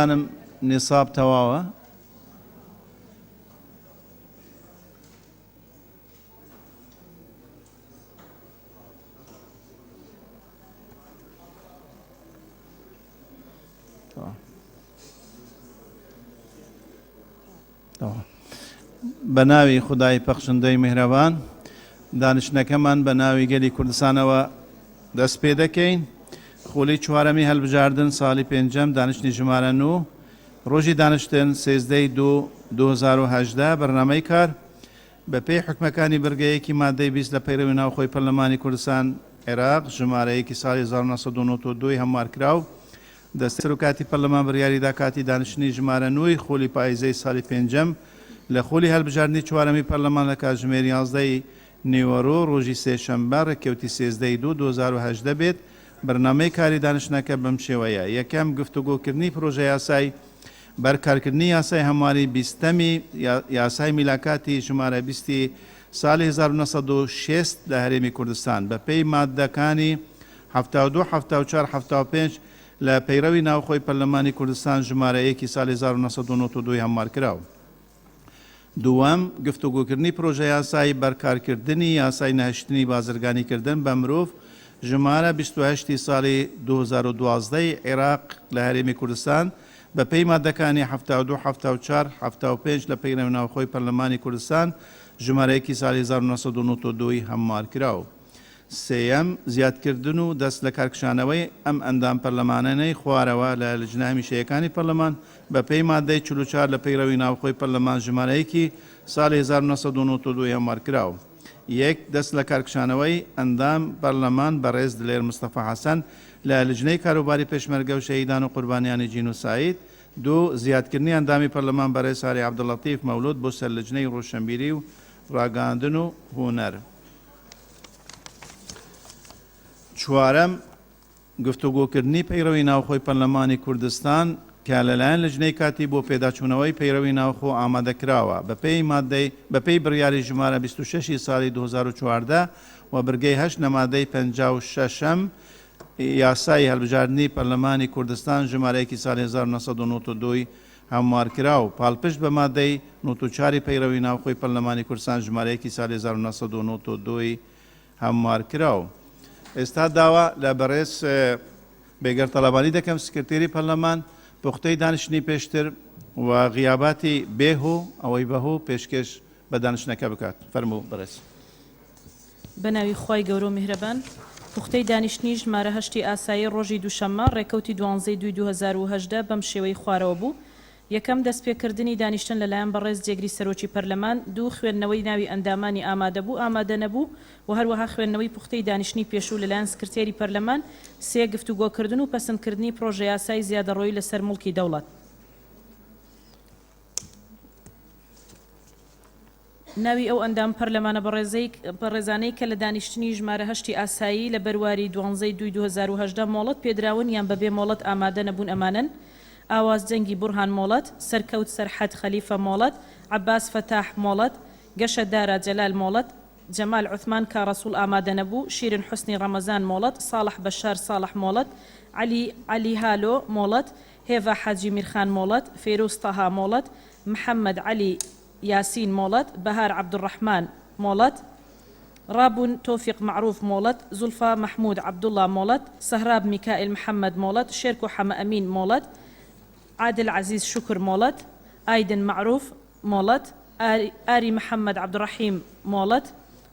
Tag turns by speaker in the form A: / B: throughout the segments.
A: بزانم نیساب تەواوە؟ بە ناوی خودای پەخشندەی میهرەبان دانیشتنەکەمان بە ناوی گەلی کوردستانەوە دەست پێ دەکەین. خولی چوارەمی هەلبژاردن ساڵی پێنجەم دانیشتنی ژمارە نو ڕۆژی دانیشتن 13 دوو 2018 بەرنامەی کار بە پێی حوکمەکانی بڕگە یەکی مادەی 20 لە پەیڕەوی ناوخۆی پەرلەمانی کوردستان عێراق ژمارە یەکی ساڵی 1992 هەموارکراو دەستەی سەرۆکایەتی پەرلەمان بڕیاریدا کاتی دانیشتنی ژمارە نۆی خولی پایزەی ساڵی پێنجەم لە خولی هەلبژاردنی چوارەمی پەرلەمان لە کاتژمێر 11 ی نیوەرۆ ڕۆژی سێشەممە ڕێککەوتی 13 ی دوو 2018 بێت، بەرنامەی کاری دانیشتنەکە بەم شێوەیە، یەکەم، گفتوگۆکردنی پرۆژەیاسای بەرکارکردنی یاسای هەمواری بیستەمی یاسای میلاکاتی ژمارە بیستی ساڵی 1960 لە هەرێمی کوردستان بەپێی ماددەکانی 72، 74، 75 لە پەیڕەوی ناوخۆی پەرلەمانی کوردستان ژمارە یەکی ساڵی 1992 هەموارکراو. دووەم، گفتوگۆکردنی پرۆژەیاسای بەرکارکردنی یاسای نەهشتنی بازرگانیکردن بە مرۆڤ ژمارە 28 ی ساڵی 2012 ی عێراق لە هەرێمی کوردستان بەپێی ماددەکانی 72، 74، 75 لە پەیڕەوی ناوخۆی پەرلەمانی کوردستان ژمارە یەکی ساڵی 1992 ی هەموارکراو. سێیەم، زیادکردن و دەست لەکارکشانەوەی ئەم ئەندام پەرلەمانانەی خوارەوە لە لجنە هەمیشەیەکانی پەرلەمان بەپێی ماددەی 44 لە پەیڕەوی ناوخۆی پەرلەمان ژمارە یەکی ساڵی 1992 هەموارکراو. یەک، دەست لەکارکشانەوەی ئەندام پەرلەمان بەڕێز دلێر مستەفا حەسەن لە لجنەی کاروباری پێشمەرگە و شەهیدان و قوربانیانی جینۆساید. دوو، زیادکردنی ئەندامی پەرلەمان بەڕێز ساری عەبدولەتیف مەولود بۆ سەر لجنەی ڕۆشنبیری و ڕاگەیاندن و هونەر. چوارەم، گفتوگۆکردنی پەیڕەوی ناوخۆی پەرلەمانی کوردستان کە لەلایەن لجنەی کاتی بۆ پێداچوونەوەی پەیڕەوی ناوخۆ ئامادەکراوە بەپێی مادەی بەپێی بڕیاری ژمارە 26 ی ساڵی 2014 و برگەی هەشت لە مادەی 56 ەم یاسای هەلبژاردنی پەرلەمانی کوردستان ژمارە یەکی ساڵی 1992 هەموارکراو، پاڵپشت بە مادەی 94 ی پەیڕەوی ناوخۆی پەرلەمانی کوردستان ژمارە یەکی ساڵی 1992 ی هەموارکراو. ئێستا داوا لە بەڕێز بێگەرد تەڵەبانی دەکەم سکرتێری پەرلەمان پوختەی دانیشتنی پێشتر و غیاباتی بێ هۆ ئەوەی بە هۆ پێشکێش بە دانیشتنەکە بکات. فەرموو بەڕێز.
B: بەناوی خوای گەورە و میهرەبان. پوختەی دانیشتنی ژمارە هەشتی ئاسایی ڕۆژی دووشەممە، ڕێکەوتی دوانزەی دووی 2018 بەم شێوەی خوارەوە بوو، یەکەم، دەستپێکردنی دانیشتن لەلایەن بەڕێز جێگری سەرۆکی پەرلەمان، دوو، خوێندنەوەی ناوی ئەندامانی ئامادەبوو، ئامادەنەبوو و هەروەها خوێندنەوەی پوختەی دانیشتنی پێشوو لەلایەن سکرتێری پەرلەمان، سێ، گفتوگۆکردن و پەسندکردنی پڕۆژەیاسای زیادەڕۆیی لەسەر موڵکی دەوڵەت. ناوی ئەو ئەندام پەرلەمانە بەڕێزانەی کە لە دانیشتنی ژمارە هەشتی ئاسایی لە بەرواری دوانزەی دووی 2018 مۆڵەت پێدراون یان بەبێ مۆڵەت ئامادە نەبوون ئەمانەن، ئاواز جەنگی بوڕهان مۆڵەت، سەرکەوت سەرحەد خەلیفە مۆڵەت، عەباس فەتاح مۆڵەت، گەشە دارا جەلال مۆڵەت، جەمال عوسمان کاڕەسوڵ ئامادەنەبوو، شیرن حوسنی ڕەمەزان مۆڵەت، ساڵح بەشار ساڵح مۆڵەت، عەلی عەلی هالۆ مۆڵەت، هێڤا حاجی میرخان مۆڵەت، فێروز تەها مۆڵەت، محەمەد عەلی یاسین مۆڵەت، بەهار عەبدولڕەحمان مۆڵەت، ڕابوون تۆفیق مەعروف مۆڵەت، زوڵفا مەحمود عەبدوڵا مۆڵەت، سەهراب میکائیل محەمەد مۆڵەت، شێرکۆ حەمەئەمین مۆڵەت، عادل عەزیز شوکر مۆڵەت، ئایدن مەعروف مۆڵەت، ئاری محەمەد عەبدولڕەحیم مۆڵەت،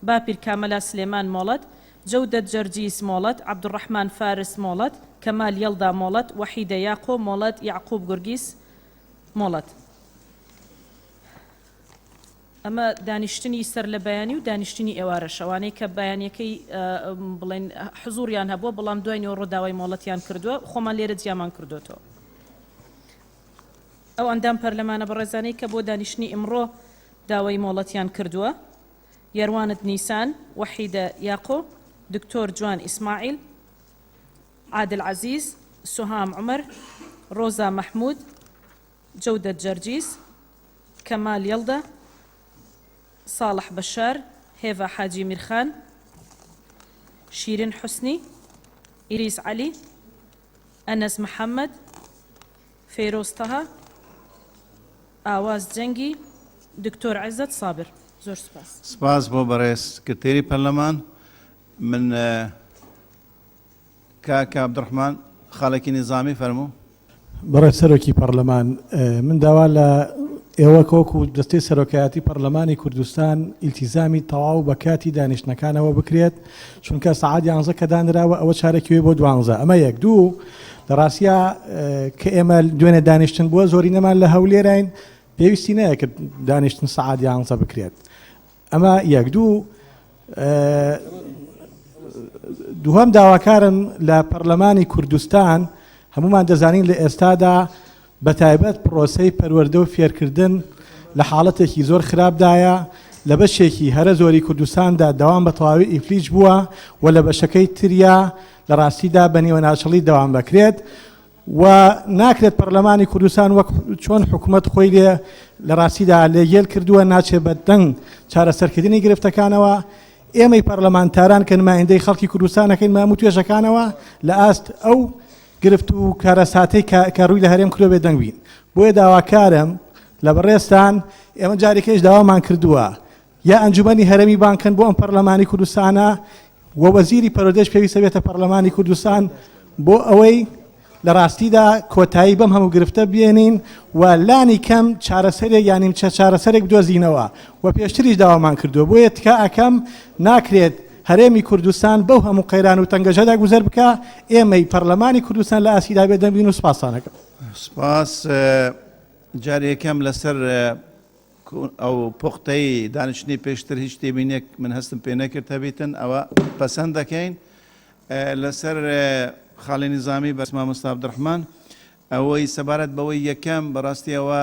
B: باپیر کامەلا سلێمان مۆڵەت، جەودەت جەرجیس مۆڵەت، عەبدولڕەحمان فارس مۆڵەت، کەمال یەڵدا مۆڵەت، وەحیدە یاقۆ مۆڵەت، یەعقوب گورگیس مۆڵەت. ئەمە دانیشتنی سەر لە بەیانی و دانیشتنی ئێوارەش ئەوانەی کە بەیانەکەی بڵێن حزوریان هەبووە بەڵام دوای نیوەڕۆ داوای مۆڵەتیان کردووە خۆمان لێرە جیامان کردوێتەوە ئەو ئەندام پەرلەمانە بەڕێزانەی کە بۆ دانیشتنی ئیمڕۆ داوای مۆڵەتیان کردووە یەروانت نیسان وەحیدە یاقۆ دکتۆر جوان ئیسماعیل عادل عەزیز سوهام عومەر ڕۆزا مەحمود جەودەت جەرجیس، کەمال یەڵدە، ساڵح بەشار، هێڤا حاجی میرخان، شیرین حوسنی، ئیریس عەلی، ئەنەس محەمەد، فەیرۆز تەها، ئاواز جەنگی، دکتۆر عێزەت سابر. زۆر سوپاس.
A: سپاس بۆ بەڕێز سکرتێری پەرلەمان. من کاک عبدالرحمن خاڵێکی نیزامی فەرموو.
C: بەڕێز سەرۆکی پەڕلەمان من داوا لە ئێوە کە وەکو دەستەی سەرۆکایەتی پەڕلەمانی کوردستان ئیلتیزامی تەواو بە کاتی دانیشتنەکانەوە بکرێت چونکە سەعات یانزە کە دانراوە ئەوە چارەکیوەی بۆ دوانزە ئەمە یەک دوو لە ڕاستیا کە ئێمە دوێنێ دانیشتن بووە زۆرینەمان لە هەولێراین پێویستی نەیەکرد دانیشتن سەعات یانزە بکرێت ئەمە یەک دوو دووهەم داواکارم لە پەرلەمانی کوردستان هەمومان دەزانین لە ئێستادا بە تایبەت پرۆسەی پەروەردە و فێرکردن لە حاڵەتێکی زۆر خراپدایە لە بەشێکی هەرە زۆری کوردستاندا دەوام بە تەواوی ئیفلیج بووە و لە بەشەکەی تریا لە ڕاستیدا بە نیوەناچڵی دەوام دەکرێت و ناکرێت پەرلەمانی کوردستان وەک چۆن حکومەت خۆی لێ لە ڕاستیدا لێگێل کردووە ناچێت بە دەنگ چارەسەرکردنی گرفتەکانەوە ئێمەی پەرلەمانتاران کە نمایندەی خەڵکی کوردستانەکەین مام و توێژەکانەوە لە ئاست ئەو گرفت و کارەساتەی کە ڕووی لە هەرێم کردووە بێدەنگ بین بۆیە داواکارم لە بەڕێزتان ئێمە جارێکیش داوامان کردووە یا ئەنجومەنی هەرێمی بانگ کەن بۆ ئەم پەرلەمانی کوردستانە و وەزیری پەروەردەش پێویستە بێتە پەرلەمانی کوردستان بۆ ئەوەی لە ڕاستیدا کۆتایی بەم هەموو گرفتە بێنین و لانی کەم چارەسەرێک یان نیمچە چارەسەرێک بدۆزینەوە و پێشتریش داوامان کردووە بۆیە تکا ئەکەم ناکرێت هەرێمی کوردستان بەو هەموو قەیران و تەنگەژەدا گوزەر بکا ئێمەی پەرلەمانی کوردستان لە ئاستیدا بێدەنگ بین و سپاستان ئەکەم.
A: سپاس جارێ یەکەم لەسەر ئەو پوختەی دانیشتنی پێشتر هیچ تێبینێک من هەستم پێ نەکرد هەبیتن ئەوە پەسەند دەکەین لەسەر خاڵی نیزامی بەس مامۆستا عبدالرحمن ئەوەی سەبارەت بەوەی یەکەم بەڕاستی ئەوە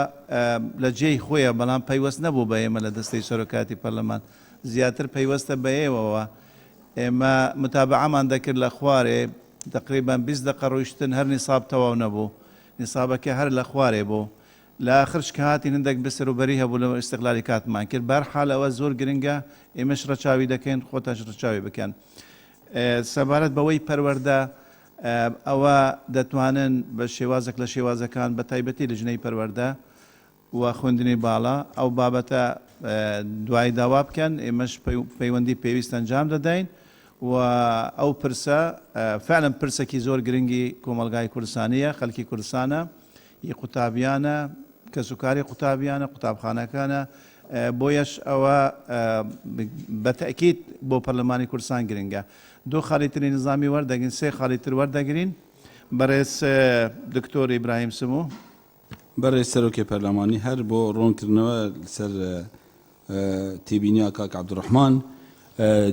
A: لە جێی خۆیە بەڵام پەیوەست نەبوو بە ئێمە لە دەستەی سەرۆکاتی پەرلەمان زیاتر پەیوەستە بە ئێوەوە ئێمە متابعەمان دەکرد لە خوارێ تقریبا 20 دقە ڕۆیشتن هەر نیساب تەواو نەبوو نیسابەکە هەر لە خوارێ بوو لە ئاخرش کە هاتین هەندێک بێسەروبەری هەبوو لە ئیستغلالی کاتمان کرد بەهەرحال ئەوە زۆر گرنگە ئێمەش ڕەچاوی دەکەین خۆتانش ڕەچاوی بکەن سەبارەت بەوەی پەروەردە ئەوە دەتوانن بە شێوازێک لە شێوازەکان بە تایبەتی لجنەی پەروەردە و خوێندنی باڵا ئەو بابەتە دوای داوا بکەن ئێمەش پەیوەندی پێویست ئەنجام دەدەین و ئەو پرسە فعلا پرسێکی زۆر گرنگی کۆمەڵگای کوردستانیە خەلکی کوردستانە ی قوتابیانە، کەسوکاری قوتابیانە، قوتابخانەکانە، بۆیەش ئەوە بە تەئکید بۆ پەرلەمانی کوردستان گرنگە. دوو خاڵی تری نیزامی وەردەگرین، سێ خاڵی تر وەردەگرین. بەڕێز دکتۆر ئیبراهیم سمو.
D: بەڕێز سەرۆکی پەرلەمانی هەر بۆ ڕوونکردنەوە لەسەر تێبینیا کاک عەبدولڕەحمان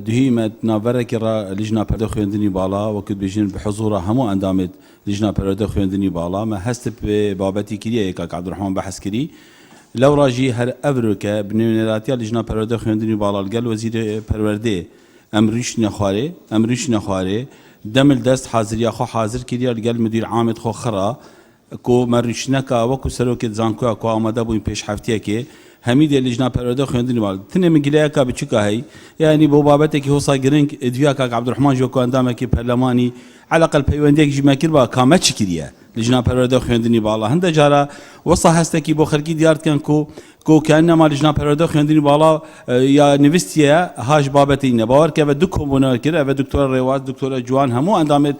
D: دهی مە ناڤەرەکی ڕا لیژنا پەردە خوێندنی باڵا وەکت بێژین بە حزوڕا هەموو ئەندامێت لیژنا پەروەردە خوێندنی باڵا مە هەست پێ بابەتی کریە یە کاک عەبدولڕەحمان بەحس کری لەوڕا ژی هەر ئەڤرۆکە بنوێنەراتیا لیژنا پەروەردە خوێندنی باڵا لگەل وەزیر پەروەردێ ئەم ڕیشتنە خوارێ ئەم ڕیشتنە خوارێ دەمل دەست حازریا خۆ حازر کریە لگەل مدیر عامێت خۆ خڕا کو مە ریشنەکا وەکو سەرۆکێت زانکۆیا کو ئامادە بووین پێش هەفتیەکێ هەمیدێ لیژنا پەروەردە خوێندنی ماڵ تنێ من گلەیەکا بچوکا هەی یانی بۆ بابەتێکی هۆسا گرنگ دویا کاک عەبدولرەحمان ژی وەکو ئەندامێکی پەرلەمانی عەلەقەل پەیوەندیەک ژی مە کربا کا مە چ کریە لیژنا پەروەردە خوێندنی باڵا هەندە جارا وەسا هەستەکی بۆ خەلکی دیار دکەن کو کو کەئەنەما لیژنا پەروەردە خوێندنی باڵا یا نویستیە هاش بابەتی نە باوەر کە ئەڤ دو کۆبوونەوە کرد ئەڤ دکتۆرە ڕێواز دکتۆرە جوان هەموو ئەندامێت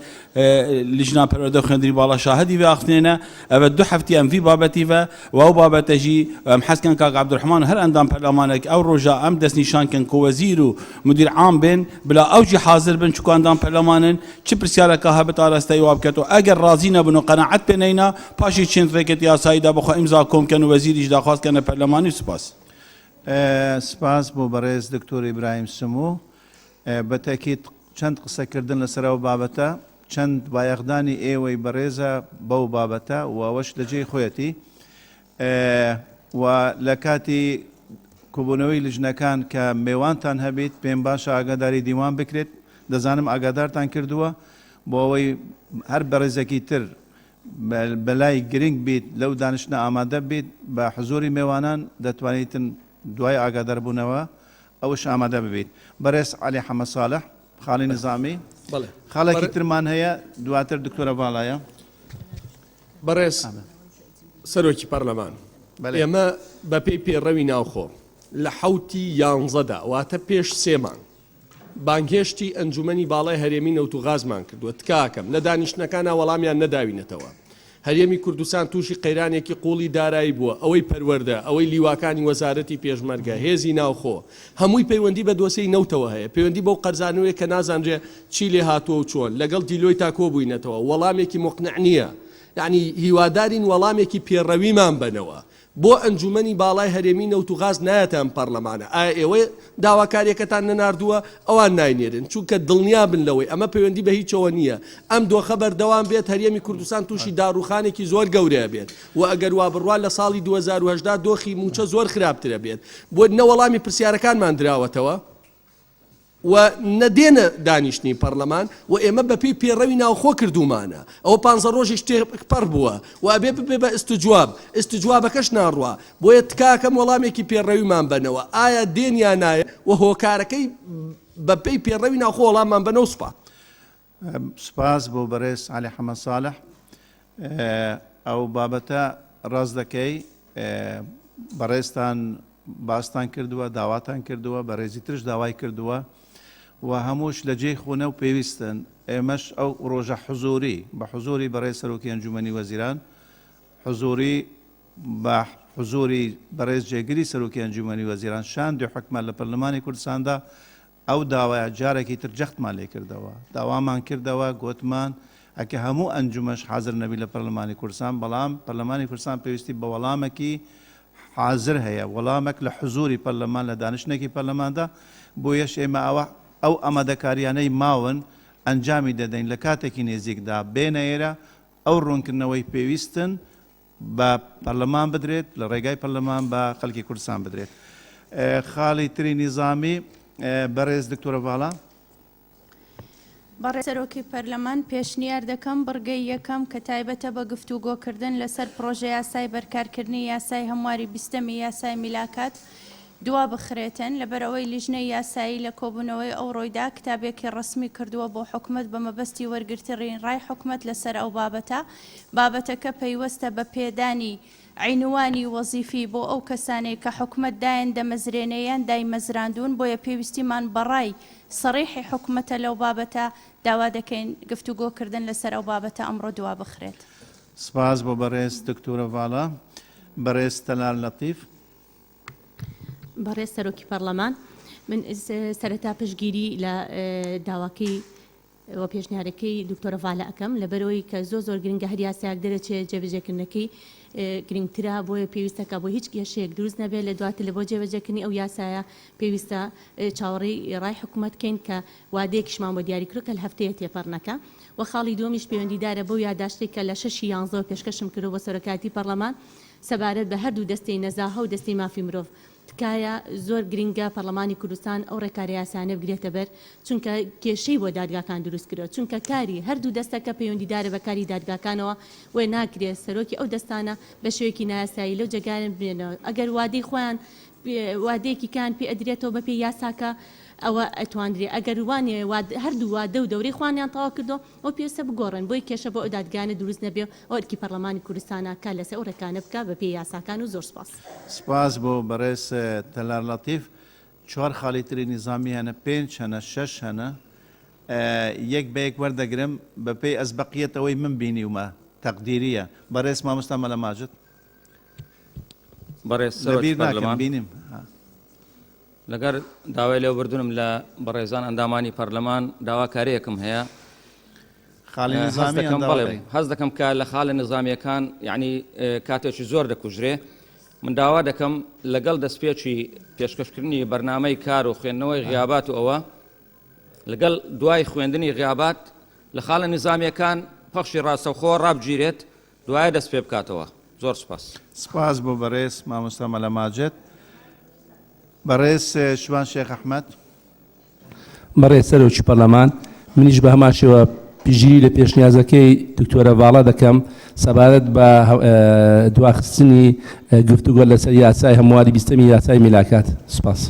D: لیژنا پەروەردە خوێندنی باڵا شاهدی ڤێ ئاخنێنە ئەڤ دو هەفتی ئەم ڤی بابەتی ڤە و ئەو بابەتە ژی ئەم حەز کەن کاک عەبدولرەحمان هەر ئەندام پەرلەمانێک ئەو ڕۆژە ئەم دەستنیشان کەن کو وەزیر و مدیر عام بێن بلا ئەو ژی حازر بن چکو ئەندام پەرلەمانن چ پرسیارەکە هەبت ئاراستەی وا بکەت و ئەگەر ڕازی نەبن و قەناعەت پێ نەینا پاشی چێند ڕێکەت یاساییدا بخوا ئیمزا کۆم کەن و وەزیریش داخواز کەنە پەرلەمانی و سپاس.
A: سپاس بۆ بەڕێز دکتۆر ئیبراهیم سمو. بە تەئکید چەند قسەکردن لەسەر ئەو بابەتە، چەند بایەخدانی ئێوەی بەڕێزە بەو بابەتە و ئەوەش لە جێی خۆیەتی و لە کاتی کۆبوونەوەی لیژنەکان کە مێوانتان هەبیت پێم باشە ئاگاداری دیوان بکرێت، دەزانم ئاگادارتان کردووە بۆ ئەوەی هەر بەڕێزێکی تر بەلای گرنگ بیت لەو دانیشتنە ئامادە بیت بە حزوری مێوانان دەتوانیتن دوای ئاگاداربوونەوە ئەوش ئامادە ببیت. بەڕێز عەلی حەمە ساڵح خاڵی نیزامی
E: بەڵێ
A: خاڵێکی ترمان هەیە دواتر دکتۆرە ڤاڵایە.
E: بەڕێز. سەرۆکی پەرلەمان، ئێمە بەپێی پێڕەوی ناوخۆ لە حەوتی یانزەدا واتە پێش سێ مانگ بانگهێشتی ئەنجومەنی باڵای هەرێمی نەوت و غازمان کردووە، تکاکەم لە دانیشتنەکانا وەڵامیان نەداوینەتەوە. هەرێمی کوردستان تووشی قەیرانێکی قووڵی دارایی بووە، ئەوەی پەروەردە، ئەوەی لیواکانی وەزارەتی پێشمەرگە، هێزی ناوخۆ، هەمووی پەیوەندی بە دۆسێی نەوتەوە هەیە، پەیوەندی بەو قەرزانەوەیە کە نازانرێ چی لێهاتووە و چۆن، لەگەڵ دیلۆیتا کۆبووینەتەوە، وەڵامێکی موقنع نییە، یەعنی هیوادارین وەڵامێکی پێڕەویمان بەنەوە. بۆ ئەنجومەنی باڵای هەرێمی نەوت و غاز نایەتە ئەم پەڕلەمانە؟ ئایا ئێوە داواکاریەکەتان نەناردووە؟ ئەوان ناینێرن، چونکە دڵنیابن لەوەی ئەمە پەیوەندی بە هیچەوە نییە. ئەم دۆخە بەردەوام بێت هەرێمی کوردستان تووشی داڕووخانێکی زۆر گەورە ئەبێت و ئەگەر وابڕوا لە ساڵی 2018 دۆخی مووچە زۆر خراپتر ئەبێت. بۆ نە وەڵامی پرسیارەکانمان دراوەتەوە؟ و نە دێنە دانیشتنی پەڕلەمان و ئێمە بەپێی پێڕەوی ناوخۆ کردوومانە ئەوە پانزە ڕۆژیش تێپەڕ بووە و ئەبێ ببێ بە ئستجواب ئستجوابەکەش ناڕوا بۆیە تکاکەم وەڵامێکی پێڕەویمان بەنەوە ئایا دێن یا نایەن و هۆکارەکەی بەپێی پێڕەوی ناوخۆ وەڵاممان بەنەوە سوپا.
A: سوپاس بۆ بەڕێز عەلی حەمە ساڵح ئەو بابەتە ڕاست دەکەی بەڕێزتان باستان کردووە داواتان کردووە بەڕێزی ترش داوای کردووە و هەمووش لە جێی خونە و پێویستن ئێمەش ئەو ڕۆژە حزوری بە حزوری بەڕێز سەرۆکی ئەنجومەنی وەزیران حزوری بە حزوری بەڕێز جێگری سەرۆکی ئەنجومەنی وەزیران شاندی حکومەت لە پەرلەمانی کوردستاندا ئەو داوایە جارێکی تر جەختمان لێ کردەوە، داوامان کردەوە، گۆتمان ئەکە هەموو ئەنجومەنش حازر نەبی لە پەرلەمانی کوردستان، بەڵام پەرلەمانی کوردستان پێویستی بە وەڵامەکی حازر هەیە، وەڵامەک لە حزوری پەرلەمان لە دانیشتنێکی پەرلەماندا، بۆیەش ئێمە ئەوە ئەو ئامادەکاریانەی ماون ئەنجامی دەدەین لە کاتێکی نێزیکدا بێنە ئێرە ئەو ڕوونکردنەوەی پێویستن بە پەرلەمان بدرێت، لە ڕێگای پەرلەمان بە خەلکی کوردستان بدرێت. خاڵی تری نیزامی بەڕێز دکتۆرە ڤالا.
F: بەڕێز سەرۆکی پەرلەمان، پێشنیار دەکەم بڕگەی یەکەم کە تایبەتە بە گفتوگۆکردن لەسەر پڕۆژەیاسای بەرکارکردنی یاسای هەمواری بیستەمی یاسای میلاکات دوابخرێتن، لەبەرئەوەی لیژنەی یاسایی لە کۆبوونەوەی ئەوڕۆیدا کتابێکی ڕەسمی کردووە بۆ حکومەت بە مەبەستی وەرگرتنی ڕای حکومەت لەسەر ئەو بابەتە. بابەتەکە پەیوەستە بە پێدانی عینوانی وەزیفی بۆ ئەو کەسانەی کە حکومەت دایان دەمەزرێنێ یان دایمەزراندوون، بۆیە پێویستیمان بە ڕای سەڕیحی حکومەتە لەو بابەتە، داوا دەکەین گفتوگۆکردن لەسەر ئەو بابەتە ئەمڕۆ دوابخرێت.
A: سپاس بۆ بەڕێز دکتۆرە ڤالا. بەڕێز تەلار لەتیف.
G: بەڕێز سەرۆکی پەڕلەمان، من سەرەتا پشتگیری لە داواکەی و پێشنیارەکەی دکتۆرە ڤالە ئەکەم، لەبەرئەوەی کە زۆر زۆر گرنگە هەر یاسایەک دەرەچێ جێبەجێکردنەکەی گرنگترە، بۆیە پێویستە کە بۆ هیچ کێشەیەک دروست نەبێت لە دواتر لە بۆ جێبەجێکردنی ئەو یاسایە پێویستە چاوەڕێی ڕای حکومەت کەین کە وادەیەکیشمان بۆ دیاری کردوە کە لە هەفتەیە تێپەڕ نەکا و خاڵی دووەمیش پەیوەندیدارە بەو یاداشتەی کە لە شەشی یانزەوە پێشکەشم کردوە بۆ سەرۆکایەتی پەڕلەمان سەبارەت بە هەردوو دەستەی نەزاهە و دەستەی مافی مرۆڤ، تکایە زۆر گرنگە پەڕلەمانی کوردستان ئەو ڕێکارە یاسایانە بگرێتە بەر، چونکە کێشەی بۆ دادگاکان دروست کردوە، چونکە کاری هەردوو دەستەکە پەیوەندیدارە بە کاری دادگاکانەوە، بۆیە ناکرێت سەرۆکی ئەو دەستانە بە شێوەیەکی نایاسایی لەو جێگایانە بمێنەوە، ئەگەر وادەی خۆیان وادەیەکی کەیان پێ ئەدرێتەوە بەپێی یاساکە ئەوە ئەتواندرێ، ئەگەر وانیە هەردوو وادە و دەورەی خۆیانیان تەواو کردوە ئەوە پێویستە بگۆڕێن بۆی کێشە بۆ ئەو دادگایانە دروست نەبێ و ئەوە ئەرکی پەڕلەمانی کوردستانە کار لەسەر ئەو ڕێکارانە بکا بە پێی یاساکان و زۆر سوپاس.
A: سپاس بۆ بەڕێز تەلار لەتیف. چوار خاڵی تری نیزامی هەنە، پێنج هەنە، شەش هەنە. یەک بە یەک وەردەگرم بە پێی ئەسبەقیەت ئەوەی من بینیومە تەقدیریە. بەڕێز مامۆستا مەلا ماجد.
H: بەڕێز
A: لە
H: سەرۆکی
A: بیر ناکەم
H: پەرلەمان.
A: بینیم.
H: لەگەر داوای لێبوردنم لە بەڕێزان ئەندامانی پەرلەمان داواکاریەکم هەیە.
A: خاڵی
H: هەست
A: نیزامی
H: دەکەم
A: یان
H: بەڵێ
A: داواکاری؟
H: هەست دەکەم کە لە خاڵە نیزامیەکان یعنی کاتێکی زۆر دەکوژرێ من داوا دەکەم لەگەڵ دەستپێکی پێشکەشکردنی بەرنامەی کار و خوێندنەوەی غیابات و ئەوە لەگەڵ دوای خوێندنی غیابات لە خاڵە نیزامیەکان پەخشی ڕاستەوخۆ ڕابگیرێت دوایە دەست پێ بکاتەوە زۆر سوپاس.
A: سپاس بۆ بەڕێز مامۆستا مەلا ماجد. بەڕێز شوان شێخ ئەحمەد.
I: بەڕێز سەرۆکی پەرلەمان، منیش بە هەمان شێوە پشتگیری لە پێشنیازەکەی دکتۆرە ڤاڵا دەکەم سەبارەت بە دواخستنی گفتوگۆ لەسەر یاسای هەمواری بیستەمی یاسای میلاکات. سپاس.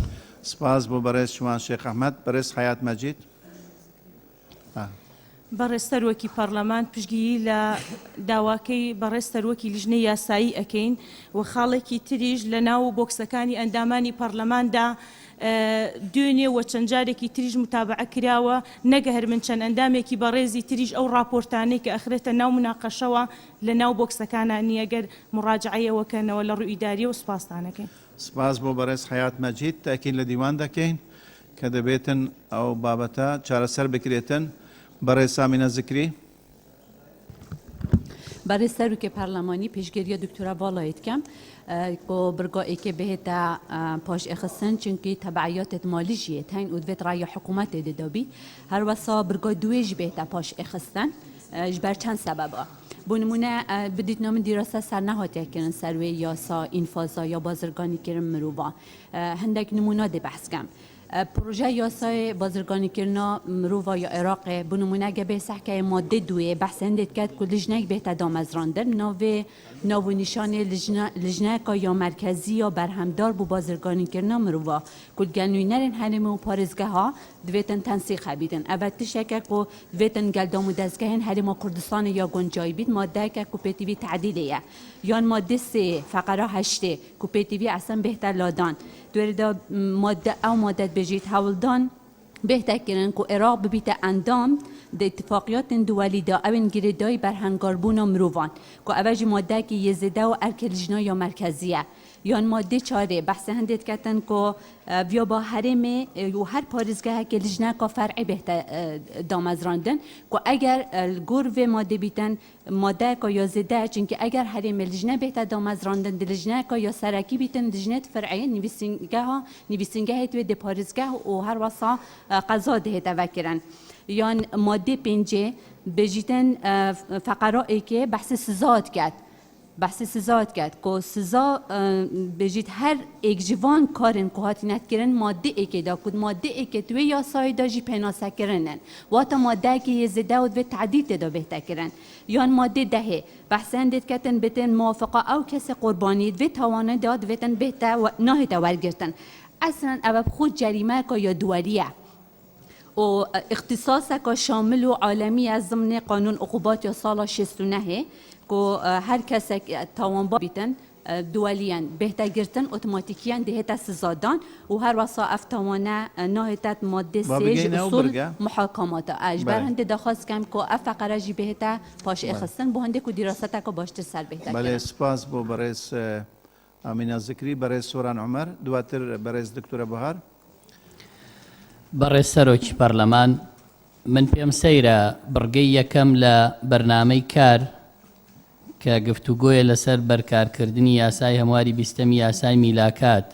A: سپاس بۆ بەڕێز شوان شێخ ئەحمەد. بەڕێز حەیات مەجید.
B: بەڕێز سەرۆکی پەڕلەمان پشتگیری لە داواکەی بەڕێز سەرۆکی لیژنەی یاسایی ئەکەین و خاڵێکی تریش لە ناو بۆکسەکانی ئەندامانی پەڕلەماندا دوێنێ و چەند جارێکی تریش متابعە کراوە نەک هەر من چەند ئەندامێکی بەڕێزی تریش ئەو ڕاپۆرتانەی کە ئەخرێتە ناو مناقەشەوە لە ناو بۆکسەکانا نییە گەر مڕاجعەی ئەوە کەنەوە لە ڕووی ئیداریەوە سوپاستان ئەکەین.
A: سپاس بۆ بەڕێز حەیات مەجید، تەئکید لە دیوان دەکەین کە دەبێتن ئەو بابەتە چارەسەر بکرێتن. بەڕێز سامینە زکری.
J: بەڕێز سەرۆکێ پەرلەمانی پێشگەریە دکتۆرە ڤاڵایت کەم کو برگا ئێکێ بهێتە پاش ئێخستن چونکی تەبعیاتێت مالی ژیێت هەین و دڤێت ڕایە حکوومەتێ دێدابی هەروەسا برگا دوێژ بێتە پاش ئێخستن ژبەر چەند سەبەبە بۆ نمونە بدیتنا من دیراسە سەر نەهاتیە کردن سەر وێ یاسا ئینفازا یا بازرگانی کردن مرۆڤا هەندێک نمونە دێ بەحس کەم پروژە یاسای بازرگانی کردنا مرۆڤا یا عێراقێ بۆ نمونە گە بێ سەحکەێ مادەێ دوێ بەحس هەندێ دکەت کو لجنەک بێتە دامەزراندن ناوێ ناو و نیشانێ لجنە لجنەکە یا مەرکەزی یا بەرهەمدار بۆ بازرگانی کردنا مرۆڤا کو گەل نوینەرێن هەرێمێ و پارێزگەها دڤێتن تەنسیق هەبیتن ئەڤە تشتێکە کو دڤێتن گەل دام و دەزگەهێن هەرێما کوردستانێ یا گونجای بیت مادەیەکە کو پێتیڤی تەعدیلێ یە یان مادەێ سێ فەقەرا هەشتێ کو پێتیڤی ئەسەن بێهتە لادان دوێرێدا مادە ئەو مادە دبێژیت هەوڵدان بێهتە کرن کو عێراق ببیتە ئەندام دە ئیتفاقیاتێن دوەلیدا ئەوێن گرێدایی بەرهەنگاربوونا مرۆڤان کو ئەڤە ژی مادەیەکی یێ زێدە و ئەرکێ لجنا یا مەرکەزیە یان مادەێ چارێ بەحسێ هەندێ دکەتن کو ڤیا با هەرێمێ و هەر پارێزگەهەکێ لجنەکا فەرعی بێهتە دامەزراندن کو ئەگەر گۆر ڤێ مادەێ بیتن مادەیەکا یا زێدە چونکی ئەگەر هەرێمێ لجنە بێهتە دامەزراندن دە لجنەکا یا سەرەکی بیتن لجنێت فەرعی نویسینگەها نویسینگەهێت وێ دە پارێزگەه و هەروەسا قەزا دهێتە ڤەکرن یان مادەێ پێنجێ بێژیتن فەقەرا ئێکێ بەحسێ سزا دکەت بەحسی سزا دکەت کو سزا بێژیت هەر ئێک ژ ڤان کارێن کو هاتینە کردن ماددێ ئێکێ دا کو ماددێ ئێکێ توێ یاسایێ دا ژی پێناسە کرنن واتە ماددەیەکێ یێ زێدە و دڤێ تەعدیل تێدا بێهتە کرن یان ماددێ دەهێ بەحسێ هەندێ دکەتن بێتێن موافقا ئەو کەسێ قوربانی دڤێ تاوانە دا دڤێتن بێهتە ناهێتە وەرگرتن ئەسلەن ئەڤە بخۆ جەریمەیەکا یا دوەلیە و ئیختیساسەکا شامل و عالەمیە زمنێ قانون عقوبات یا ساڵا شێست و نەهێ کو هەر کەسەک تاوانبار بیتن دوەلیەن بێهتە گرتن ئۆتۆماتیکیەن دێهێتە سزادان و هەروەسا ئەف تاوانە ناهێتە ماددێ
A: با
J: سێ ژ
A: بگەینە ئەو
J: ئوسول
A: برگە.
J: محاکاماتە ئەژ بەر
A: بەلێ.
J: هەندێ داخواز کەم کو ئەف فەقەرە ژی بێهێتە پاش
A: بەلێ.
J: ئێخستن بۆ هەندێ کو دیراسەتەکا باشتر سەر بێهتە
A: بەلێ
J: کرن.
A: سپاس بۆ بەڕێز ئامینە زکری، بەڕێز سۆران عومەر، دواتر بەڕێز دکتۆرە بەهار.
K: بەڕێز سەرۆکی پەرلەمان، من پێم سەیرە بڕگەی یەکەم لە بەرنامەی کار کە گفتوگۆیە لەسەر بەرکارکردنی یاسای هەمواری بیستەمی یاسای میلاکات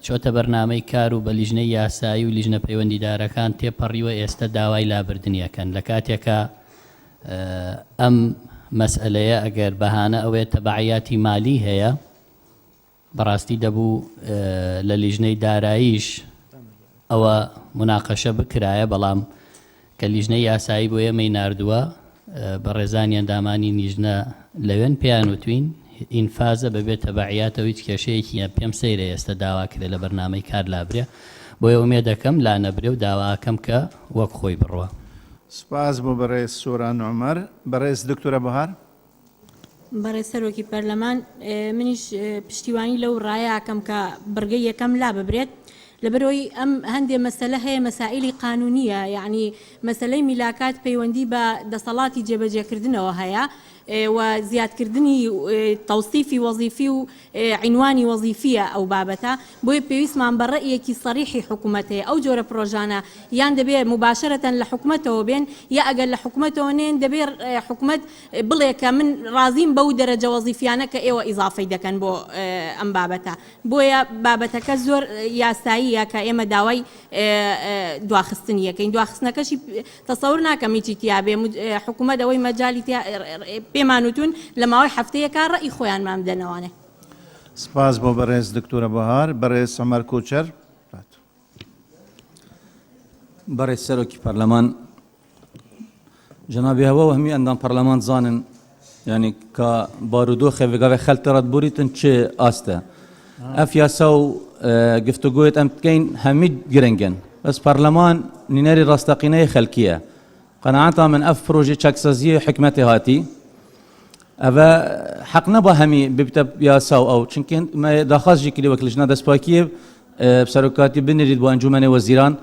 K: چۆتە بەرنامەی کار و بە لیژنەی یاسایی و لیژنە پەیوەندیدارەکان تێپەڕیوە ئێستە داوای لابردنی ئەکەن لە کاتێکا ئەم مەسئەلەیە ئەگەر بەهانە ئەوەیە تەبعیاتی مالی هەیە بەڕاستی دەبوو لە لیژنەی داراییش ئەوە موناقەشە بکرایە، بەڵام کە لیژنەی یاسایی بۆ ئێمەی ناردووە بەڕێزانی ئەندامانی لیژنە لەوێن پێیان وتوین ئینفازە بەبێ تەبعیاتەوە هیچ کێشەیەکی نیە، پێم سەیرە ئێستە داوا کرێ لە بەرنامەی کار لابرێ، بۆیە ئومێدەکەم لانەبرێ و داواکەم کە وەک خۆی بڕوا.
A: سپاس بۆ بەڕێز سۆران عومەر. بەڕێز دکتۆرە بەهار.
L: بەڕێز سەرۆکی پەرلەمان، منیش پشتیوانی لەو ڕایە ئەکەم کە بڕگەی یەکەم لاببرێت، لەبەرئەوەی ئەم هەندێ مەسەلە هەیە مەسائیلی قانونییە، یەعنی مەسەلەی میلاکات پەیوەندی بە دەسەڵاتی جێبەجێکردنەوە هەیە و زیادکردنی تەوسیفی وەزیفی و عینوانی وەزیفییە ئەو بابەتە، بۆیە پێویستمان بە ڕەئیەکی سەریحی حکومەت هەیە، ئەو جۆرە پرۆژانە یان دەبێ موباشەرەتەن لە حکومەتەوە بێن یا ئەگەر لە حکومەتەوە نێن دەبێ حکومەت بڵێ کە من ڕازیم بەو دەرەجە وەزیفیانە کە ئێوە ئیزافەی دەکەن بۆ ئەم بابەتە، بۆیە بابەتەکە زۆر یاساییە کە ئێمە داوای دواخستنی ئەکەین، دواخستنەکەشی تەسەور ناکەم هیچی تیا بێ، حکومەت ئەوەی مەجالی تیا پێمان وتوون لە ماوەی هەفتەیەکا ڕەئی خۆیانمان بدەنەوانێ.
A: سپاس بۆ بەڕێز دکتۆرە بەهار. بەڕێز عومەر کۆچەر.
M: بەڕێز سەرۆکی پەرلەمان، جەنابی هەوا و هەمی ئەندام پەرلەمان زانن یعنی کە بارودۆخێ ڤگاێ خەلک ڕەت بوریتن چ ئاستە ئەف یاسا و گفتوگۆیت ئەم بکەین هەمی گرنگن بەس پەرلەمان نینەری ڕاستەقینەی خەلکیە. قەناعەتا من ئەف پرۆژەی چاکسازیی حکومەتێ هاتی ئەڤە حەق نەبا هەمی ببتە یاسا و ئەو چونکە مە داخواز ژی کردی وەک لجنە دەستپاکیێ سەرۆکاتی بنێریت بۆ ئەنجومەنێ وەزیران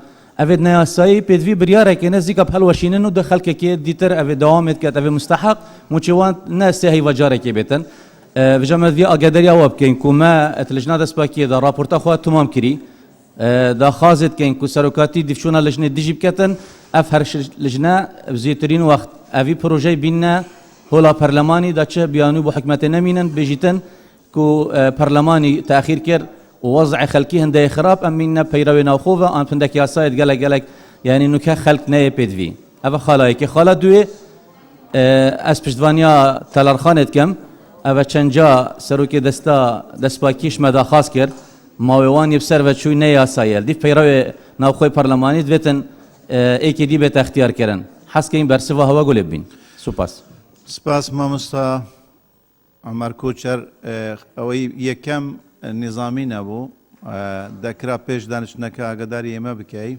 M: ئەڤێت نەیاسایی پێدوی بریارێکێ نزیکە هەڵوەشینن و دە خەلکێکێ دیتر ئەڤێ دەوامێت کەت ئەڤێ مستحق موچێ وان نە سێ هەیڤا جارێکێ بێتن ڤجا مە ڤی ئاگاداریا وە بکەین کو مە ئەت لجنە دەستپاکیێ دا ڕاپۆرتا خوە تمام کری داخوازێ دکەین کو سەرۆکاتی دیفچوونە لجنێ دژی بکەتن ئەف هەر لجنە زیترین وەخت ئەڤی پرۆژەی بیننە هۆلا پەرلەمانی دا چ بیانوو بۆ حکومەتێ نەمینن بێژیتن کو پەرلەمانی تاخیر کرد و وەزع خەلکی هندەێ خراپ ئەم میننە پەیرەوێ ناوخۆ ڤە ئان پندەک یاسایت گەلەک گەلەک یانی نوکە خەلک نەیێ پێدڤی ئەڤە خالا یەکێ خالا دوێ ئەز پشتڤانیا تەلارخانێ دکەم ئەڤە چەنجا سەرۆکێ دەستا دەسپاکیش مە داخاز کرد ماوێ وان یب سەر ڤە چوی نە یاساییە دیف پەیڕەوێ ناوخۆی پەرلەمانی دڤێتن ئێکێ دی بێتە ئختیار کردن حەز کەین بەرسڤا هەوە گولێ ببین سوپاس.
A: سپاس مامۆستا عومەر کۆچەر ئەوەی یەکەم نیزامی نەبوو دەکرا پێش دانیشتنەکە ئاگاداری ئێمە بکەی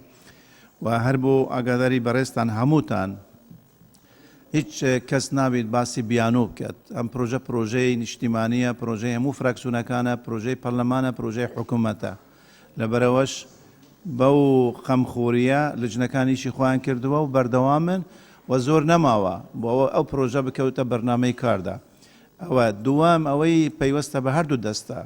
A: و هەر بۆ ئاگاداری بەڕێزتان هەمووتان هیچ کەس نابیت باسی بیانوو بکات ئەم پرۆژە پرۆژەی نیشتیمانیە پرۆژەی هەموو فراکسیۆنەکانە پرۆژەی پەرلەمانە پرۆژەی حکوومەتە لەبەرەوەش بەو خەمخۆریە لجنەکان ئیشی خۆیان کردووە و بەردەوامن و زۆر نەماوە بۆ ئەوە ئەو پرۆژە بکەوتە بەرنامەی کاردا ئەوە دووەم ئەوەی پەیوەستە بە هەردوو دەستە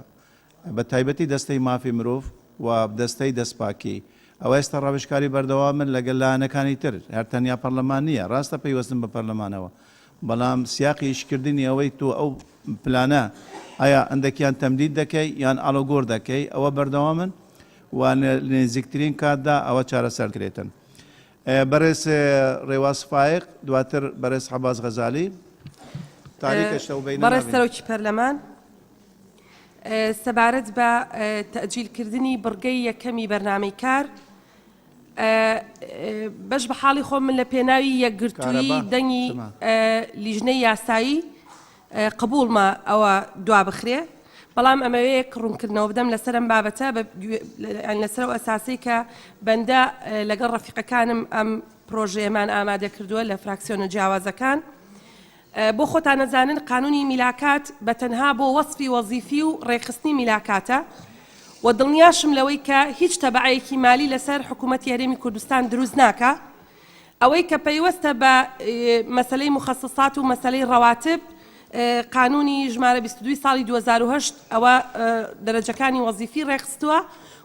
A: بە تایبەتی دەستەی مافی مرۆڤ و دەستەی دەستپاکی ئەوە ئێستا ڕاوێژکاری بەردەوامن لەگەل لایەنەکانی تر هەر تەنیا پەرلەمان نییە ڕاستە پەیوەستن بە پەرلەمانەوە بەڵام سیاقی ئیشکردنی ئەوەی تۆ ئەو پلانە ئایا ئەندەکیان تەمدید دەکەی یان ئاڵۆگۆر دەکەی ئەوە بەردەوامن و نزیکترین کاتدا ئەوە چارەسەر کرێتن. بەڕێز ڕێواس فایق دواتر بەڕێز عەباس غەزالی تاریکە شەو بەینە
N: بەڕێز
A: نابین.
N: سەرۆکی پەرلەمان سەبارەت بە تەئجیلکردنی بڕگەی یەکەمی بەرنامەی کار بەش بە حاڵی خۆم من لە پێناوی یەکگرتوویی
A: کارەبا
N: دەنگی
A: چما؟
N: لیژنەی یاسایی قبوڵمە ئەوە دوابخرێ بەڵام ئەمەوێ یەک ڕوونکردنەوە بدەم لەسەر ئەم بابەتە یانی لەسەر ئەو ئەساسەی کە بەندە لەگەڵ ڕەفیقەکانم ئەم پرۆژەیەمان ئامادە کردووە لە فراکسیۆنە جیاوازەکان بۆ خۆتان ئەزانن قانونی میلاکات بە تەنها بۆ وەسفی وەزیفی و ڕێکخستنی میلاکاتە و دڵنیاشم لەوەی کە هیچ تەبعەیەکی مالی لەسەر حکوومەتی هەرێمی کوردستان دروست ناکا ئەوەی کە پەیوەستە بە مەسەلەی موخەسسات و مەسەلەی ڕەواتب، قانوونی ژمارە 22 ی ساڵی 2008 ئەوە دەرەجەکانی وەزیفی ڕێکخستووە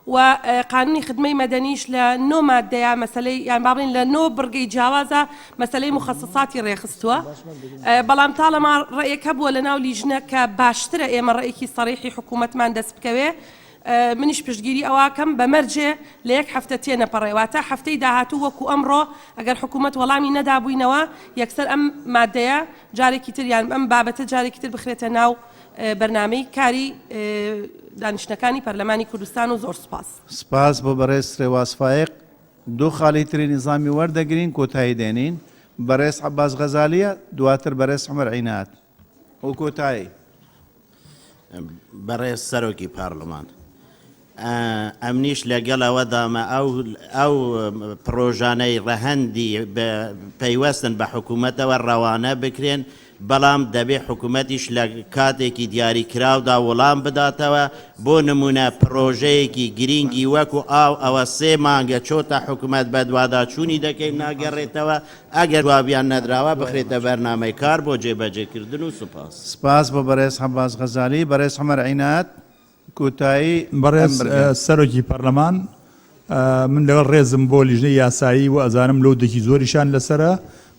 N: و قانوونی خدمەی مەدەنیش لە نۆ ماددەیا مەسەلەی یان با بڵێین لە نۆ بڕگەی جیاوازا مەسەلەی موخەسساتی ڕێکخستووە. بەڵام تاڵەما ڕەئێک هەبووە لەناو لیژنە کە باشترە ئێمە ڕەئێکی سەڕیحی حکوومەتمان دەست بکەوێ منیش پشتگیری ئەوەکەم بە مەرجێ لە یەک هەفتە تێنەپەڕێ واتە هەفتەی داهاتوو وەکو ئەمڕۆ ئەگەر حکوومەت وەڵامی نەدابووینەوە یەکسەر ئەم مادەیە جارێکی تر یان ئەم بابەتە جارێکی تر بخرێتە ناو بەرنامەی کاری دانیشتنەکانی پەرلەمانی کوردستان و زۆر سوپاس.
A: سپاس بۆ بەڕێز ڕێواس فایەق. دوو خاڵی تری نیزامی وەردەگرین کۆتایی دێنین. بەڕێز عەباس غەزالییە، دواتر بەڕێز عومەر عینایەت. و کۆتایی.
O: بەڕێز سەرۆکی پارلمان ئەمنیش لەگەڵ ئەوەدامە ئەو ئەو پڕۆژانەی ڕەهەندی پەیوەستن بە حکوومەتەوە ڕەوانە بکرێن، بەڵام دەبێ حکوومەتیش لە کاتێکی دیاریکراودا وڵام بداتەوە، بۆ نموونە پڕۆژەیەکی گرینگی وەکو ئاو ئەوە سێ مانگە چۆتە حکوومەت بەدواداچوونی دەکەین ناگەڕێتەوە، ئەگەر جوابیان نەدراوە بخرێتە بەرنامەی کار بۆ جێبەجێکردن و سوپاس.
A: سپاس بۆ بەڕێز عەباس غەزالی. بەڕێز عومەر عینایەت کۆتایی ئەم
P: بەڕێز
A: بڕگە.
P: سەرۆکی پەرلەمان من لەگەڵ ڕێزم بۆ لیژنەی یاسایی و ئەزانم لۆدێکی زۆریشان لەسەرە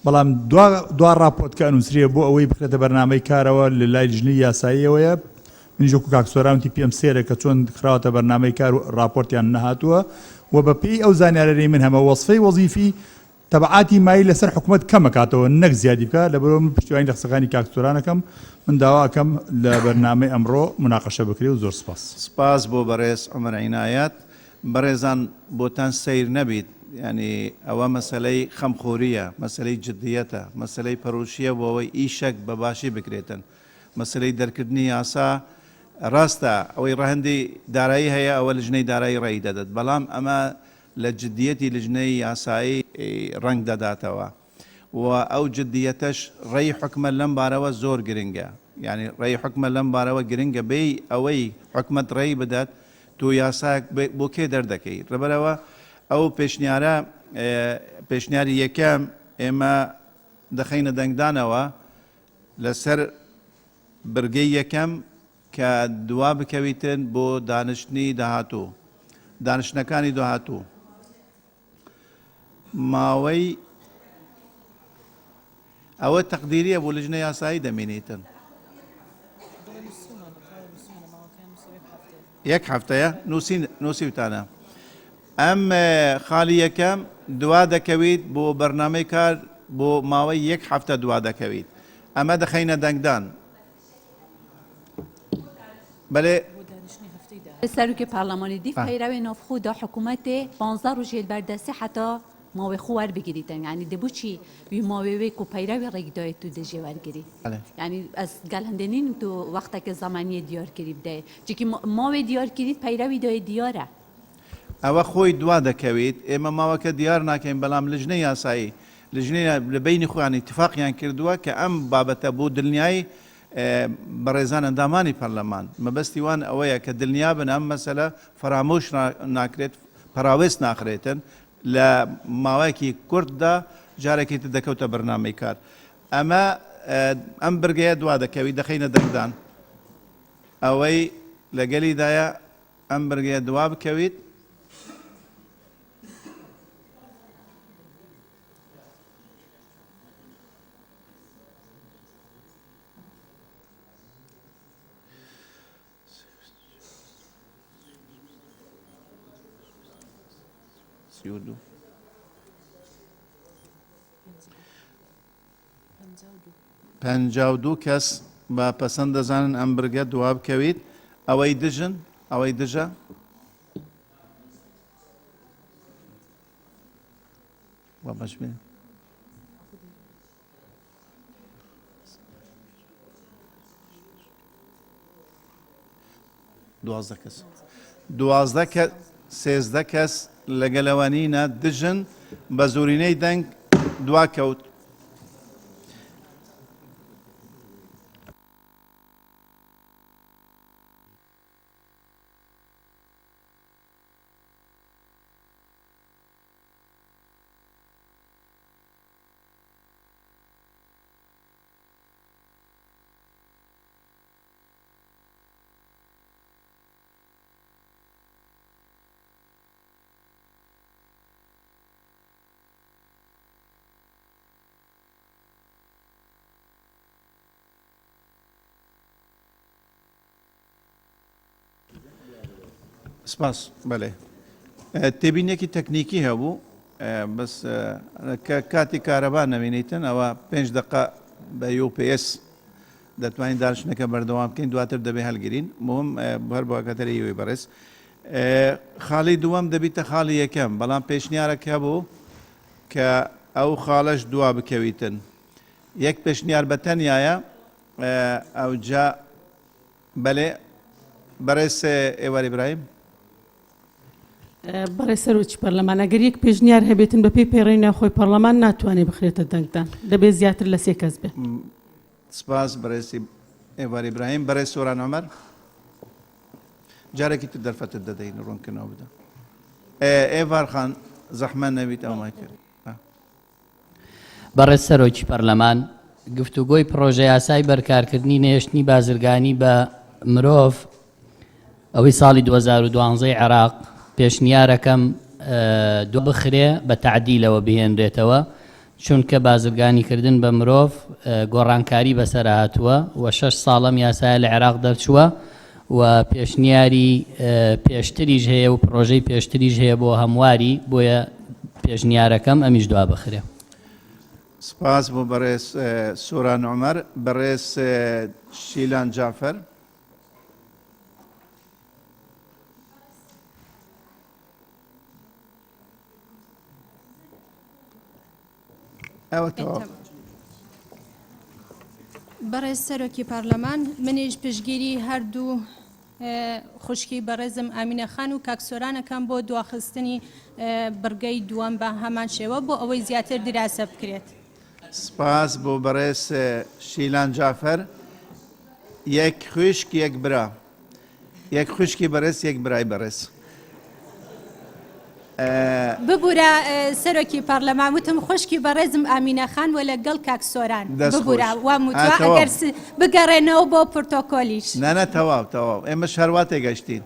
P: بەڵام دوا دوا ڕاپۆرت کە ئەنووسرێ بۆ ئەوەی بخرێتە بەرنامەی کارەوە لە لای لیژنەی یاساییەوەیە منیش وەکو کاک سۆران وتی پێم سەیرە کە چۆن خراوەتە بەرنامەی کار و ڕاپۆرتیان نەهاتووە و بە پێی ئەو زانیارانەی من هەمە وەسفەی وەزیفی تەبعاتی مالی لەسەر حکومەت کەم ئەکاتەوە نەک زیادی بکات لەبەرئەوە من پشتیوانی لە قسەکانی کاک سۆران ئەکەم من داوا ئەکەم لە بەرنامەی ئەمڕۆ موناقەشە بکرێ و زۆر سوپاس.
A: سپاس بۆ بەڕێز عومەر عینایەت. بەڕێزان بۆتان سەیر نەبیت یانی ئەوە مەسەلەی خەمخۆرییە، مەسەلەی جدیەتە، مەسەلەی پەرۆشییە بۆ ئەوەی ئیشەک بە باشی بکرێتن. مەسەلەی دەرکردنی یاسا ڕاستە ئەوەی ڕەهەندی دارایی هەیە ئەوە لجنەی دارایی ڕێی دەدەت بەڵام ئەمە لە جدیەتی لجنەی یاسایی ڕەنگ دەداتەوە. و ئەو جدیەتەش ڕێی حکومەت لەم بارەوە زۆر گرنگە یانی ڕێی حکومەت لەم بارەوە گرنگە بێی ئەوەی حکومەت ڕێی بدات تۆ یاسایەک بۆ کێ دەردەکەی لەبەرئەوە ئەو پێشنیارە پێشنیاری یەکەم ئێمە دەخەینە دەنگدانەوە لەسەر برگەی یەکەم کە دوا بکەویتن بۆ دانیشتنی داهاتوو دانیشتنەکانی داهاتوو ماوەی ئەوە تەقدیریە بۆ لجنە یاسایی دەمینیتن یەک هەفتەیە نووسین نووسیوتانە ئەم خاڵی یەکەم دوا دەکەویت بۆ بەرنامەی کار بۆ ماوەی یەک هەفتە دوا دەکەویت ئەمە دەخەینە دەنگدان بەێ
J: سەرۆکی پەرلەمانی دیف پەیرەوێ ناوخۆ دا حکوومەتێ پانزە ڕۆژێ بەردەستی حتا ماوەی خۆ وەربگریتن یعنی دەبوو چی وی ماوەی وێ کو پەیرەوی ڕێک دایت تو دژێ وەرگری یعنی ئەس گەل هەندێ نینم تو وەختەکە زەمانیە دیار کری بدەێ چونکی ماوەی دیار کریت پەیرەوی دایە دیارە.
A: ئەوە خۆی دوا دەکەویت ئێمە ماوەکە دیار ناکەین بەڵام لجنەی یاسایی لجنەی لە بەینی خۆیان ئیتفاقیان کردووە کە ئەم بابەتە بۆ دلنیایی بەڕێزان ئەندامانی پەرلەمان مەبەستی وان ئەوەیە کە دلنیابن ئەم مەسەلە فەرامۆش ناکرێت پەراوێز ناخرێتن لە ماوەیەکی کورتدا جارێکی تر دەکەوتە بەرنامەی کار ئەمە ئەم برگەیە دوا دەکەوی دەخەینە دەنگدان ئەوەی لەگەلیدایە ئەم برگەیە دوا بکەویت. 32 52 کەس بە پەسەند دەزانن ئەم برگە دوا بکەویت ئەوەی دژن ئەوەی دژە وا باش بێ. 12 کەس 12 کە 13 کەس لەگەلەوە نینە دژن بە زۆرینەی دەنگ دوا کەوت. سپاس بەێ تێبینێکی تەکنیکی هەبوو بەس کە کاتی کارەبا نەمینیتن ئەوە پێنج دقە بە UPS دەتوانین دانیشتنەکە بەردەوام بکەین دواتر دەبێ هەلگرین مهم هەر بۆ ئاگاداری ئێوەی بەڕێز خاڵی دووەم دەبیتە خاڵی یەکەم بەڵام پێشنیارێک هەبوو کە ئەو خاڵەش دوا بکەویتن یەک پێشنیار بە تەنیایە ئەوجا بەلێ بەڕێز ئێوار ئیبراهیم.
Q: بەڕێز سەرۆکی پەرلەمان ئەگەر یەک پێشنیار هەبێتن بە پێی پەیڕەوی ناوخۆی پەرلەمان ناتوانێت بخرێتە دەنگدان دەبێت زیاتر لە سێ کەس بێت.
A: سپاس بەڕێز ئێوار ئیبراهیم. بەڕێز سۆران عومەر جارێکی تر دەرفەتت دەدەین ڕوونکردنەوە بدە. ئێوار خان زەحمەت نەبیت ئەومای کرد.
K: بەڕێز سەرۆکی پەرلەمان، گفتوگۆی پڕۆژەیاسای بەرکارکردنی نەهێشتنی بازرگانی بە مرۆڤ ئەوەی ساڵی 2012 ی عێراق پێشنیارەکەم دوابخرێ بە تەعدیلەوە بهێنرێتەوە چونکە بازرگانیکردن بە مرۆڤ گۆڕانکاری بەسەر هاتووە و شەش ساڵ ئەم یاسایە لە عێراق دەرچووە و پێشنیاری پێشتریش هەیە و پڕۆژەی پێشتریش هەیە بۆ هەمواری، بۆیە پێشنیارەکەم ئەمیش دوابخرێ.
A: سپاس بۆ بەڕێز سۆران عومەر. بەڕێز شیلان جەعفەر. ئەوە تەواو.
F: بەڕێز سەرۆکی پەرلەمان منیش پشتگیری هەردوو خوشکی بەڕێزم ئامینە خان و کاک سۆران ئەکەم بۆ دواخستنی بڕگەی دووەم بە هەمان شێوە بۆ ئەوەی زیاتر دیراسە بکرێت.
A: سپاس بۆ بەڕێز شیلان جافەر. یەک خوشک یەک برا. یەک خوشکی بەڕێز یەک برای بەڕێز.
R: ببورە سەرۆکی پەڕلەمان وتم خوشکی بەڕێزم ئامینە خان وە لەگەڵ کاک سۆران ببورە وام وتوە ئەگەر بگەڕێنەوە بۆ پرتۆکۆلیش.
A: نا نا تەواو تەواو ئێمەش هەروا تێگەشتین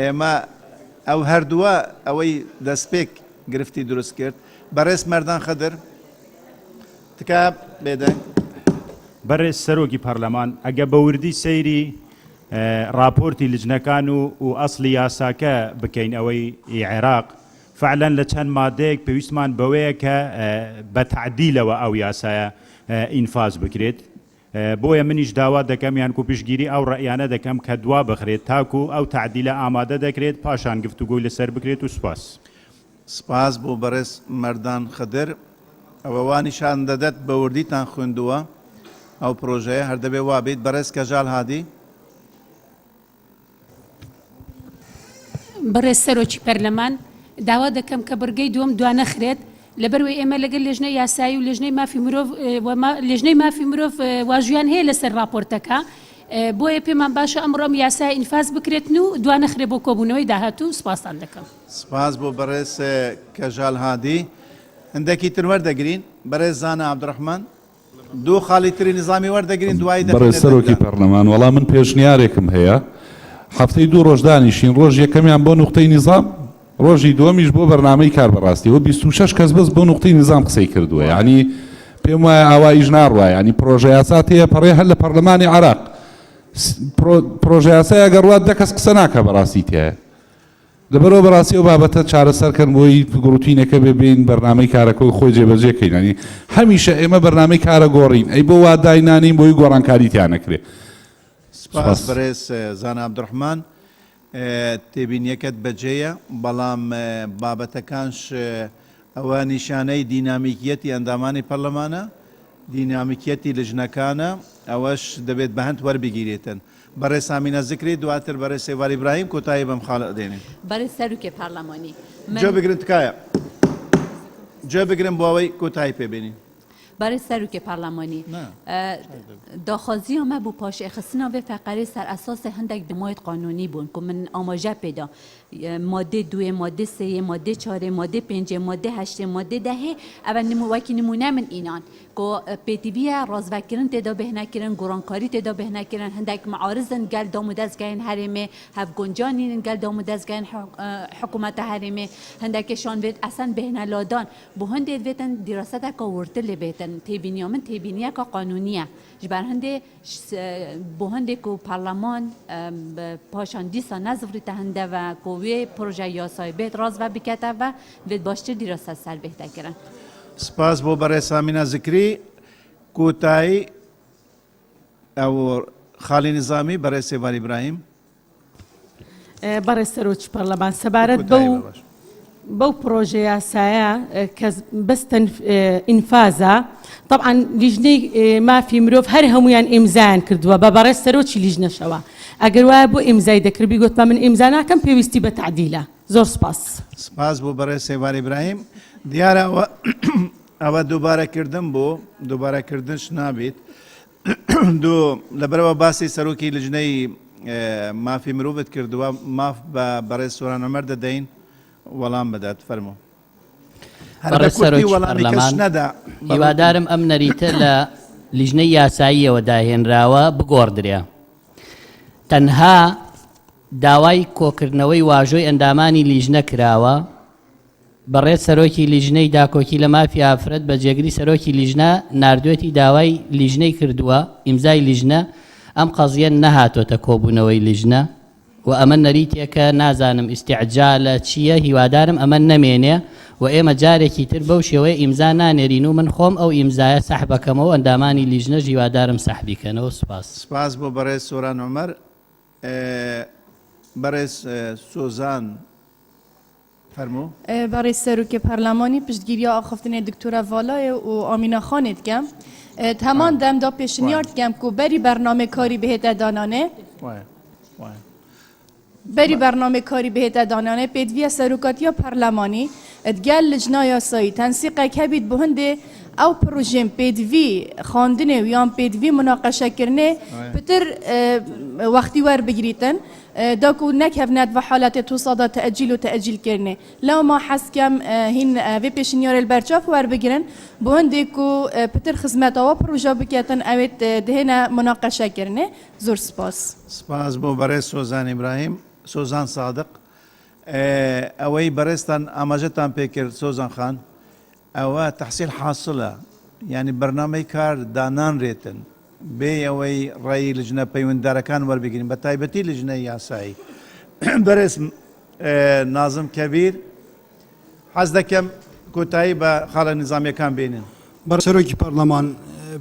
A: ئێمە ئەو هەردووە ئەوەی دەستپێک گرفتی دروست کرد بەڕێز مەردان خدر تکایە بێدەنگ.
S: بەڕێز سەرۆکی پەڕلەمان ئەگە بە وردی سەیری ڕاپۆرتی لجنەکان و و ئەسڵی یاساکە بکەین ئەوەی ی عێراق فعلەن لە چەند مادەیەک پێویستمان بەوەیە کە بە تەعدیلەوە ئەو یاسایە ئینفاز بکرێت بۆیە منیش داوا دەکەم یان کو پشتگیری ئەو ڕەئیانە دەکەم کە دوا بخرێت تاکو ئەو تەعدیلە ئامادە دەکرێت پاشان گفتوگۆی لەسەر بکرێت و سوپاس.
A: سپاس بۆ بەڕێز مەردان خدر. ئەوە وا نیشان دەدەت بە وردیتان خوێندووە ئەو پرۆژەیە، هەر دەبێ وا بیت. بەڕێز کەژال هادی.
T: بەڕێز سەرۆکی پەرلەمان، داوا دەکەم کە بڕگەی دووەم دوانەخرێت، لەبەروەی ئێمە لەگەل لێژنەی یاسایی و لێژنەی مافی مرۆڤ و لێژنەی مافی مرۆڤ واژوویان هەیە لەسەر ڕاپۆرتەکە، بۆیە پێمان باشە ئەمڕۆ ئەم یاسایە ئینفاز بکرێتن و دوانەخرێت بۆ کۆبوونەوەی داهاتوو، سوپاستان دەکەم.
A: سپاس بۆ بەڕێز کەژال هادی. هەندێکی تر وەردەگرین. بەڕێز زانا عەبدولڕەحمان. دوو خاڵی تری نیزامی وەردەگرین دوایی
U: بەڕێز
A: دەخەینە
U: سەرۆکی
A: دەنگدان.
U: پەرلەمان وەڵا من پێشنیارێکم هەیە هەفتەی دوو ڕۆژ دانیشین ڕۆژ یەکەمیان بۆ نوقتەی نیزام ڕۆژی دووەمیش بۆ بەرنامەی کار بەڕاستی وە 26 کەس بەس بۆ نوقتەی نیزام قسەی کردووە یعنی پێم وایە ئاوا ئیش ناڕوا یعنی پرۆژە یاسا تێپەڕێ هەر لە پەرلەمانی عێراق پرۆژە یاسای ئەگەر ڕوات دە کەس قسە ناکا بەڕاستی تایە لەبەرئەوە بەڕاستی ئەو بابەتە چارەسەر کەن بۆی ڕوتینەکە بێ بێین بەرنامەی کارەکە و خۆی جێبەجێ کەین یانی هەمیشە ئێمە بەرنامەی کارە گۆڕین ئەی بۆ وا داینانین بۆی گۆڕانکاری تیا نەکرێ.
A: سپاس بەڕێز زانا عەبدولڕەحمان تێبینیەکەت بەجێیە بەڵام بابەتەکانش ئەوە نیشانەی دینامیکیەتی ئەندامانی پەرلەمانە دینامیکیەتی لجنەکانە ئەوەش دەبێت بەهەند وەربگیرێتن. بەڕێز سامینە زکری دواتر بەڕێز سێڤار ئیبراهیم کۆتایی بەم خاڵە دێنین.
J: بەڕێز سەرۆکی پەرلەمانی من.
A: گوێ بگرن تکایە گوێ بگرن بۆ ئەوەی کۆتایی پێ بێنین.
J: بەڕێز سەرۆکی پەرلەمانی داخوازییا me بۆ پاشێخستنا vê feqerê ser esasê hindek bimayê qanûnî bûn ku min amaje pê da. Madê duê, madê sêyê, madê çarê, madê pêncê, madê heştê, madê dehê ev e wekî nimûne min înan. Ku pêdivî ye razvekirin tê de bêhne kirin, gorankarî tê de bêhne kirin, hindek miariz in gel dam û dezgehên herêmê, hevguncan nînin gel dam û dezgehên hikûmeta herêmê, hindekê şan vêt esen bêhne ladan. Bo hindê divêtin dîraseteka wirtir lê bêtin. Têbîniya min têbîniyeka qanûnî ye. Ji ber hindê bo hindê ku parleman paşan dîsa nezivrîte hinde ve ku wê proje yasayê bêt rast ve bikete ve divêt baştir dîraset ser bêhte kirin.
A: سپاس بۆ بەڕێز سامینە زکری. کۆتایی ئەو خاڵی نیزامی بەڕێز سێڤار ئیبراهیم.
Q: بەڕێز سەرۆکی پەرلەمان سەبارەت بەو بەو پرۆژە یاسایە کە بەس ئینفازە طبعا لیژنەی مافی مرۆڤ هەر هەمویان ئیمزایان کردووە بە بەڕێز سەرۆکی لیژنەشەوە ئەگەر وایە بۆ ئیمزای دەکرد بیگوتبا من ئیمزا ناکەم پێویستی بە تەعدیلە زۆر سپاس.
A: سپاس بۆ بەڕێز سێڤار ئیبراهیم. دیارە ئەوە ئەوە دووبارە کردن بوو، دووبارە کردنش نابیت. دوو لەبەرەوە باسی سەرۆکی لجنەی مافی مرۆڤت کردووە، ماف بە بەڕێز سۆران عومەر دەدەین وەڵام بدات. فەرموو. هەر بە
K: بەڕێز
A: کورتی
K: سەرۆکی
A: وەڵامی کەس
K: پەرلەمان،
A: نەدا.
K: هیوادارم ئەم نەریتە لە لیژنەی یاساییەوە داهێنراوە بگۆڕدرێ. تەنها داوای کۆکردنەوەی واژۆی ئەندامانی لیژنە کراوە، بەڕێز سەرۆکی لیژنەی داکۆکی لە مافی ئافرەت بە جێگری سەرۆکی لیژنە ناردوێتی داوای لیژنەی کردووە، ئیمزای لیژنە، ئەم قەزیە نەهاتۆتە کۆبوونەوەی لیژنە و ئەمە نەریتێکە نازانم ئیستعجالە چییە هیوادارم ئەمە نەمێنێ و ئێمە جارێکی تر بەو شێوەیە ئیمزا نانێرین و من خۆم ئەو ئیمزایە سەحبەکەمەوە و ئەندامانی لیژنەش هیوادارم سەحبی کەنەوە سوپاس.
A: سپاس بۆ بەڕێز سۆران عومەر. بەڕێز سۆزان فەرموو.
F: بەڕێز سەرۆکێ پەرلەمانی پشتگیریا ئاخفتنێ دکتۆرە ڤالایێ و ئامینە خانێ دکەم. د هەمان دەم دا پێشنیار دکەم کو بەری بەرنامێ کاری بهێتە دانانێ. بەری بەرنامێ کاری بهێتە دانانێ پێدڤیە سەرۆکاتیا پەرلەمانی دگەل لجنا یاسایی تەنسیقێک هەبیت بۆ هندێ. ئەو پڕۆژێن پێدڤی خواندنێ و یان پێدڤی مناقەشەکردنێ پتر وەختی وەربگریتن داکو نەکەڤنە ڤە حالەتێ توسادا تەئجیل و تەئجیل کردنێ. لەوما حەز کەم هین ڤێ پێشنیارێ لبەرچاف وەربگرن بۆ هندێ کو پتر خزمەتا وە پڕۆژە بکەتن ئەوێت دهێنە مناقەشە کردنێ. زۆر سپاس.
A: سپاس بۆ بەڕێز سۆزان ئیبراهیم. سۆزان سادق، ئەوەی بەڕێزتان ئاماژەتان پێکرد سۆزان خان، ئەوە تەحسیل حاسڵە، یانی بەرنامەی کار دانانرێتن بێ ئەوەی ڕای لجنە پەیوەندیدارەکان وەربگرین بە تایبەتی لجنەی یاسایی. بەرێز نازم کەبیر، حەز دەکەم کۆتایی بە خاڵە نیزامییەکان بێنن.
C: بەڕێز سەرۆکی پەرلەمان،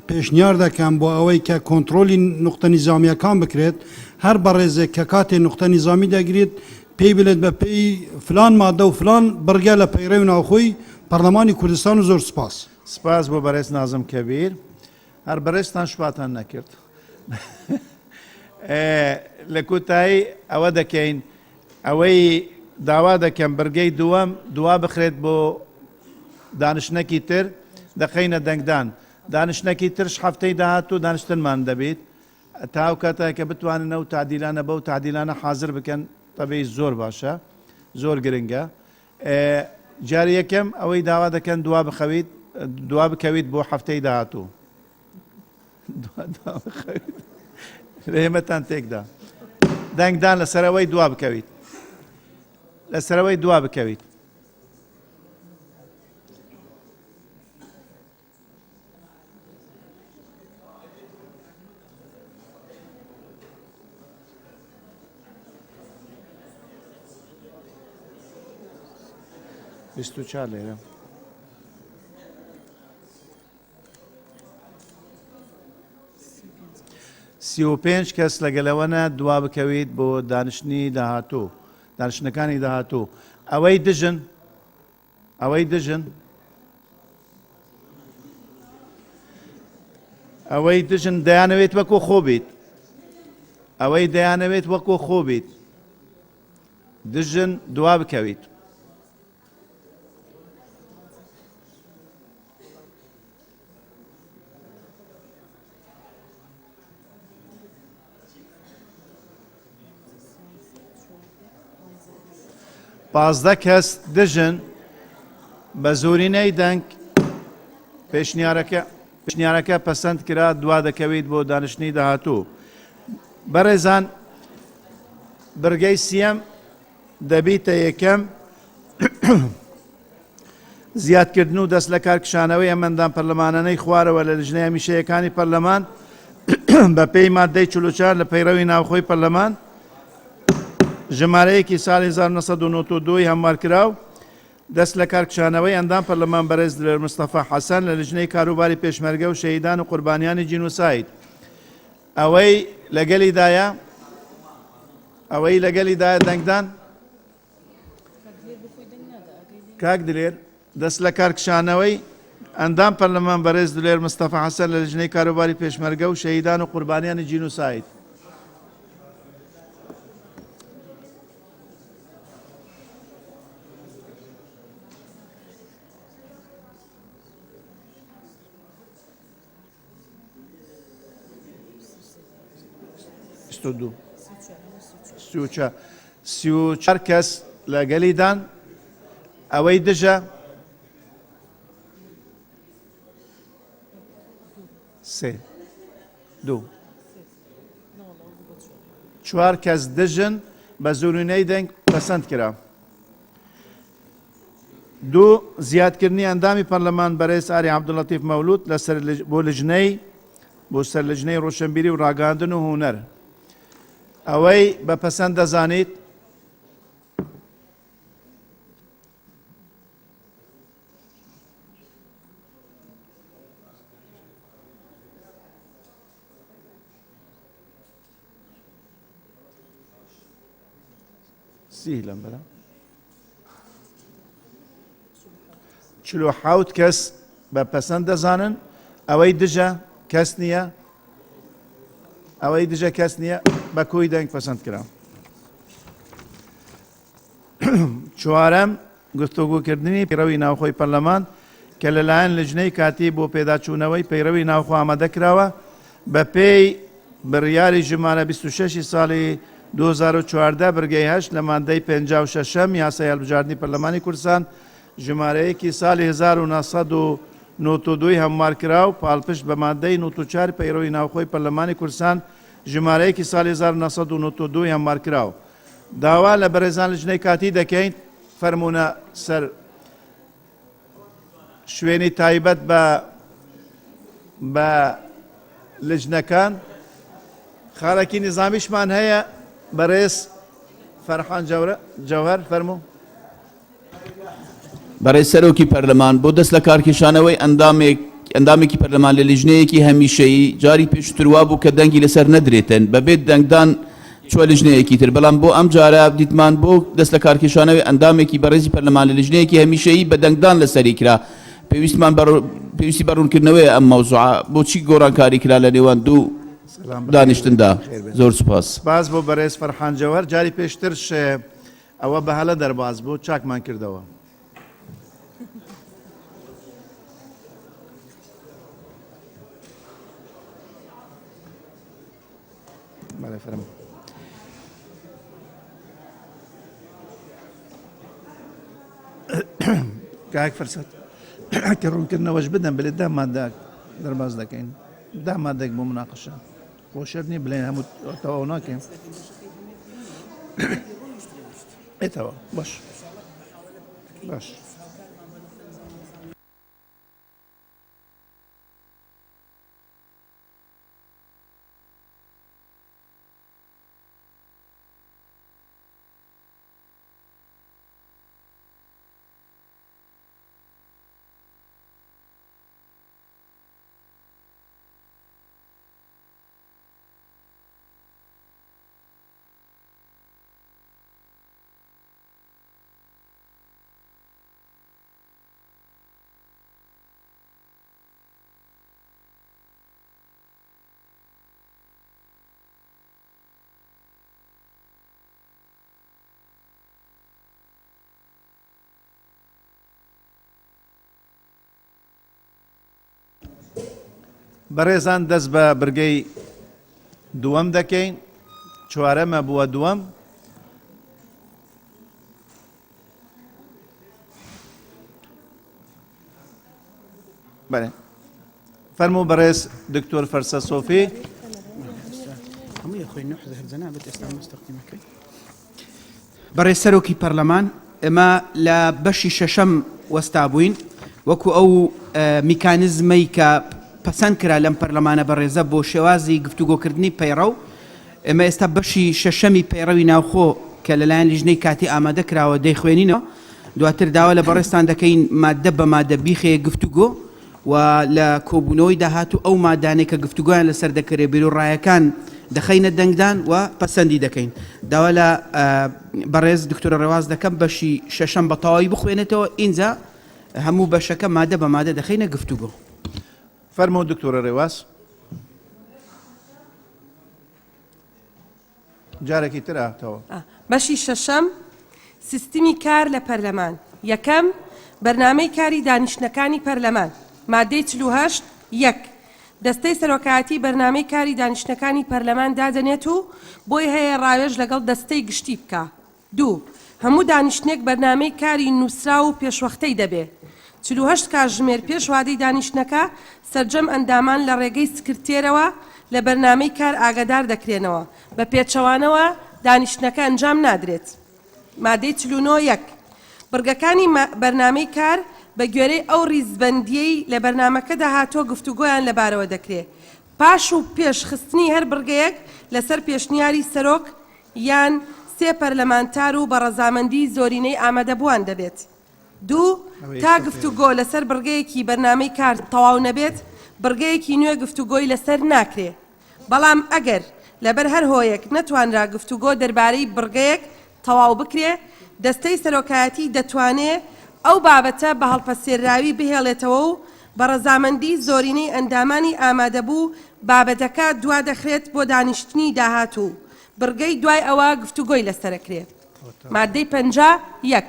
C: پێشنیار دەکەم بۆ ئەوەی کە کۆنتڕۆلی نوقتە نیزامییەکان بکرێت، هەر بەڕێزێک کە کاتێ نوقتە نیزامی دەگریت، پێی بلێت بە پێی فلان مادە و فلان بڕگە لە پەیڕەوی ناوخۆی پەرلەمانی کوردستان و زۆر سوپاس.
A: سپاس بۆ بەڕێز نازم کەبیر. هەر بەڕێزتان شواتان نەکرد. لە کۆتایی ئەوە دەکەین ئەوەی داوا دەکەم بڕگەی دووەم دوا بخرێت بۆ دانیشتنەکی تر دەخەینە دەنگدان. دانیشتنەکی ترش هەفتەی داهاتوو دانیشتنمان دەبیت. تا ئەو کاتە کە بتوانن ئەو تەعدیلانە بەو تەعدیلانە حازر بکەن تەبعی زۆر باشە زۆر گرنگە. جاری یەکەم ئەوەی داوا دەکەن دوا بخەویت دوا بکەویت بۆ هەفتەی داهاتوو. لە ئێمەتان تێکدا. دەنگدان لەسەرەوەی دوا بکەویت. لەسەرەوەی دوا بکەویت. 24 لێرە. 35 کەس لەگەلەوەنە دوا بکەویت بۆ دانیشتنی داهاتوو دانیشتنەکانی داهاتوو ئەوەی دژن ئەوەی دژن ئەوەی دژن دەیانەوێت وەکۆ خۆ بیت ئەوەی دەیانەوێت وەکۆ خۆ بیت دژن دوا بکەویت. 15 کەس دژن بە زۆرینەی دەنگ پێشنیارەکە پێشنیارەکە پەسەند کرا دوا دەکەویت بۆ دانیشتنی داهاتوو. بەڕێزان بڕگەی سیەم دەبیتە یەکەم زیادکردن و دەست لەکار کشانەوەی ئەم ئەندام پەرلەمانانەی خوارەوە لە لیژنەی هەمیشەیەکانی پەرلەمان بە پێی ماددەی 44 لە پەیڕەوی ناوخۆی پەرلەمان ژمارەیەکی ساڵی 1992 هەموارکراو دەست لە کار کشانەوەی ئەندام پەرلەمان بەرێز دلێر مستەفا حەسەن لە لیژنەی کاروباری پێشمەرگە و شەهیدان و قوربانیانی جینوساید ئەوەی لەگەلیدایە ئەوەی لەگەلیدایە دەنگدان کاک دلێر دەست لە کارکشانەوەی ئەندام پەرلەمان بەرێز دلێر مستەفا حەسەن لە لیژنەی کاروباری پێشمەرگە و شەهیدان و قوربانیانی جینوساید. 34 کەس لەگەلیدان ئەوەی دژە سێ دوو چوار کەس دژن بە زۆرینەی دەنگ پەسەند کرا. دوو، زیادکردنی ئەندامی پەرلەمان بەرێز ئاری عەبدولەتیف مەولود لە سەر بۆ لجنەی بۆ سەرلجنەی ڕۆشنبیری و ڕاگەاندن و هونەر. ئەوەی بە پەسەند دەزانیت؟ سی لەم بەرە 47 کەس بە پەسەند دەزانن ئەوەی دژە کەس نییە ئەوەی دژە کەس نییە بە کۆی دەنگ پەسەند کرا چوارەم گفتوگۆکردنی پەیڕەوی ناوخۆی پەرلەمان. کە لەلایەن لجنەی کاتی بۆ پێداچوونەوەی پەیڕەوی ناوخۆ ئامادە کراوە بەپێی بڕیاری ژمارە 26 ی ساڵی 2014 برگەی هەشت لە مادەی 56 ەم یاسای هەڵبژاردنی پەرلەمانی کوردستان ژمارە یەکی ساڵی 1992 هەموارکراو پاڵپشت بە مادەی 94 پەیڕەوی ناوخۆی پەرلەمانی کوردستان ژمارە یەکی ساڵی 1992 هەموارکراو داوا لە بەرێزان لجنەی کاتی دەکەین فەرموونە سەر شوێنی تایبەت بە بە لجنەکان خاڵێکی نظامیشمان هەیە بەڕێز فەرحان جەوهەر فەرموو.
D: بەڕێز سەرۆکی پەرلەمان، بۆ دەست لەکارکێشانەوەی ئەندامێک ئەندامێکی پەرلەمان لە لیژنەیەکی هەمیشەیی، جاری پێشووتر وابوو کە دەنگی لەسەر نەدرێتن، بەبێ دەنگدان چووە لیژنەیەکی تر، بەڵام بۆ ئەمجارە دیتمان بۆ دەست لەکارکێشانەوەی ئەندامێکی بەڕێزی پەرلەمان لە لیژنەیەکی هەمیشەیی بە دەنگدان لەسەری کرا. پێویستمان بە پێویستی بە ڕوونکردنەوەیە ئەم مەوزوعە، بۆچی گۆڕانکاری کرا لە نێوان دوو دانیشتندا؟ زۆر سوپاس.
A: سپاس بۆ بەڕێز فەرحان جەوهەر، جاری پێشترش ئەوە بە هەلە دەرباز بوو چاکمان کردەوە. بەڵێ فەرموو. کاک فرسەت کە ڕوونکردنەوەش بدەن بلێ دا مادە دەرباز دەکەین دا مادەێک بۆ مناقشە خۆشەر نیە بلێن هەموو تەواو ناکەین ئێتەوە باش باش. بەڕێزان دەست بە برگەی دووەم دەکەین چوارەمە بووە دووەم بەێ فەرموو بەڕێز دکتۆر فەرسە سۆفی.
V: بەڕێز سەرۆکی پەرلەمان ئێمە لە بەشی شەشەم وەستا بووین وەکو ئەو میکانزمەی کە پەسەند کرا لەم پەرلەمانە بەڕێزە بۆ شێوازی گفتوگۆکردنی پەیڕەو ئێمە ئێستا بەشی شەشەمی پەیڕەوی ناوخۆ کە لەلایەن لیژنەی کاتی ئامادە کراوە دەیخوێنینەوە دواتر داوا لە بەڕێزتان دەکەین ماددە بە ماددە بیخەیە گفتوگۆ و لە کۆبوونەوەی داهاتوو ئەو مادانەی کە گفتوگۆیان لەسەر دەکرێت بیروڕایەکان دەخەینە دەنگدان و پەسەندی دەکەین. داوا لە بەڕێز دکتۆرە ڕێواز دەکەم بەشی شەشەم بە تەواوی بخوێنێتەوە ئینجا هەموو بەشەکە مادە بە مادە دەخەینە گفتوگۆ.
A: فەرموو دکتۆرە ڕێواز. جارێکی تر ئاتەوە.
N: بەشی شەشەم، سیستمی کار لە پەرلەمان یەکەم، بەرنامەی کاری دانیشتنەکانی پەرلەمان مادەی 48، یەک. دەستەی سەرۆکایەتی بەرنامەی کاری دانیشتنەکانی پەرلەمان دادەنێت و بۆی هەیە ڕاوێژ لەگەڵ دەستەی گشتی بکا. دوو. هەموو دانیشتنێک بەرنامەی کاری نووسراو و پێشوەختەی دەبێ. 48 کاژمێر پێش وادەی دانیشتنەکە، سەرجەم ئەندامان لە ڕێگەی سکرتێرەوە لە بەرنامەی کار ئاگادار دەکرێنەوە، بە پێچەوانەوە دانیشتنەکە ئەنجام نادرێت. مادەی 49 یەک. بڕگەکانی بەرنامەی کار بە گوێرەی ئەو ڕیزبەندییەی لە بەرنامەکەدا هاتووە گفتوگۆیان لەبارەوە دەکرێ. پاش و پێش خستنی هەر بڕگەیەک لەسەر پێشنیاری سەرۆک یان سێ پەرلەمانتار و بە ڕەزامەندیی زۆرینەی ئامادەبووان دەبێت. دوو، تا گفتوگۆ لەسەر بڕگەیەکی بەرنامەی کار تەواو نەبێت، بڕگەیەکی نوێ گفتوگۆی لەسەر ناکرێ. بەڵام ئەگەر لەبەر هەر هۆیەک نەتوانرا گفتوگۆ دەربارەی بڕگەیەک تەواو بکرێ، دەستەی سەرۆکایەتی دەتوانێ ئەو بابەتە بە هەڵپەسێرراوی بهێڵێتەوە و بە ڕەزامەندی زۆرینەی ئەندامانی ئامادەبوو بابەتەکە دوادەخرێت بۆ دانیشتنی داهاتوو بڕگەی دوای ئەوە گفتوگۆی لەسەرەکرێ. مادەی 50 یەک.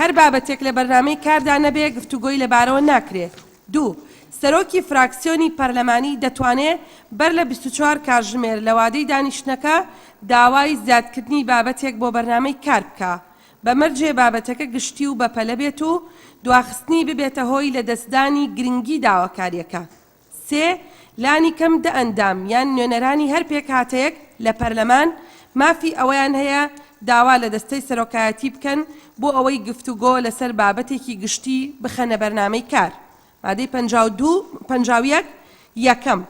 N: هەر بابەتێک لە بەرنامەی کاردا نەبێ گفتوگۆی لەبارەوە ناکرێ. دوو. سەرۆکی فراکسیۆنی پەرلەمانی دەتوانێ بەر لە 24 کاژمێر لە وادەی دانیشتنەکە داوای زیادکردنی بابەتێک بۆ بەرنامەی کار بکا بە مەرجێ بابەتەکە گشتی و بەپەلە بێت و دواخستنی ببێتە هۆی لەدەستدانی گرنگی داواکارییەکە. سێ، لانی کەم دە ئەندام یان نوێنەرانی هەر پێکهاتەیەک لە پەرلەمان مافی ئەوەیان هەیە داوا لە دەستەی سەرۆکایەتی بکەن بۆ ئەوەی گفتوگۆ لەسەر بابەتێکی گشتی بخەنە بەرنامەی کار. مادەی 52، 51، یەکەم.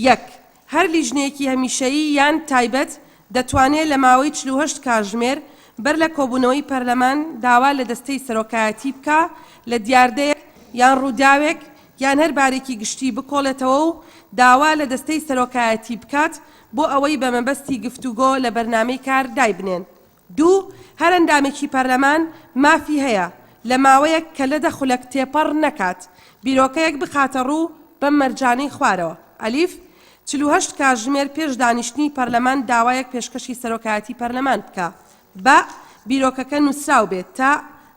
N: یەک، هەر لیژنەیەکی هەمیشەیی یان تایبەت دەتوانێ لە ماوەی 48 کاژمێر بەر لە کۆبوونەوەی پەرلەمان داوا لە دەستەی سەرۆکایەتی بکا لە دیاردەیەک یان ڕووداوێک یان هەر بارێکی گشتی بکۆڵێتەوە و داوا لە دەستەی سەرۆکایەتی بکات بۆ ئەوەی بە مەبەستی گفتوگۆ لە بەرنامەی کار دایبنێن. دوو، هەر ئەندامێکی پەرلەمان مافی هەیە لە ماوەیەک کە لە دە خولەک تێپەڕ نەکات بیرۆکەیەک بخاتە ڕوو بەم مەرجانەی خوارەوە، ئەلیف، 48 کاژمێر پێش دانیشتنی پەرلەمان داوایەک پێشکەشی سەرۆکایەتی پەرلەمان بکا. بە، بیرۆکەکە نووسراو بێت. تا،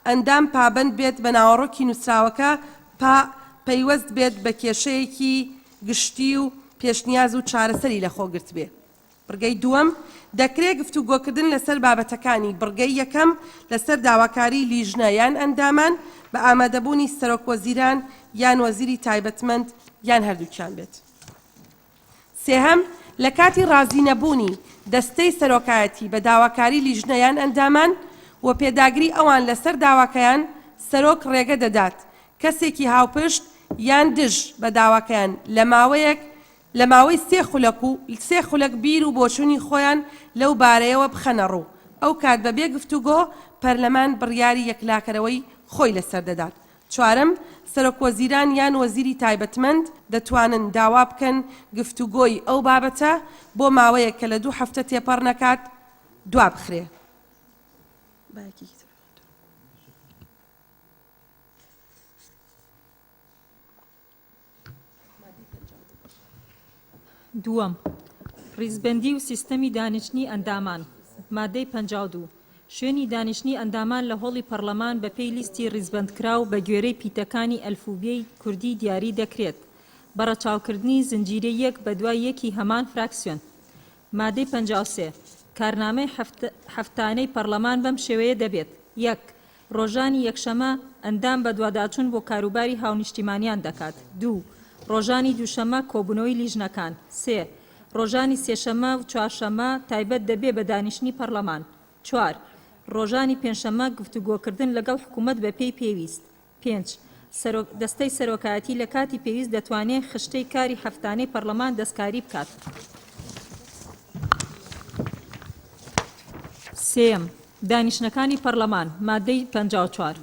N: ئەندام پابەند بێت بە ناوەڕۆکی نووسراوەکە. پا، پەیوەست بێت بە کێشەیەکی گشتی و پێشنیاز و چارەسەری لەخۆ گرتبێ. بڕگەی دووەم، دەکرێ گفتوگۆکردن لەسەر بابەتەکانی بڕگەی یەکەم لەسەر داواکاریی لیژنە یان ئەندامان بە ئامادەبوونی سەرۆک وەزیران یان وەزیری تایبەتمەند یان هەردووکیان بێت. سێهەم، لە کاتی ڕازی نەبوونی دەستەی سەرۆکایەتی بە داواکاری لیژنە یان ئەندامان و پێداگری ئەوان لەسەر داواکەیان، سەرۆک ڕێگە دەدات کەسێکی هاوپشت یان دژ بە داواکەیان لە ماوەیەک لە ماوەی سێ خولەک و سێ خولەک بیر و بۆچوونی خۆیان لەو بارەیەوە بخەنە ڕوو، ئەو کات بە بێ گفتوگۆ پەرلەمان بڕیاری یەکلاکەرەوەی خۆی لەسەر دەدات. چوارەم، سەرۆکوەزیران یان وەزیری تایبەتمەند دەتوانن داوا بکەن گفتوگۆی ئەو بابەتە بۆ ماوەیەک کە لە دوو هەفتە تێپەڕ نەکات دوابخرێ.
B: دووەم، ڕیزبەندی و سیستەمی دانیشتنی ئەندامان، مادەی 52، شوێنی دانیشتنی ئەندامان لە هۆڵی پەڕلەمان بە پێی لیستی ڕیزبەندکراو بە گوێرەی پیتەکانی ئەلفوبێی کوردی دیاری دەکرێت بە ڕەچاوکردنی زنجیرەی یەک بە دوای یەکی هەمان فراکسیۆن. مادەی 53، کارنامەی هەفتانەی پەڕلەمان بەم شێوەیە دەبێت، یەک. ڕۆژانی یەکشەمە ئەندام بەدواداچوون بۆ کاروباری هاونیشتیمانیان دەکات. دوو. ڕۆژانی دووشەمە کۆبوونەوەی لیژنەکان. سێ. ڕۆژانی سێشەمە و چوارشەمە تایبەت دەبێ بە دانیشتنی پەڕلەمان. چوار. ڕۆژانی پێنجشەمە گفتوگۆکردن لەگەڵ حکوومەت بەپێی پێویست. پێنج. سەرۆک دەستەی سەرۆکایەتی لە کاتی پێویست دەتوانێ خشتەی کاری هەفتانەی پەڕلەمان دەستکاری بکات. سێیەم، دانیشتنەکانی پەڕلەمان، ماددەی 54.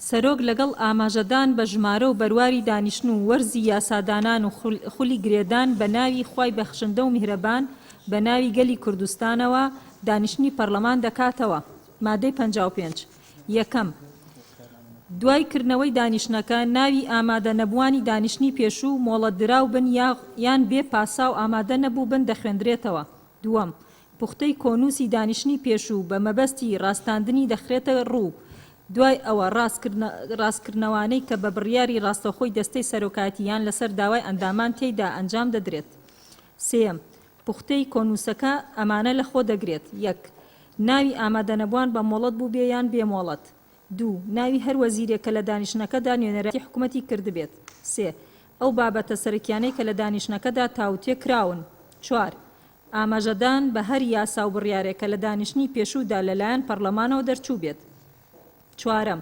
B: سەرۆک لەگەڵ ئاماژەدان بە ژمارە و بەرواری دانیشتن و وەرزی یاسادانان و خولی گرێدان بە ناوی خوای بەخشندە و میهرەبان بە ناوی گەلی کوردستانەوە دانیشتنی پەڕلەمان دەکاتەوە. مادەی 55. یەکەم، دوای کردنەوەی دانیشتنەکە، ناوی ئامادە نەبووانی دانیشتنی پێشوو، مۆڵەتدراو بن یان بێ پاساو ئامادە نەبووبن دەخوێندرێتەوە. دووەم، پوختەی کۆنووسی دانیشتنی پێشوو بە مەبەستی ڕاستاندنی دەخرێتە ڕوو، دوای ئەوە ڕاستکردنەوانەی کە بە بڕیاری ڕاستەوخۆی دەستەی سەرۆکایەتی یان لەسەر داوای ئەندامان تێیدا ئەنجام دەدرێت. سێیەم، پوختەی کۆنووسەکە ئەمانە لە خۆ دەگرێت، یەک. ناوی ئامادەنەبووان بە مۆڵەت بووبێ یان بێ مۆڵەت. دوو. ناوی هەر وەزیرێک کە لە دانیشتنەکەدا نوێنەرایەتی حکومەتی کردبێت. سێ. ئەو بابەتە سەرەکیانەی کە لە دانیشتنەکەدا تاوتوێ کراون. چوار. ئاماژەدان بە هەر یاسا و بڕیارێک کە لە دانیشتنی پێشوودا لە لایەن پەڕلەمانەوە دەرچووبێت. چوارەم،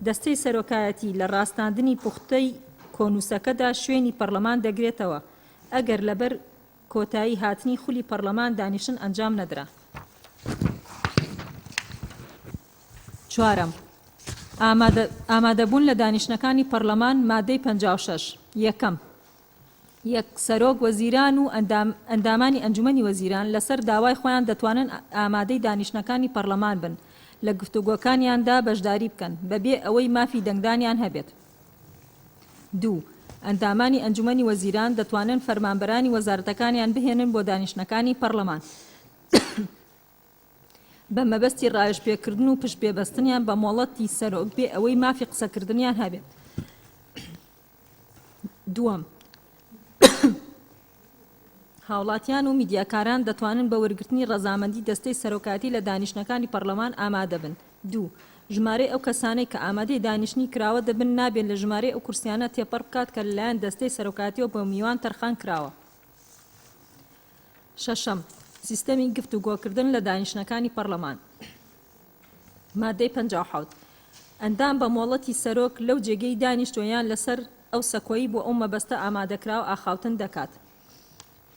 B: دەستەی سەرۆکایەتی لە ڕاستاندنی پوختەی کۆنووسەکەدا شوێنی پەڕلەمان دەگرێتەوە، ئەگەر لەبەر کۆتایی هاتنی خولی پەڕلەمان دانیشتن ئەنجام نەدرا. چوارەم، ئامادە ئامادەبوون لە دانیشتنەکانی پەڕلەمان، مادەی 56، یەکەم، یەک، سەرۆک وەزیران و ئەندامانی ئەنجومەنی وەزیران لەسەر داوای خۆیان دەتوانن ئامادەی دانیشتنەکانی پەڕلەمان بن، لە گفتوگۆکانیاندا بەشداری بکەن، بەبێ ئەوەی مافی دەنگدانیان هەبێت. دوو، ئەندامانی ئەنجومەنی وەزیران دەتوانن فەرمانبەرانی وەزارەتەکانیان بهێنن بۆ دانیشتنەکانی پەڕلەمان.
E: بە مەبەستی ڕاوێژپێکردن و پشتپێبەستنیان بە مۆڵەتی سەرۆک بێ ئەوەی مافی قسەکردنیان هەبێت. دووەم، هاوڵاتیان و میدیاکاران دەتوانن بە وەرگرتنی ڕەزامەندی دەستەی سەرۆکایەتی لە دانیشتنەکانی پەڕلەمان ئامادەبن. دوو. ژمارەی ئەو کەسانەی کە ئامادەی دانیشتنی کراوە دەبن نابێت لە ژمارەی ئەو کورسیانە تێپەڕ بکات کە لەلایەن دەستەی سەرۆکایەتیەوە بۆ میوان تەرخان کراوە. شەشەم، سیستەمی گفتوگۆکردن لە دانیشتنەکانی پەڕلەمان. مادەی 57. ئەندام بە مۆڵەتی سەرۆک لەو جێگەی دانیشتووە یان لەسەر ئەو سەکۆی بۆ ئەو مەبەستە ئامادەکراوە ئاخاوتن دەکات.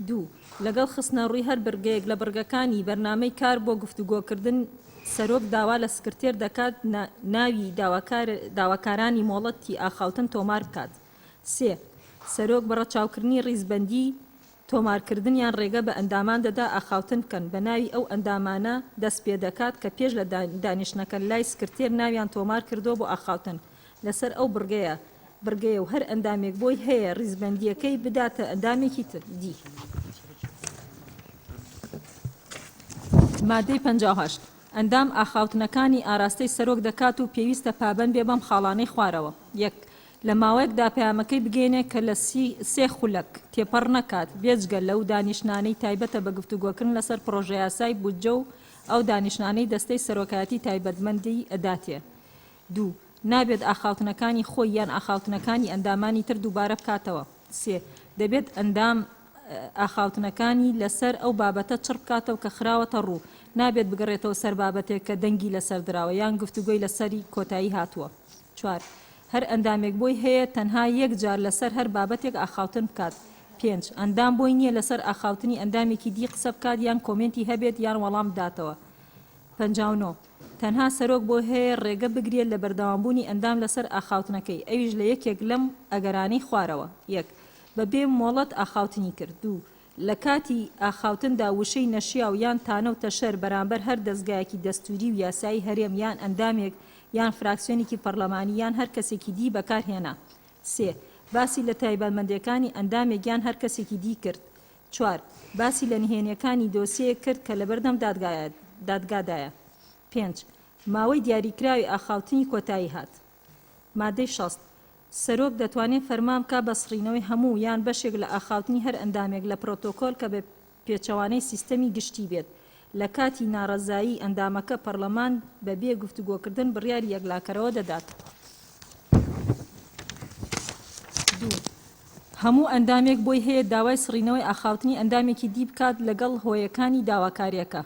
E: دوو. لەگەڵ خستنەڕووی هەر بڕگەیەک لە بڕگەکانی بەرنامەی کار بۆ گفتوگۆکردن، سەرۆک داوا لە سکرتێر دەکات ناوی داواکارانی مۆڵەتی ئاخاوتن تۆمار بکات. سێ. سەرۆک بە ڕەچاوکردنی ڕیزبەندیی تۆمارکردنیان ڕێگە بە ئەندامان دەدا ئاخاوتن بکەن، بە ناوی ئەو ئەندامانە دەست پێدەکات کە پێش لە دانیشتنەکە لای سکرتێر ناویان تۆمار کردووە بۆ ئاخاوتن لەسەر ئەو بڕگەیە بڕگەیە و هەر ئەندامێک بۆی هەیە ڕیزبەندییەکەی بداتە ئەندامێکی تر. دی. مادەی 58. ئەندام ئاخاوتنەکانی ئاراستەی سەرۆک دەکات و پێویستە پابەند بێ بەم خاڵانەی خوارەوە، یەک. لە ماوەیەکدا پەیامەکەی بگەیەنێ کە لە سێ خولەک تێپەڕ نەکات، بێجگە لەو دانیشتنانەی تایبەتە بە گفتوگۆکردن لەسەر پڕۆژەیاسای بودجە و ئەو دانیشتنانەی دەستەی سەرۆکایەتی تایبەتمەندی ئەداتێ. دوو. نابێت ئاخاوتنەکانی خۆی یان ئاخاوتنەکانی ئەندامانی تر دووبارە بکاتەوە. سێ. دەبێت ئەندام ئاخاوتنەکانی لەسەر ئەو بابەتە چڕ بکاتەوە کە خراوەتە ڕوو، نابێت بگەڕێتەوە سەر بابەتێک کە دەنگی لەسەر دراوە یان گفتوگۆی لەسەری کۆتایی هاتووە. چوار. هەر ئەندامێک بۆی هەیە تەنها یەک جار لەسەر هەر بابەتێک ئاخاوتن بکات. پێنج. ئەندام بۆی نییە لەسەر ئاخاوتنی ئەندامێکی دی قسە بکات یان کۆمێنتی هەبێت یان وەڵام بداتەوە. 59. تەنها سەرۆک بۆی هەیە ڕێگە بگرێت لە بەردەوامبوونی ئەندام لەسەر ئاخاوتنەکەی، ئەویش لە یەکێک لەم ئەگەرانەی خوارەوە، یەک. بە بێ مۆڵەت ئاخاوتنی کرد. دوو. لە کاتی ئاخاوتندا وشەی نەشیاو یان تانە و تەشەر بەرامبەر هەر دەزگایەکی دەستووری و یاسایی هەرێم یان ئەندامێک یان فراکسیۆنێکی پەڕلەمانی یان هەر کەسێکی دی بەکار هێنا. سێ. باسی لە تایبەتمەندێکانی ئەندامێک یان هەر کەسێکی دی کرد. چوار. باسی لە نهێنیەکانی دۆسیەیەک کرد کە لەبەردەم دادگادایە. پێنج. ماوەی دیاریکراوی ئاخاوتنی کۆتایی هات. مادەی 60. سەرۆک دەتوانێ فەرمان بکا بە سڕینەوەی هەموو یان بەشێک لە ئاخاوتنی هەر ئەندامێک لە پرۆتۆکۆل کە بە پێچەوانەی سیستەمی گشتی بێت. لە کاتی ناڕەزایی ئەندامەکە پەڕلەمان بە بێ گفتوگۆکردن بڕیاری یەکلاکەرەوە دەدات. دوو. هەموو ئەندامێک بۆی هەیە داوای سڕینەوەی ئاخاوتنی ئەندامێکی دی بکات لەگەڵ هۆیەکانی داواکاریەکە.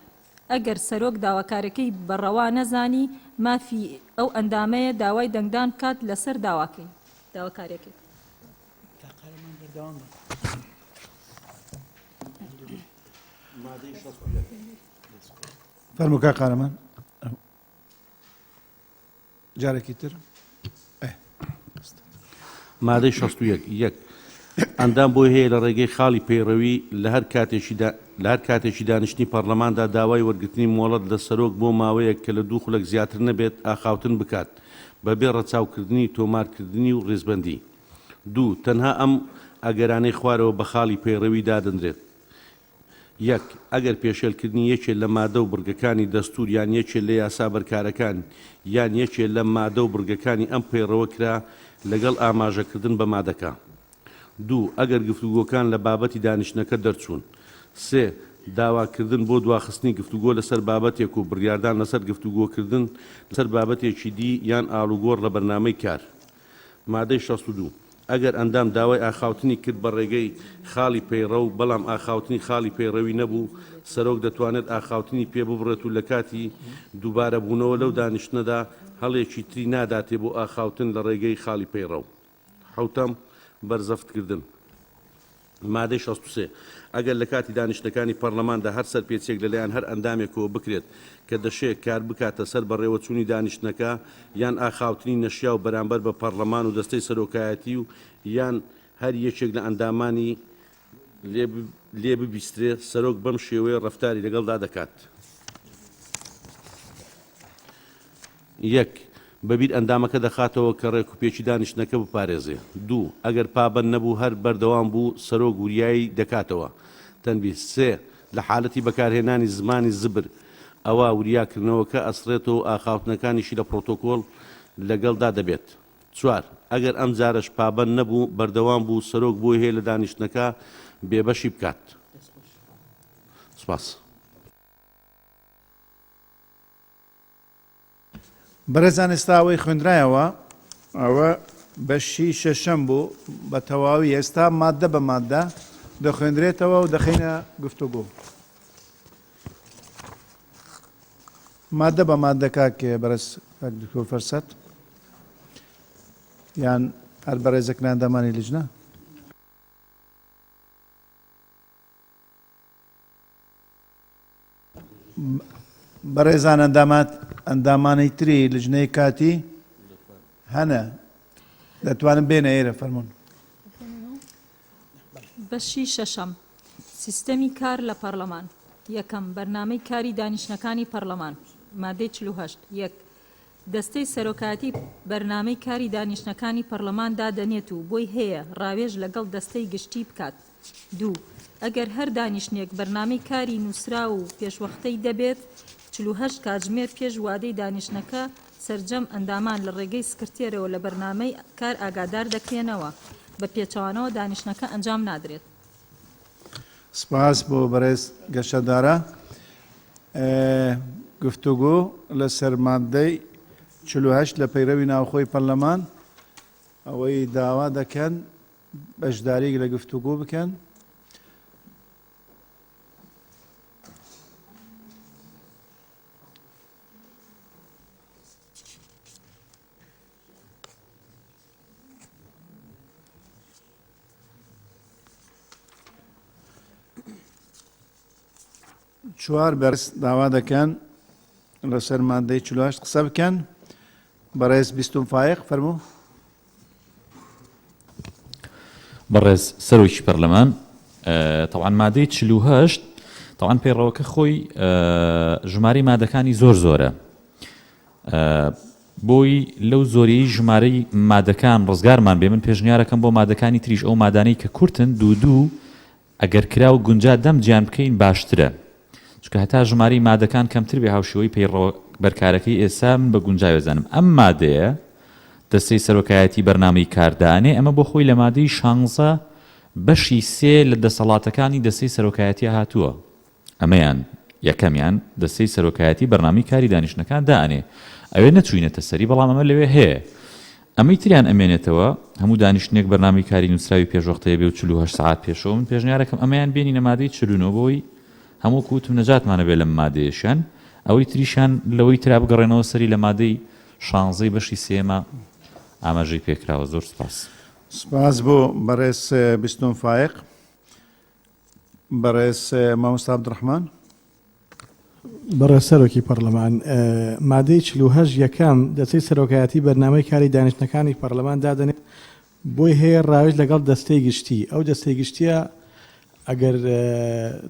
E: ئەگەر سەرۆک داواکارەکەی بە ڕەوا نەزانی، مافی ئەو ئەندامەیە داوای دەنگدان بکات لەسەر داواکەی داواکاریەکەی.
A: فەرموو کاک قارەمان. جارێکی تر.
G: مادەی 61 یەک ئەندام بۆی هەیە لە ڕێگەی خاڵی پەیڕەوی لە هەر کاتێکی لە هەر کاتێکی دانیشتنی پەڕلەماندا داوای وەرگرتنی مۆڵەت لە سەرۆک بۆ ماوەیەک کە لە دوو خولەک زیاتر نەبێت ئاخاوتن بکات بە بێ ڕەچاوکردنی تۆمارکردنی و ڕیزبەندی. دوو تەنها ئەم ئەگەرانەی خوارەوە بە خاڵی پەیڕەوی دادەنرێت. یەک، ئەگەر پێشێلکردنی یەکێ لە مادە و بڕگەکانی دەستوور یان یەکێ لە یاسا بەرکارەکان یان یەکێ لە مادە و بڕگەکانی ئەم پەیڕەوە کرا لەگەڵ ئاماژەکردن بە مادەکە. دوو، ئەگەر گفتوگۆکان لە بابەتی دانیشتنەکە دەرچوون. سێ، داواکردن بۆ دواخستنی گفتوگۆ لەسەر بابەتێک و بڕیاردان لەسەر گفتوگۆکردن لەسەر بابەتێکی دی یان ئاڵوگۆڕ لە بەرنامەی کار. مادەی 62. ئەگەر ئەندام داوای ئاخاوتنی کرد بە ڕێگەی خاڵی پەیڕەو، بەڵام ئاخاوتنی خاڵی پەیڕەوی نەبوو، سەرۆک دەتوانێت ئاخاوتنی پێ ببڕێت و لە کاتی دووبارە بوونەوە لەو دانیشتنەدا هەڵێکی تری ناداتێ بۆ ئاخاوتن لە ڕێگەی خاڵی پەیڕەو. حەوتەم، بەرزەفتکردن. مادەی 63. ئەگەر لە کاتی دانیشتنەکانی پەڕلەماندا هەر سەرپێچیەک لەلایەن هەر ئەندامێکەوە بکرێت کە دەشێ کار بکاتە سەر بەڕێوەچوونی دانیشتنەکە یان ئاخاوتنی نەشیاو بەرامبەر بە پەڕلەمان و دەستەی سەرۆکایەتی و یان هەر یەکێک لە ئەندامانی لێ ببیسترێ، سەرۆک بەم شێوەیە ڕەفتاری لەگەڵدا دەکات. یەک، بە بیر ئەندامەکە دەخاتەوە کە ڕێکوپێکی دانیشتنەکە بپارێزێ. دوو، ئەگەر پابەند نەبوو هەر بەردەوام بوو، سەرۆک وریایی دەکاتەوە. تەنبیه، سێ، لە حالەتی بەکارهێنانی زمانی زبر. ئەوا وریاکردنەوەکە ئەسڕێتەوە و ئاخاوتنەکانیشی لە پڕۆتۆکۆڵ لەگەڵدا دەبێت. چوار، ئەگەر ئەمجارەش پابەند نەبوو، بەردەوام بوو، سەرۆک بۆی هەیە لە دانیشتنەکە بێبەشی بکات. سوپاس.
A: بەڕێزان ئێستا ئەوەی خوێندرایەوە ئەوە بەشی شەشەم بوو بە تەواوی ئێستا ماددە بە ماددە دەخوێندرێتەوە و دەخەینە گفتوگۆ. ماددە بە ماددە کاک بەڕێز کاک دکتۆر فەرسەت یان هەر بەڕێزێک لە ئەندامانی لیژنە. بەڕێزان ئەندامات ئەندامانی تری لجنەی کاتی هەنە دەتوانن بێنە ئێرە فەرمونون.
E: بەشی شەشەم، سیستەمی کار لە پەڕلەمان یەکەم، بەرنامەی کاری دانیشتنەکانی پەڕلەمان مادەی 48 یەک. دەستەی سەرۆکایەتی بەرنامەی کاری دانیشتنەکانی پەڕلەمان دادەنێت و بۆی هەیە ڕاوێژ لەگەڵ دەستەی گشتی بکات. دوو. ئەگەر هەر دانیشتنێک بەرنامەی کاری نووسراو و پێشوەختەی دەبێت، 48 کاتژمێر پێش وادەی دانیشتنەکە سەرجەم ئەندامان لە ڕێگەی سکرتێرەوە لە بەرنامەی کار ئاگادار دەکرێنەوە، بە پێچەوانەوە دانیشتنەکە ئەنجام نادرێت.
A: سپاس بۆ بەڕێز گەشە دارا. گفتوگۆ لەسەر ماددەی 48 لە پەیرەوی ناوخۆی پەرلەمان ئەوەی داوا دەکەن بەشداریک لە گفتوگۆ بکەن. چوار بەرز داوا دەکەن لەسەر مادەی 48 قسە بکەن بەڕێز بیستون فایق فەرموو.
H: بەڕێز سەرۆکی پەرلەمان تەوان مادەی 48 تەوان پەیڕەوەکە خۆی ژمارەی مادەکانی زۆر زۆرە بۆی لەو زۆریی ژمارەی مادەکان ڕزگارمان بێ من پێشنیارەکەم بۆ مادەکانی تریش ئەو مادانەی کە کورتن دوو دوو ئەگەر کرا و گونجا دەم جیان بکەین باشترە چونکە هەتا ژمارەی مادەکان کەمتر بێ هاوشێوەی پەیڕەوە بەرکارەکەی ئێستا من بە گونجاوێ زانم ئەم مادەیە دەستەی سەرۆکایەتی بەرنامەی کار دانێ ئەمە بۆ خۆی لە مادەی شانزە بەشی سێ لە دەسەڵاتەکانی دەستەی سەرۆکایەتیە هاتووە. ئەمەیان یەکەمیان دەستەی سەرۆکایەتی بەرنامەی کاری دانیشتنەکان دائەنێ ئەوێ نەچوینەتە سەری بەڵام ئەمە لەوێ هەیە ئەمەی تریان ئەمێنێتەوە هەموو دانیشتنێک بەرنامەی کاری نوسراوی پێشوەختەیە بێ و 48 سەعات پێشەوە من پێشنیارەکەم ئەمەیان بێنینە مادەی 49 بۆی هەموو وەکو وتم نەجاتمان ئەبێ لەم مادەیەشیان ئەوەی تریشیان لەوەی ترا بگەڕێنەوە سەری لە مادەی شانزەی بەشی سێیەما ئاماژەی پێکراوە زۆر سوپاس.
A: سپاس بۆ بەڕێز بیستون فایەق. بەڕێز مامۆستا عەبدولڕەحمان.
I: بەڕێز سەرۆکی پەڕلەمان، مادەی 48 یەکەم، دەستەی سەرۆکایەتی بەرنامەی کاری دانیشتنەکانی پەڕلەمان دادەنێت، بۆی هەیە ڕاوێژ لەگەڵ دەستەی گشتی، ئەو دەستەی گشتیە ئەگەر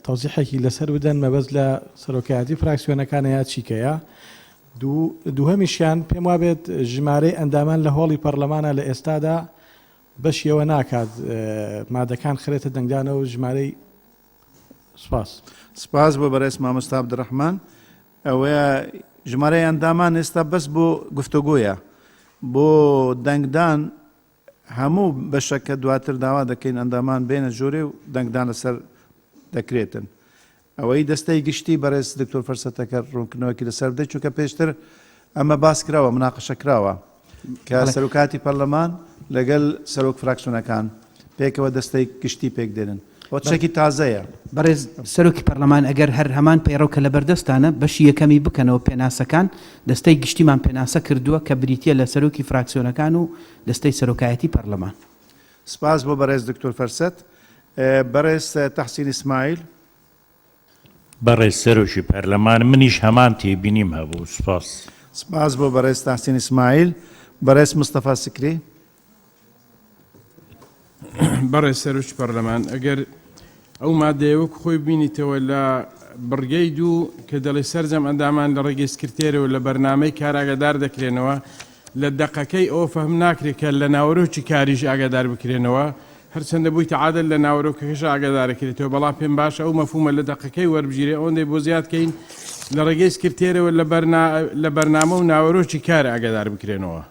I: تەوزیحێکی لەسەر بدەن مەبەست لە سەرۆکایەتی فراکسیۆنەکانە یا چیکەیە؟ دوو، دووهەمیشیان پێم وابێت ژمارەی ئەندامان لە هۆڵی پەڕلەمانە لە ئێستادا بەشی ئەوە ناکات مادەکان خرێتە دەنگدانەوە ژمارەی سپاس.
A: سپاس بۆ بەڕێز مامۆستا عەبدولڕەحمان. ئەوەیە ژمارەی ئەندامان ئێستا بەس بۆ گفتۆگۆیە بۆ دەنگدان هەموو بەشەکە دواتر داوا دەکەین ئەندامان بێنە ژۆرێ و دەنگدان لەسەر دەکرێتن. ئەوەی دەستەی گشتی بەڕێز دکتۆر فەرسەتەکە ڕوونکردنەوەکی لەسەر بدەیت چونکە پێشتر ئەمە باس کراوە مناقەشە کراوە کە سەرۆکاتی پەرلەمان لەگەل سەرۆک فراکسیۆنەکان پێکەوە دەستەی گشتی پێک دێنن ئەوە شتێکی تازەیە.
V: بەڕێز سەرۆکی پەرلەمان ئەگەر هەر هەمان پەیڕەو کە لەبەردەستتانە بەشی یەکەمی بکەنەوە پێناسەکان دەستەی گشتیمان پێناسە کردووە کە بریتیە لە سەرۆکی فراکسیۆنەکان و دەستەی سەرۆکایەتی پەرلەمان.
A: سپاس بۆ بەڕێز دکتۆر فەرسەت. بەڕێز تەحسین ئیسماعیل.
W: بەڕێز سەرۆکی پەرلەمان منیش هەمان تێبینیم هەبوو سپاس.
A: سپاس بۆ بەڕێز تەحسین ئیسماعیل. بەڕێز مستەفا سکری.
X: بەڕێز سەرۆکی پەرلەمان ئەگەر ئەو مادەیە وەکو خۆی ببینیتەوە لە بڕگەی دوو کە دەڵێ سەرجەم ئەندامان لە ڕێگەی سکرتێرەوە لە بەرنامەی کار ئاگادار دەکرێنەوە لە دەقەکەی ئەوە فەهم ناکرێت کە لە ناوەرۆکی کاریش ئاگادار بکرێنەوە هەرچەندە بوویتە عادەت لە ناوەرۆکەکەش ئاگادارەکرێتەوە بەڵام پێم باشە ئەو مەفهومە لە دەقەکەی وەربگیرێ ئەوەندەی بۆ زیاد کەین. لە ڕێگەی سکرتێرەوە لە بەرنا لە بەرنامە و ناوەرۆکی کار ئاگادار بکرێنەوە.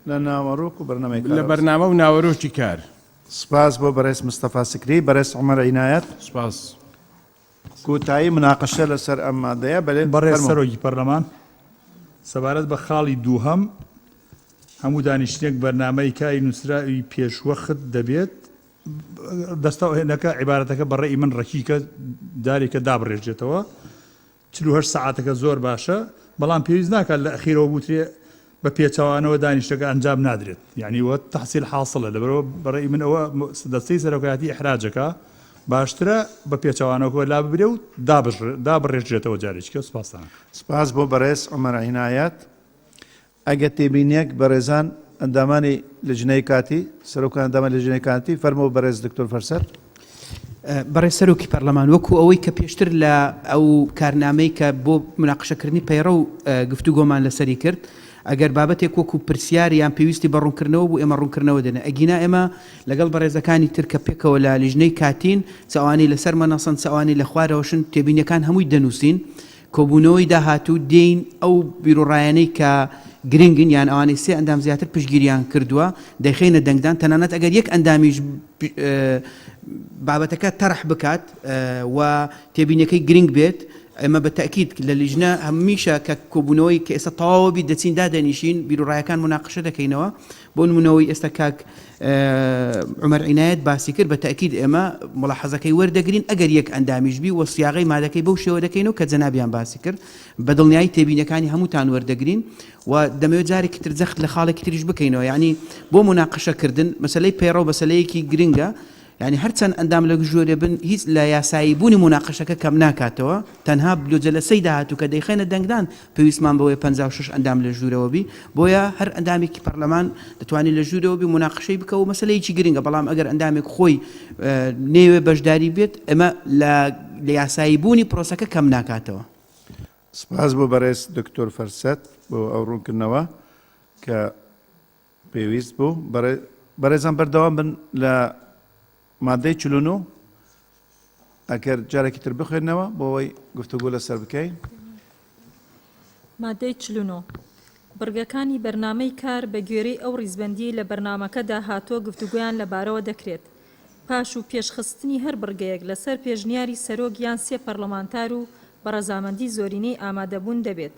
A: لە ناوەڕۆک و بەرنامەی
X: کار. لە بەرنامە و ناوەرۆکی کار.
A: سپاس بۆ بەڕێز مستەفا سکری. بەڕێز عومەر عینایەت.
X: سپاس.
A: کۆتایی مناقەشە لەسەر ئەم مادەیە. بەلێ
L: بەڕێز
A: فەرموو.
L: سەرۆکی پەرلەمان، سەبارەت بە خاڵی دووهەم، هەموو دانیشتنێک بەرنامەی کاری نووسراوی پێشوەخت دەبێت، دەستە نەکە عیبارەتەکە بە ڕەئی من ڕەکیکە جارێکە دابڕێژێتەوە. 48 سەعاتەکە زۆر باشە، بەڵام پێویست ناکات لە ئەخیرەوە بوترێ بە پێچەوانەوە دانیشتەکە ئەنجام نادرێت، یانی وە تەحسیل حاسڵە، لەبەرئەوە بە ڕەئی من ئەوە دەستەی سەرۆکایەتی ئیحراجەکە باشترە بە پێچەوانەوە لاببرێ و دابڕێژرێتەوە جارێکی کە سوپاستان ئەکەم.
A: سپاس بۆ بەڕێز عومەر عینایەت. ئەگەر تێبینیەک بەڕێزان ئەندامانی لجنەی کاتی، سەرۆکان ئەندامانی لجنەی کاتی، فەرموو بەڕێز دکتۆر فەرسەت.
V: بەڕێز سەرۆکی پەرلەمان، وەکو ئەوەی کە پێشتر لە ئەو کارنامەی کە بۆ مناقشەکردنی پەیڕەو گفتوگۆمان لەسەری کرد، ئەگەر بابەتێک وەکو پرسیار یان پێویستی بە ڕوونکردنەوە بوو ئێمە ڕوونکردنەوە دەدەین، ئەگینا ئێمە لەگەڵ بەڕێزەکانی تر کە پێکەوە لە لیژنەی کاتین، چ ئەوانەی لەسەر مەنەسەن چ ئەوانەی لە خوارەوەشن، تێبینیەکان هەمووی دەنووسین. کۆبوونەوەی داهاتوو دێین ئەو بیروڕایانەی کە گرنگن یان ئەوانەی سێ ئەندام زیاتر پشتگیریان کردووە دەیخەینە دەنگدان، تەنانەت ئەگەر یەک ئەندامیش بابەتەکە تەرح بکات و تێبینیەکەی گرنگ بێت ئێمە بە تەئکید لە لیژنە هەمیشە کە کۆبوونەوەی کە ئێستا تەواوە بیت دەچین دادەنیشین بیروڕایەکان موناقەشە دەکەینەوە. بۆ نموونە ئەوەی ئێستا کاک عومەر عینایەت باسی کرد بە تەئکید ئێمە مولاحەزەکەی وەردەگرین ئەگەر یەک ئەندامیش بی و سیاغەی مادەکەی بەو شێوە دەکەینەوە کە جەنابیان باسی کرد بە دڵنیایی تێبینیەکانی هەمووتان وەردەگرین و دەمەوێت جارێکی تر جەخت لە خاڵێکی تریش بکەینەوە یعنی بۆ موناقەشە کردن مەسەلەی پەیڕەو مەسەلەیەکی گرنگە یانی هەرچەند ئەندام لە ژۆرێ بن هیچ لە یاسایی بوونی موناقەشەکە کەم ناکاتەوە، تەنها لۆ جەلەسەی داهاتوو کە دەیخەینە دەنگدان پێویستمان بەوەیە 56 ئەندام لە ژوورەوە بی، بۆیە هەر ئەندامێکی پەرلەمان دەتوانێت لە ژوورەوە بی موناقەشەی بکا و مەسەلەیەکی گرنگە، بەڵام ئەگەر ئەندامێک خۆی نەیەوێ بەشداری بێت ئەمە لە یاسایی بوونی پرۆسەکە کەم ناکاتەوە.
A: سپاس بۆ بەڕێز دکتۆر فەرسەت بۆ ئەو ڕوونکردنەوە کە پێویست بوو بەڕێزان بەردەوام بن لە مادەی 49 ئەگەر جارێکی تر بخوێنەوە بۆ ئەوەی گفتوگۆ لەسەر بکەین.
E: مادەی 49. بڕگەکانی بەرنامەی کار بە گوێرەی ئەو ڕیزبەندیەی لە بەرنامەکەدا هاتووە گفتوگۆیان لەبارەوە دەکرێت. پاش و پێش خستنی هەر بڕگەیەک لەسەر پێشنیاری سەرۆک یان سێ پەرلەمانتار و بە ڕەزامەندی زۆرینەی ئامادەبوون دەبێت.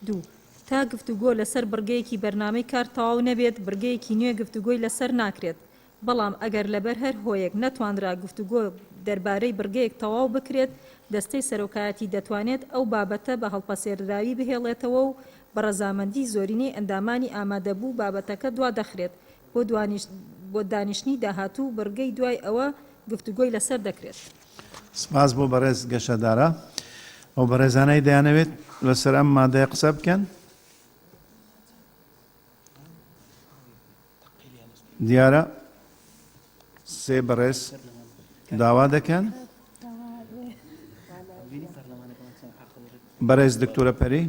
E: دوو. تا گفتوگۆ لەسەر بڕگەیەکی بەرنامەی کار تەواو نەبێت، بڕگەیەکی نوێ گفتوگۆی لەسەر ناکرێت، بەڵام ئەگەر لەبەر هەر هۆیەک نەتوانرا گفتوگۆ دەربارەی بڕگەیەک تەواو بکرێت، دەستەی سەرۆکایەتی دەتوانێت ئەو بابەتە بە هەڵپەسێردراوی بهێڵێتەوە و بە ڕەزامەندی زۆرینەی ئەندامانی ئامادەبوو بابەتەکە دوادەخرێت بۆ دانیشتنی داهاتوو و بڕگەی دوای ئەوە گفتوگۆی لەسەر دەکرێت.
A: سپاس بۆ بەڕێز گەشە دارا. ئەو بەڕێزانەی دەیانەوێت لەسەر ئەم مادەیە قسە بکەن. دیارە سێ بەڕێز داوا دەکەن. بەڕێز دکتۆرە پەری.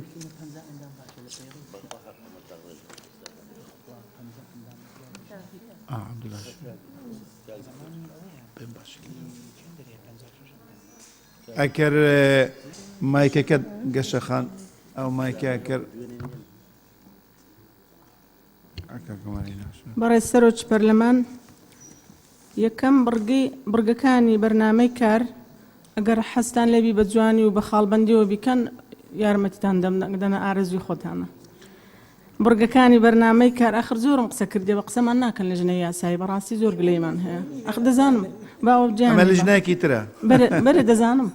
A: ئەکەر مایکەکەت گەشە خان ئەو مایکە ئەکەر
M: بەڕێز سەرۆکی پەرلەمان یەکەم بڕگەی بڕگەکانی بەرنامەی کار ئەگەر حەزتان لێبی بە جوانی و بە خاڵبەندیەوە بیکەن یارمەتیتان دەم دەنە ئارەزوی خۆتانە بڕگەکانی بەرنامەی کار ئەخر زۆرم قسە کردیە بە قسەمان ناکەن لەژنەی یاسایی بەڕاستی زۆر گلەیمان هەیە ئەخ دەزانم باوە جیان
A: ئەمە لیژنەیەکی ترە
M: بەرێ بەرێ دەزانم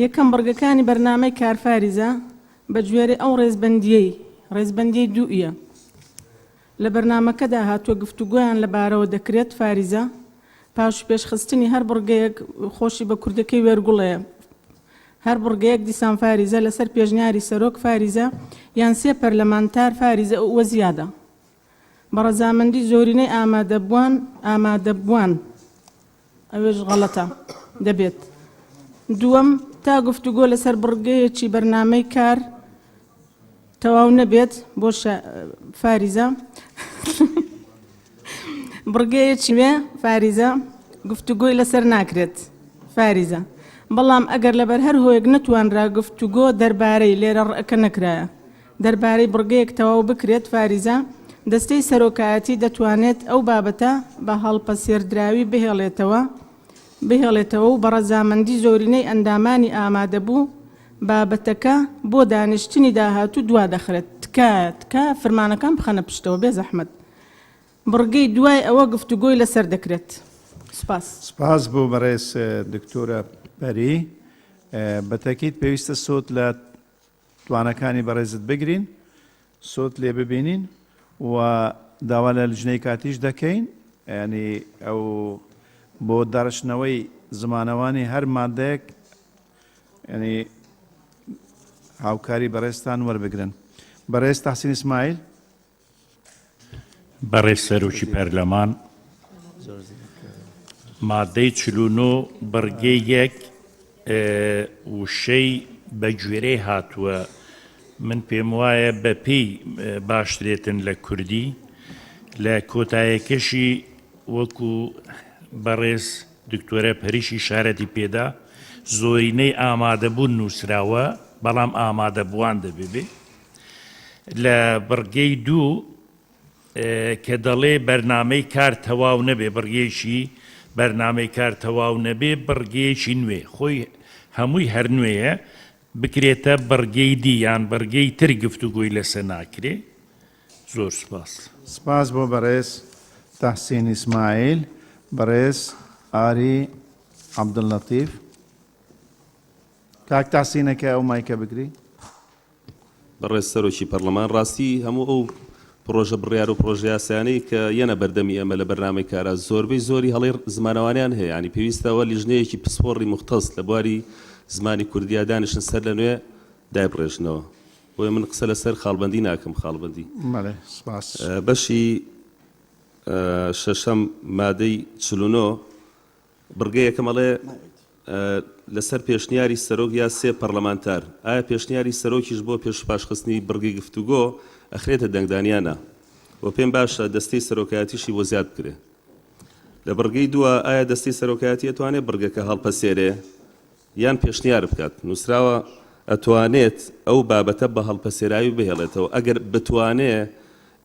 M: یەکەم بڕگەکانی بەرنامەی کار فاریزە بە گوێرەی ئەو ڕێزبەندیەی ڕێزبەندیەی دوویە لە بەرنامەکەدا هاتووە گفتوگۆیان لەبارەوە دەکرێت فاریزە پاش پێشخستنی هەر بڕگەیەک خۆشی بە کوردەکەی وێرگوڵەیە هەر بڕگەیەک دیسان فاریزە لەسەر پێشنیاری سەرۆک فاریزە یان سێ پەرلەمانتار فاریزە و زیادە بە ڕەزامەندی زۆرینەی ئامادەبووان ئامادەبووان ئەوێش غەڵەتە دەبێت. دووەم، تا گفتوگۆ لەسەر بڕگەیەکی بەرنامەی کار تەواو نەبێت بۆ فاریزە بڕگەیەکی نوێ فاریزە گفتوگۆی لەسەر ناکرێت فاریزە. بەڵام ئەگەر لەبەر هەر هۆیەک نەتوانرا گفتوگۆ دەربارەی، لێرە ڕئەکە نەکرایە، دەربارەی بڕگەیەک تەواو بکرێت، فاریزە، دەستەی سەرۆکایەتی دەتوانێت ئەو بابەتە بە هەڵپەسێردراوی بهێڵێتەوە بهێڵێتەوە و بە ڕەزامەندی زۆرینەی ئەندامانی ئامادەبوو بابەتەکە بۆ دانیشتنی داهاتوو دوادەخرێت. تکایە تکایە فرمانەکان بخەنە پشتەوە بێزەحمەت. بڕگەی دوای ئەوە گفتوگۆی لەسەر دەکرێت. سوپاس.
A: سپاس بۆ بەڕێز دکتۆرە پەری. بە تەکید پێویستە سوود لە توانەکانی بەڕێزت بگرین، سوود لێ ببینین و داوا لە لجنەی کاتیش دەکەین یانی ئەو بۆ داڕشتنەوەی زمانەوانی هەر مادەیەک یانی هاوکاری بەڕێزتان وەربگرن. بەڕێز تەحسین ئیسماعیل.
W: بەڕێز سەرۆکی پەرلەمان، مادەی 49 بڕگەی یەک وشەی بە گوێرەی هاتووە، من پێم وایە بە پێی باشترێتن لە کوردی، لە کۆتایەکەشی وەکو بەڕێز دکتۆرە پەریش ئیشارەتی پێدا زۆرینەی ئامادەبوون نووسراوە، بەڵام ئامادەبووان دەبێ بێ. لە بڕگەی دوو کە دەڵێ بەرنامەی کار تەواو نەبێ بڕگەیەکی بەرنامەی کار تەواو نەبێ بڕگەیەکی نوێ خۆی هەمووی هەر نوێیە بکرێتە بڕگەی دی یان بڕگەی تر گفتوگۆی لەسەر ناکرێ زۆر سوپاس.
A: سپاس بۆ بەڕێز تەحسین ئیسماعیل، بەڕێز ئاری عەبدوللەتیف. کاک تەحسین ئەکە ئەو مایکە بگری.
O: بەڕێز سەرۆکی پەڕلەمان، ڕاستی هەموو ئەو پڕۆژە بڕیار و پڕۆژە یاسایانەی کە یەنە بەردەمی ئێمە لە بەرنامەی کارا زۆربەی زۆری هەڵەی زمانەوانیان هەیە، یانی پێویستە ئەوە لیژنەیەکی پسپۆڕی موختەس لە بواری زمانی کوردیا دانیشن سەر لە نوێ دایبڕێژنەوە. بۆیە من قسە لەسەر خاڵبەندی ناکەم، خاڵبەندی
A: بەڵێ سپاس.
O: بەشی شەشەم مادەی 49 بڕگەی یەکەم ئەڵێ لەسەر پێشنیاری سەرۆک یا سێ پەڕلەمانتار، ئایا پێشنیاری سەرۆکیش بۆ پێش و پاشخستنی بڕگەی گفتوگۆ ئەخرێتە دەنگدان یا نا؟ وە پێم باشە دەستەی سەرۆکایەتیشی بۆ زیاد بکرێ. لە بڕگەی دووە ئایا دەستەی سەرۆکایەتی ئەتوانێ بڕگەکە هەڵپەسێرێ یان پێشنیار بکات؟ نووسراوە ئەتوانێت ئەو بابەتە بە هەڵپەسێراوی بهێڵێتەوە، ئەگەر بتوانێ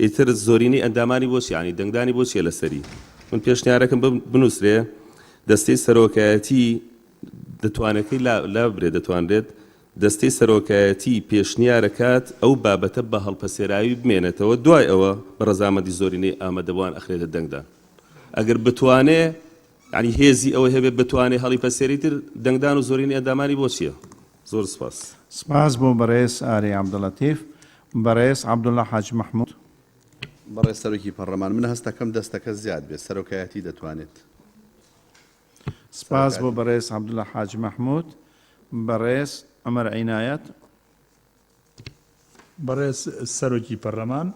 O: ئیتر زۆرینەی ئەندامانی بۆ چی؟ یانی دەنگدانی بۆ چیە لەسەری؟ من پێشنیارەکەم بنووسرێ دەستەی سەرۆکایەتی دەتوانەکەی لاببرێ دەتوانرێت دەستەی سەرۆکایەتی پێشنیارەکات ئەو بابەتە بە هەڵپەسێراوی بمێنێتەوە دوای ئەوە بە ڕەزامەندی زۆرینەی ئامادەبووان ئەخرێتە دەنگدان ئەگەر بتوانێ یانی هێزی ئەوەی هەبێ بتوانێ هەڵیپەسێری تر دەنگدان و زۆرینەی ئەندامانی بۆ چیە؟ زۆر سپاس.
A: سپاس بۆ بەڕێز ئاری عەبدولەتیف. بەڕێز عەبدوڵا حاجی مەحمود.
P: بەڕێز سەرۆکی پەڕلەمان، من هەستەکەم دەستەکە زیاد بێت، سەرۆکایەتی دەتوانێت.
A: سپاس بۆ بەڕێز عەبدوڵا حاجی مەحمود. بەڕێز عومەر عینایەت.
L: بەڕێز سەرۆکی پەرلەمان،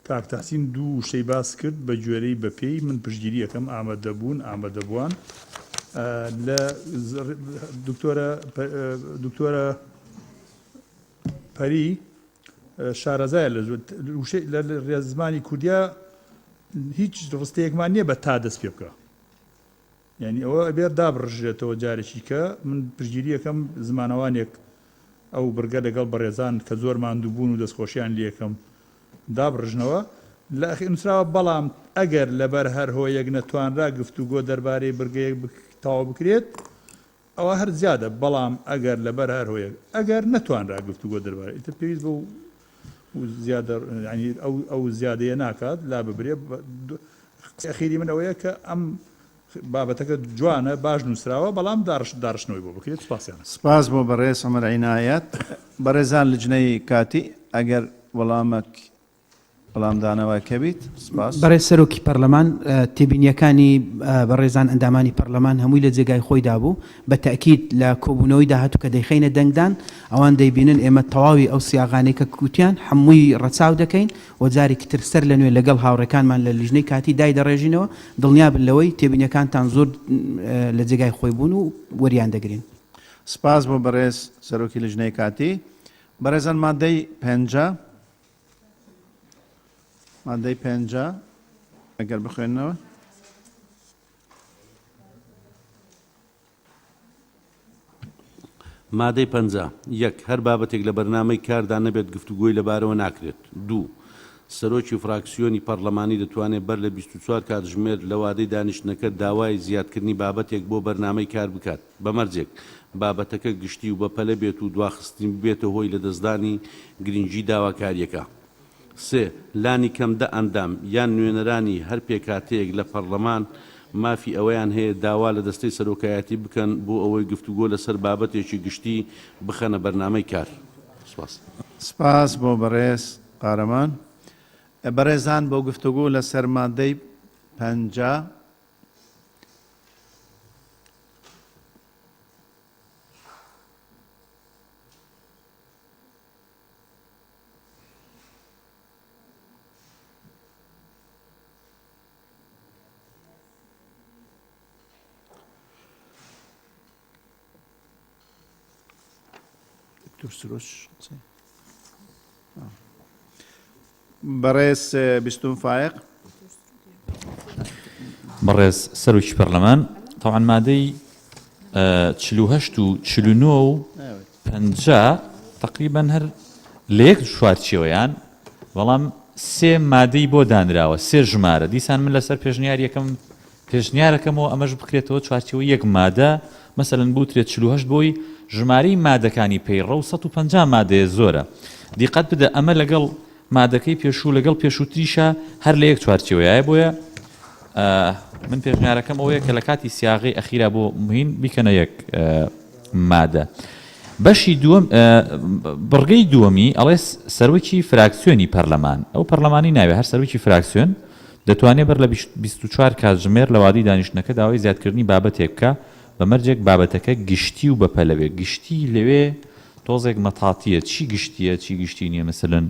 L: کاک تەحسین دوو وشەی باس کرد بە گوێرەی بە پێی من پشتگیری ئەکەم ئامادەبوون ئامادەبووان لە دکتۆرە دکتۆرە پەری شارەزایە لە وشەی لە ڕێزمانی کوردیا هیچ ڕستەیەکمان نییە بە تا دەست پێ بکە یانی ئەوە ئەبێت دابڕژرێتەوە جارێکی کە من پشتگیری ئەکەم زمانەوانێک ئەو بڕگە لەگەڵ بەڕێزان کە زۆر ماندوو بوون و دەستخۆشیان لێکەم دابڕژنەوە لە ئەخیر نووسراوە بەڵام ئەگەر لەبەر هەر هۆیەک نەتوانرا گفتوگۆ دەربارەی بڕگەیەک تەواو بکرێت ئەوە هەر زیادە بەڵام ئەگەر لەبەر هەر هۆیەک ئەگەر نەتوانرا گفتوگۆ دەربارەی ئیتر پێویست بەو زیادە یانی ئەو ئەو زیادەیە ناکات لا ببرێ قسەی ئەخیری من ئەوەیە کە ئەم بابەتەکە جوانە باش نووسراوە بەڵام داڕش داڕشتنەوەی بۆ بکرێت سوپاسیان.
A: سپاس بۆ بەڕێز عومەر عینایەت. بەڕێزان لجنەی کاتی ئەگەر وەڵامەک وەڵامدانەوە کەبیت سپاس.
V: بەڕێز سەرۆکی پەڕلەمان، تێبینییەکانی بەڕێزان ئەندامانی پەڕلەمان هەمووی لە جێگای خۆیدا بوو، بە تەئکید لە کۆبوونەوەی داهاتوو کە دەیخەینە دەنگدان ئەوان دەیبینن ئێمە تەواوی ئەو سیاغانەی کە کوتیان هەمووی ڕەچاو دەکەین و جارێکی تر سەر لە نوێ لەگەڵ هاوڕێکانمان لە لیژنەی کاتی دایدەڕێژینەوە، دڵنیابن لەوەی تێبینیەکانتان زۆر لە جێگای خۆی بوون و وەریان دەگرین.
A: سپاس بۆ بەڕێز سەرۆکی لیژنەی کاتی. بەڕێزان مادەی 50 مادەی 50 ئەگەر بخوێننەوە.
G: مادەی 50، یەک، هەر بابەتێک لە بەرنامەی کاردا نەبێت گفتوگۆی لەبارەوە ناکرێت. دوو، سەرۆکی فراکسیۆنی پەڕلەمانی دەتوانێت بەر لە 24 کاتژمێر لە وادەی دانیشتنەکە داوای زیادکردنی بابەتێک بۆ بەرنامەی کار بکات بە مەرجێک بابەتەکە گشتی و بەپەلە بێت و دواخستنی ببێتە هۆی لەدەستدانی گرنگی داواکارییەکە. سێ، لانی کەم دە ئەندام یان نوێنەرانی هەر پێکهاتەیەک لە پەڕلەمان مافی ئەوەیان هەیە داوا لە دەستەی سەرۆکایەتی بکەن بۆ ئەوەی گفتوگۆ لەسەر بابەتێکی گشتی بخەنە بەرنامەی کار. سپاس.
A: سپاس بۆ بەڕێز قارەمان. بەڕێزان بۆ گفتوگۆ لەسەر مادەی 50. دکتۆر سروش بەڕێز بیستون فایق
H: بەڕێز سەرۆکی پەرلەمان تاوان مادەی 48 و 49 و 50 تقریبا هەر لە یەک چوارچێوەیان بەڵام سێ مادەی بۆ دانراوە سێ ژمارە دیسان من لەسەر پێشنیار یەکەم پێشنیارەکەمەوە ئەمەش بکرێتەوە چوارچێوەی یەک مادە مەسەلەن بوترێت 48 بۆی ژمارەی مادەکانی پەیڕەو 150 مادەیە زۆرە دیقەت بدە ئەمە لەگەڵ مادەکەی پێشوو لەگەڵ پێشووتریشا هەر لە یەک چوارچێوەیە بۆیە من پێشنیارەکەم ئەوەیە کە لە کاتی سیاغەی ئەخیرا بۆ مهین بیکەنە یەک مادە. بەشی دووەم بڕگەی دووەمی ئەڵێ سەرۆکی فراکسیۆنی پەرلەمان ئەو پەرلەمانی ناوێ هەر سەرۆکی فراکسیۆن دەتوانێت بەر لە 24 کاتژمێر لە وادەی دانیشتنەکە داوای زیادکردنی بابەتێک بکا بە مەرجێک بابەتەکە گشتی و بەپەلە بێ گشتی لەوێ تۆزێک مەتاتیە چی گشتیە چی گشتی نییە مەسەلەن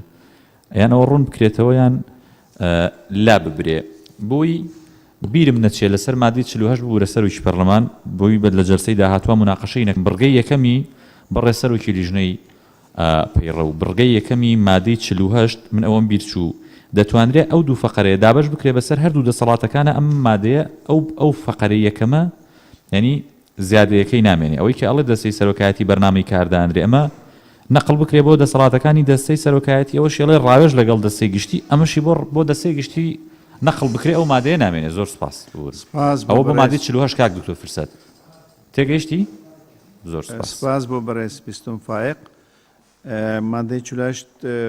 H: یان ئەوە ڕوون بکرێتەوە یان لا ببرێ بۆی بیرم نەچێ لەسەر مادەی 48 ببورە سەرۆکی پەرلەمان بۆی بە لە جەلسەی داهاتوە موناقەشەی نەکەم بڕگەی یەکەمی بەڕێز سەرۆکی لیژنەی پەیڕەو بڕگەی یەکەمی مادەی 48 من ئەوەم بیر چوو دەتوانرێ ئەو دوو فەقەرەیە دابەش بکرێ بەسەر هەردوو دەسەڵاتەکانە ئەم مادەیە ئەو ئەو فەقەرەی یەکەمە یعنی زیادەیەکەی نامێنێ ئەوەی کە ئەڵێ دەستەی سەرۆکایەتی بەرنامەی کار دانرێ ئەمە نەقڵ بکرێ بۆ دەسەڵاتەکانی دەستەی سەرۆکایەتی ئەوەشی ئەڵێ ڕاوێژ لەگەڵ دەستەی گشتی ئەمەشی بۆ بۆ دەستەی گشتی نەقڵ بکرێ ئەو مادەیە نامێنێ زۆر سپاس ببورن
A: سپاس بۆ
H: ئەوە بۆ
A: بەڕێز
H: مادەی 48 کاک دکتۆر فرسەت تێگەیشتی زۆر سپاس.
A: سپاس بۆ بەڕێز بیستون فایەق. مادەی 48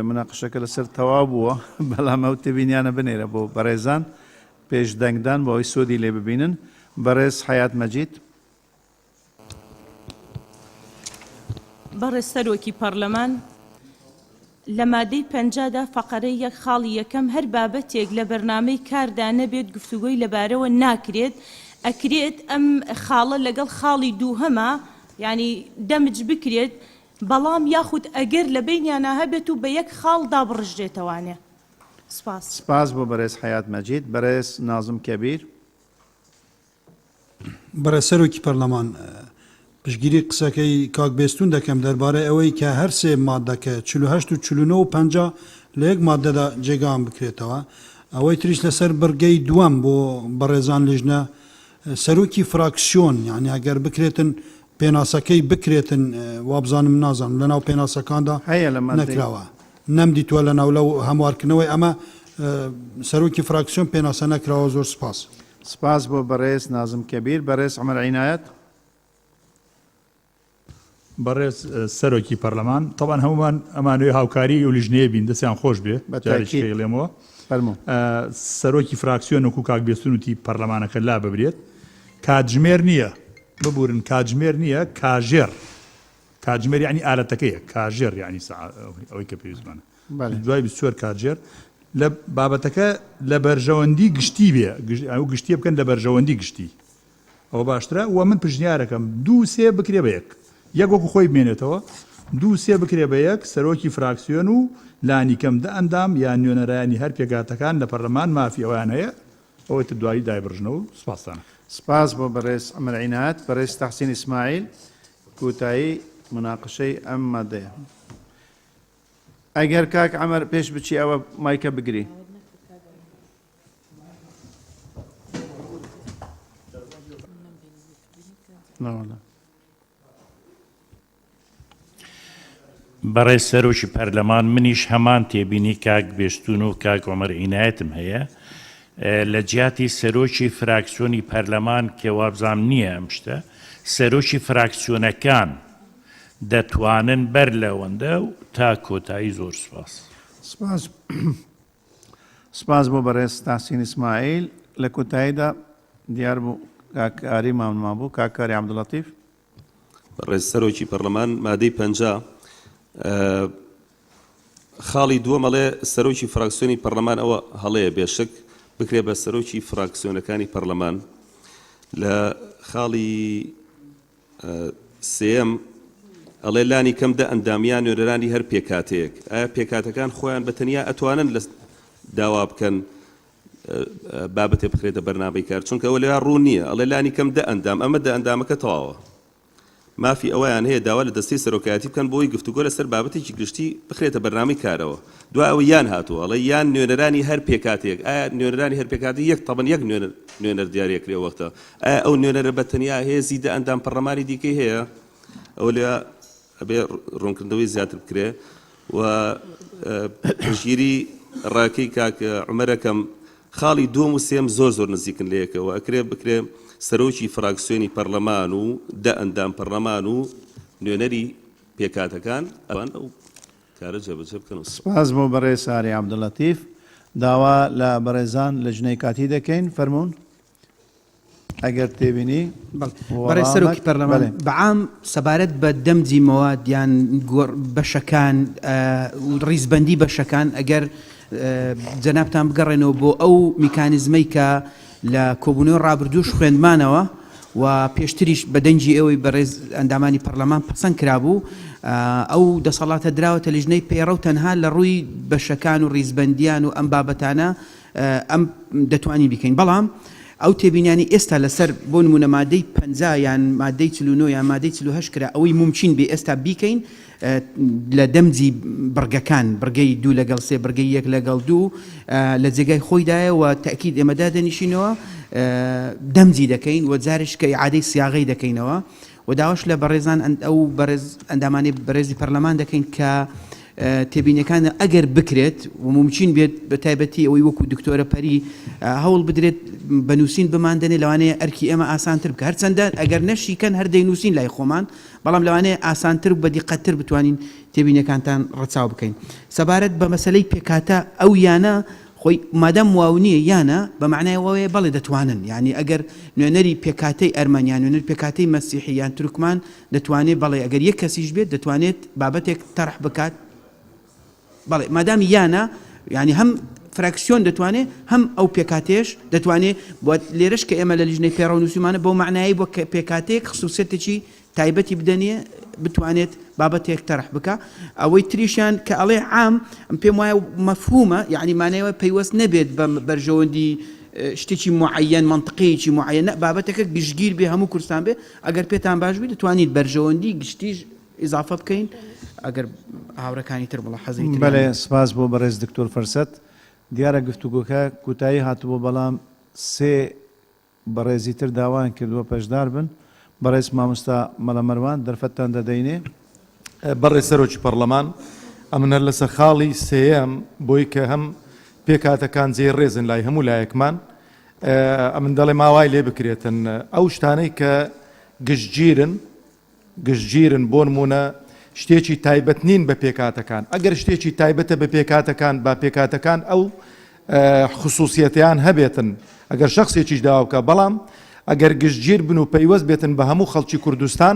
A: مناقشەکە لەسەر تەواو بووە بەڵام ئەو تێبینیانە بنێرە بۆ بەڕێزان پێش دەنگدان بۆ ئەوەی سوودی لێ ببینن. بەڕێز حەیات مەجید.
F: بەڕێز سەرۆکی پەڕلەمان، لە مادەی 50 دا فەقەرەی یەک خاڵی یەکەم هەر بابەتێک لە بەرنامەی کاردا نەبێت گفتوگۆی لەبارەوە ناکرێت، ئەکرێت ئەم خاڵە لەگەڵ خاڵی دووهەما یانی دەمج بکرێت، بەڵام یاخود ئەگەر لە بەینیانا هەبێت و بە یەک خاڵ دابڕژرێتەوانێ. سپاس.
A: سپاس بۆ بەرێز حەیات مەجید. بەرێز نازم کەبیر.
C: بەڕێز سەرۆکی پەرلەمان، پشتگیری قسەکەی کاک بێستوون دەکەم دەربارەی ئەوەی کە هەر سێ ماددەکە، 48 و 49 و 50، لە یەک ماددەدا جێگایان بکرێتەوە. ئەوەی تریش لەسەر بڕگەی دووەم بۆ بەڕێزان لیژنە سەرۆکی فراکسیۆن، یانی ئەگەر بکرێتن پێناسەکەی بکرێتن وابزانم نازانم لەناو پێناسەکاندا
A: هەیە لە ماددەی.
C: نەکراوە نەمدیتووە لەناو لەو هەموارکردنەوەی ئەمە سەرۆکی فراکسیۆن پێناسە نەکراوە زۆر سپاس.
A: سپاس بۆ بەڕێز نازم کەبیر. بەڕێز عومەر عینایەت.
L: بەڕێز سەرۆکی پەرلەمان، تەبعەن هەموومان ئەمانەوێ هاوکاری ئەو لیژنەیە بین، دەستیان خۆش بێ،
A: بە
L: جارێکی
A: تاکید.
L: کە ئەیڵێمەوە.
A: فەرموو.
L: سەرۆکی فراکسیۆن وەکوو کاک بێستوون وتی پەرلەمانەکە لاببرێت. کاتژمێر نییە، ببورن کاتژمێر نییە، کاژێر. کاتژمێر یەعنی ئالەتەکەیە، کاژێر یەعنی سەعات، ئەوەی کە پێویستمانە. دوای 24 کاتژێر لە بابەتەکە لە بەرژەوەندی گشتی بێ، ئەو گشتیە بکەن لە بەرژەوەندی گشتی. ئەوە باشترە و من پشنیارەکەم دوو سێ بکرێ بە یەک. یەک وەکو خۆی بمێنێتەوە، دوو سێ بکرێ بە یەک، سەرۆکی فراکسیۆن و لانیکەم دە ئەندام یان نوێنەرانی هەر پێکهاتەکان لە پەرلەمان مافی ئەوەیان هەیە ئەوەی تر دوایی دایبڕژنەوە و سوپاستان ئەکەم.
A: سپاس بۆ بەڕێز عومەر عینایەت. بەڕێز تەحسین ئیسماعیل کۆتایی موناقەشەی ئەم مادەیە. ئەگەر کاک عەمەر پێش بچی ئەوە مایکە بگری. نەوەڵا.
W: بەڕێز سەرۆکی پەرلەمان منیش هەمان تێبینی کاک بێستون و کاک عومەر عینایەتم هەیە لە جیاتی سەرۆکی فراکسیۆنی پەرلەمان کە وابزانم نییە ئەم شتە سەرۆکی فراکسیۆنەکان دەتوانن بەر لەوەندە و تا کۆتایی زۆر سوپاس.
A: سپاس سپاس بۆ بەڕێز تەحسین ئیسماعیل. لە کۆتاییدا دیار بوو کاک ئاری مامنمان بوو، کاک کاری عەبدولەتیف.
O: بەڕێز سەرۆکی پەرلەمان مادەی 50 خاڵی دووەم ئەڵێ سەرۆکی فراکسیۆنی پەرلەمان ئەوە هەڵەیە بێشک بکرێ بە سەرۆکی فراکسیۆنەکانی پەرلەمان لە خاڵی سێیەم ئەڵێ لانی کەم دە ئەندام یان نوێنەرانی هەر پێکهاتەیەک ئایا پێکهاتەکان خۆیان بە تەنیا ئەتوانن لە داوا بکەن بابەتێ بخرێتە بەرنامەی کار چونکە ئەوە لەوێ ڕوون نییە ئەڵێ لانی کەم دە ئەندام ئەمە دە ئەندامەکە تەواوە مافی ئەوەیان هەیە داوا لە دەستەی سەرۆکایەتی بکەن بۆی گفتوگۆ لەسەر بابەتێکی گشتی بخرێتە بەرنامەی کارەوە دوای ئەوە یان هاتووە ئەڵێ یان نوێنەرانی هەر پێکهاتەیەک ئایا نوێنەرانی هەر پێکهاتەی یەک تەبەن یەک نوێنەر نوێنەر دیاریەکرێ وەختە ئایا ئەو نوێنەرە بە تەنیا هێزی دە ئەندام پەڕلەمانی دیکەی هەیە؟ ئەوە لێ ئەبێ ڕوونکردنەوەی زیاتر بکرێ و پشتگیری ڕاکەی کاک عومەرەکەم خاڵی دووەم و سێم زۆر زۆر نزیکن لە یەکەوە ئەکرێ بکرێ سەرۆکی فراکسیۆنی پەرلەمان و دە ئەندام پەرلەمان و نوێنەری پێکهاتەکان ئەوان ئەو کارە جێبەجێ بکەن و
A: سپاس بۆ بەڕێز ئاری عەبدولەتیف. داوا لە بەڕێزان لجنەی کاتی دەکەین فەرموون. ئەگەر تێبینی
V: بەڕێز سەرۆکی پەرلەمان بەعام سەبارەت بە دەمجی مەواد یان بەشەکان ڕیزبەندی بەشەکان ئەگەر جەنابتان بگەڕێنەوە بۆ ئەو میکانیزمەی کە لە کۆبوونەوەی ڕابردووش خوێندمانەوە و پێشتریش بە دەنگی ئێوەی بەڕێز ئەندامانی پەرلەمان پەسەند کرابوو ئەو دەسەڵاتە دراوەتە لیژنەی پەیڕەو تەنها لە ڕووی بەشەکان و ڕیزبەندیان و ئەم بابەتانە ئەم دەتوانین بیکەین بەڵام ئەو تێبینیانەی ئێستا لەسەر بۆ نموونە مادەی 50 یان مادەی 49 یان مادەی 48 کرا ئەوەی مومکین بێ ئێستا بیکەین لە دەمجی بڕگەکان بڕگەی دوو لەگەڵ سێ بڕگەی یەک لەگەڵ دوو لە جێگای خۆیدایە و تەئکید ئێمە دادەنیشینەوە دەمجی دەکەین و جارێک کە ئیعادەی سیاغەی دەکەینەوە و داواش لە بەڕێزان ئەو بەڕێز ئەندامانی بەڕێزی پەرلەمان دەکەین کە تێبینیەکان ئەگەر بکرێت و مومکین بێت بە تایبەتی ئەوەی وەکو دکتۆرە پەری هەوڵ بدرێت بە نووسین بماندەنێ لەوانەیە ئەرکی ئێمە ئاسانتر بکە هەرچەندە ئەگەر نەشیکەن هەر دەینووسین لای خۆمان بەڵام لەوانەیە ئاسانتر و بە دیقەتتر بتوانین تێبینیەکانتان ڕەچاو بکەین سەبارەت بە مەسەلەی پێکهاتە ئەو یانە خۆی مادام واو نییە یانە بە مەعنای وایە بەڵێ دەتوانن یانی ئەگەر نوێنەری پێکهاتەی ئەرمەن یان نوێنەری پێکهاتەی مەسیحی یان تورکمان دەتوانێت بەڵێ ئەگەر یەک کەسیش بێت دەتوانێت بابەتێک تەرح بکات بەڵێ مادام یانە یانی هەم فراکسیۆن دەتوانێت هەم ئەو پێکهاتەیەش دەتوانێت بۆ لێرەش کە ئێمە لە لیژنەی پەیڕەو نووسیومانە بەو مەعنایەی بۆ کە پێکهاتەیەک خسوسیەتێکی تایبەتی بدەنێ بتوانێت بابەتێک تەرح بکا ئەوەی تریشیان کە ئەڵێ عام ئەم پێم وایە مەفهومە یعنی مانای وایە پەیوەست نەبێت بە بەرژەوەندی شتێکی معەن مەنتقەیەکی معەن نە بابەتەکە گشتگیر بێ هەموو کوردستان بێ ئەگەر پێتان باش بی دەتوانیت بەرژەوەندی گشتیش ئیزافە بکەین ئەگەر هاوڕێکانی تر مڵاحەزەی تریان
A: بەلێ سپاس بۆ بەڕێز دکتۆر فرسەت. دیارە گفتوگۆکە کوتایی هاتبوو بەڵام سێ بەڕێزی تر داوایان کردووە پەشدار بن. بەڕێز مامۆستا مەلا مەروان دەرفەتتان دەدەینێ.
R: بەڕێز سەرۆکی پەڕلەمان، ئەمن هەر لەسەر خاڵی سێیەم بۆی کە هەم پێکهاتەکان جێی ڕێزن لای هەموو لایەکمان، ئەمن دەڵێم ئاوای لێ بکرێتن ئەو شتانەی کە گشتگیرن، گشتگیرن بۆ نموونە شتێکی تایبەت نین بە پێکهاتەکان ئەگەر شتێکی تایبەتە بە پێکهاتەکان با پێکهاتەکان ئەو خصوصیەتیان هەبێتن ئەگەر شخصێکیش داوا بکە بەڵام ئەگەر گشتگیر بن و پەیوەست بێتن بە هەموو خەڵکی کوردستان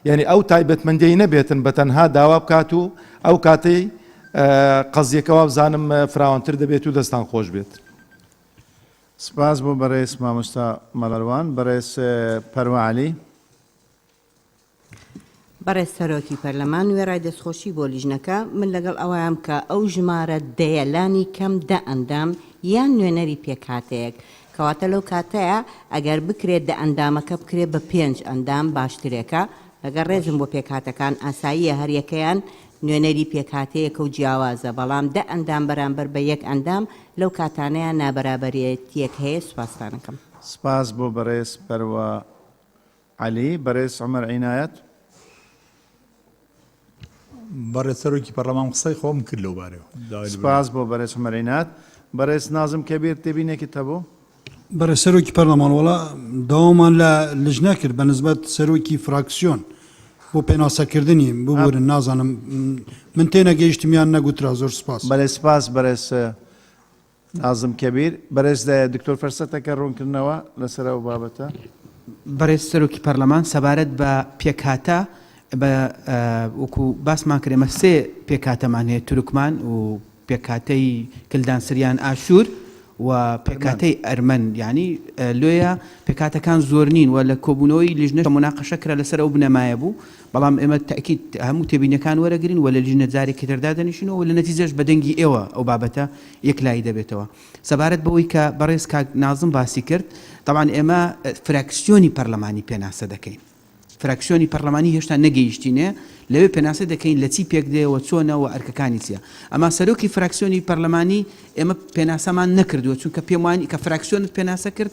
R: یعنی ئەو تایبەتمەندی نەبێتن بە تەنها داوا بکات و ئەو کاتەی قەزیەکە وابزانم فراوانتر دەبێت و دەستان خۆش بێت.
A: سپاس بۆ بەڕێز مامۆستا مەلەروان. بەڕێز پەروە عەلی.
S: بەڕێز سەرۆکی پەرلەمان، وێڕای دەستخۆشی بۆ لیژنەکە، من لەگەڵ ئەوەیام کە ئەو ژمارە دەیە لانی کەم دە ئەندام یان نوێنەری پێکهاتەیەک، کەواتە لەو کاتەیا ئەگەر بکرێت دە ئەندامەکە بکرێت بە پێنج ئەندام باشترێکە، لەگەڵ ڕێزم بۆ پێکهاتەکان ئاساییە هەریەکەیان نوێنەری پێکهاتەیەکە و جیاوازە، بەڵام دە ئەندام بەرامبەر بە یەک ئەندام لەو کاتانەیا نابەرابەرێتیەک هەیە، سوپاستانەکەم.
A: سپاس بۆ بەڕێز پەروە عەلی، بەڕێز عومەر عینایەت.
L: بەڕێز سەرۆکی پەڕلەمان قسەی خۆم کرد لەو بارەیەوە. داوای لێبوردن.
A: سپاس بۆ بەرێز عومەر عیناد. بەرێز نازم کەبیر تێبینێکت هەبوو؟
C: بەڕێز سەرۆکی پەرلەمان وەڵا داوامان لە لجنە کرد بە نسبەت سەرۆکی فراکسیۆن بۆ پێناسەکردنی ببورن نازانم من تێنەگەیشتم یان نەگوترا زۆر سپاس.
A: بەلێ سپاس بەرێز نازم کەبیر. بەرێز دکتۆر فرسەتەکە روونکردنەوە لەسەر ئەو بابەتە.
V: بەڕێز سەرۆکی پەرلەمان سەبارەت بە پێکهاتە بە وەکو باسمان کرد ئێمە سێ پێکهاتەمان هەیە تورکمان و پێکهاتەی کلدان سریان ئاشوور و پێکهاتەی ئەرمەن یانی لۆیە پێکهاتەکان زۆر نین و لە کۆبوونەوەی لیژنەش موناقەشە کرا لەسەر ئەو بنەمایە بوو بەڵام ئێمە تەئکید هەموو تێبینیەکان وەرەگرین و لە لیژنە جارێکی تر دادەنیشین و لە نەتیجەش بە دەنگی ئێوە ئەو بابەتە یەکلایی دەبێتەوە سەبارەت بەوەی کە بەڕێز کاک نازم باسی کرد تەبعەن ئێمە فراکسیۆنی پەرلەمانی پێناسە دەکەین فراکسیۆنی پەرلەمانی هێشتا نەگەیشتینێ، لەوێ پێناسە دەکەین لە چی پێکدێ و چۆنە و ئەرکەکانی چیە. ئەما سەرۆکی فراکسیۆنی پەرلەمانی ئێمە پێناسەمان نەکردووە، چونکە پێم وانی کە فراکسیۆنت پێناسە کرد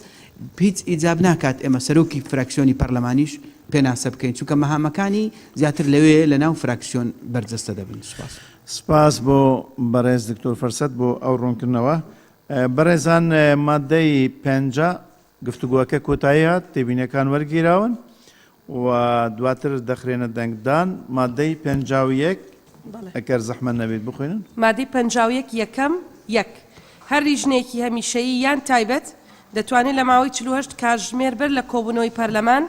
V: هیچ ئیجاب ناکات ئێمە سەرۆکی فراکسیۆنی پەرلەمانیش پێناسە بکەین، چونکە مەهامەکانی زیاتر لەوێ لە ناو فراکسیۆن بەرجەستە دەبن. سوپاس.
A: سپاس بۆ بەڕێز دکتۆر فرسەت بۆ ئەو ڕوونکردنەوە. بەڕێزان ماددەی 50 گفتوگۆکە کۆتایی هات، تێبینیەکان وەرگیراون و دواتر دەخرێنە دەنگدان. ماددەی 51 ئەگەر زەحمەت نەبێت بخوێنن.
N: مادەی 51 یەکەم، یەک. هەر لیژنەیەکی هەمیشەیی یان تایبەت دەتوانێت لە ماوەی 48 کاتژمێر بەر لە کۆبوونەوەی پەرلەمان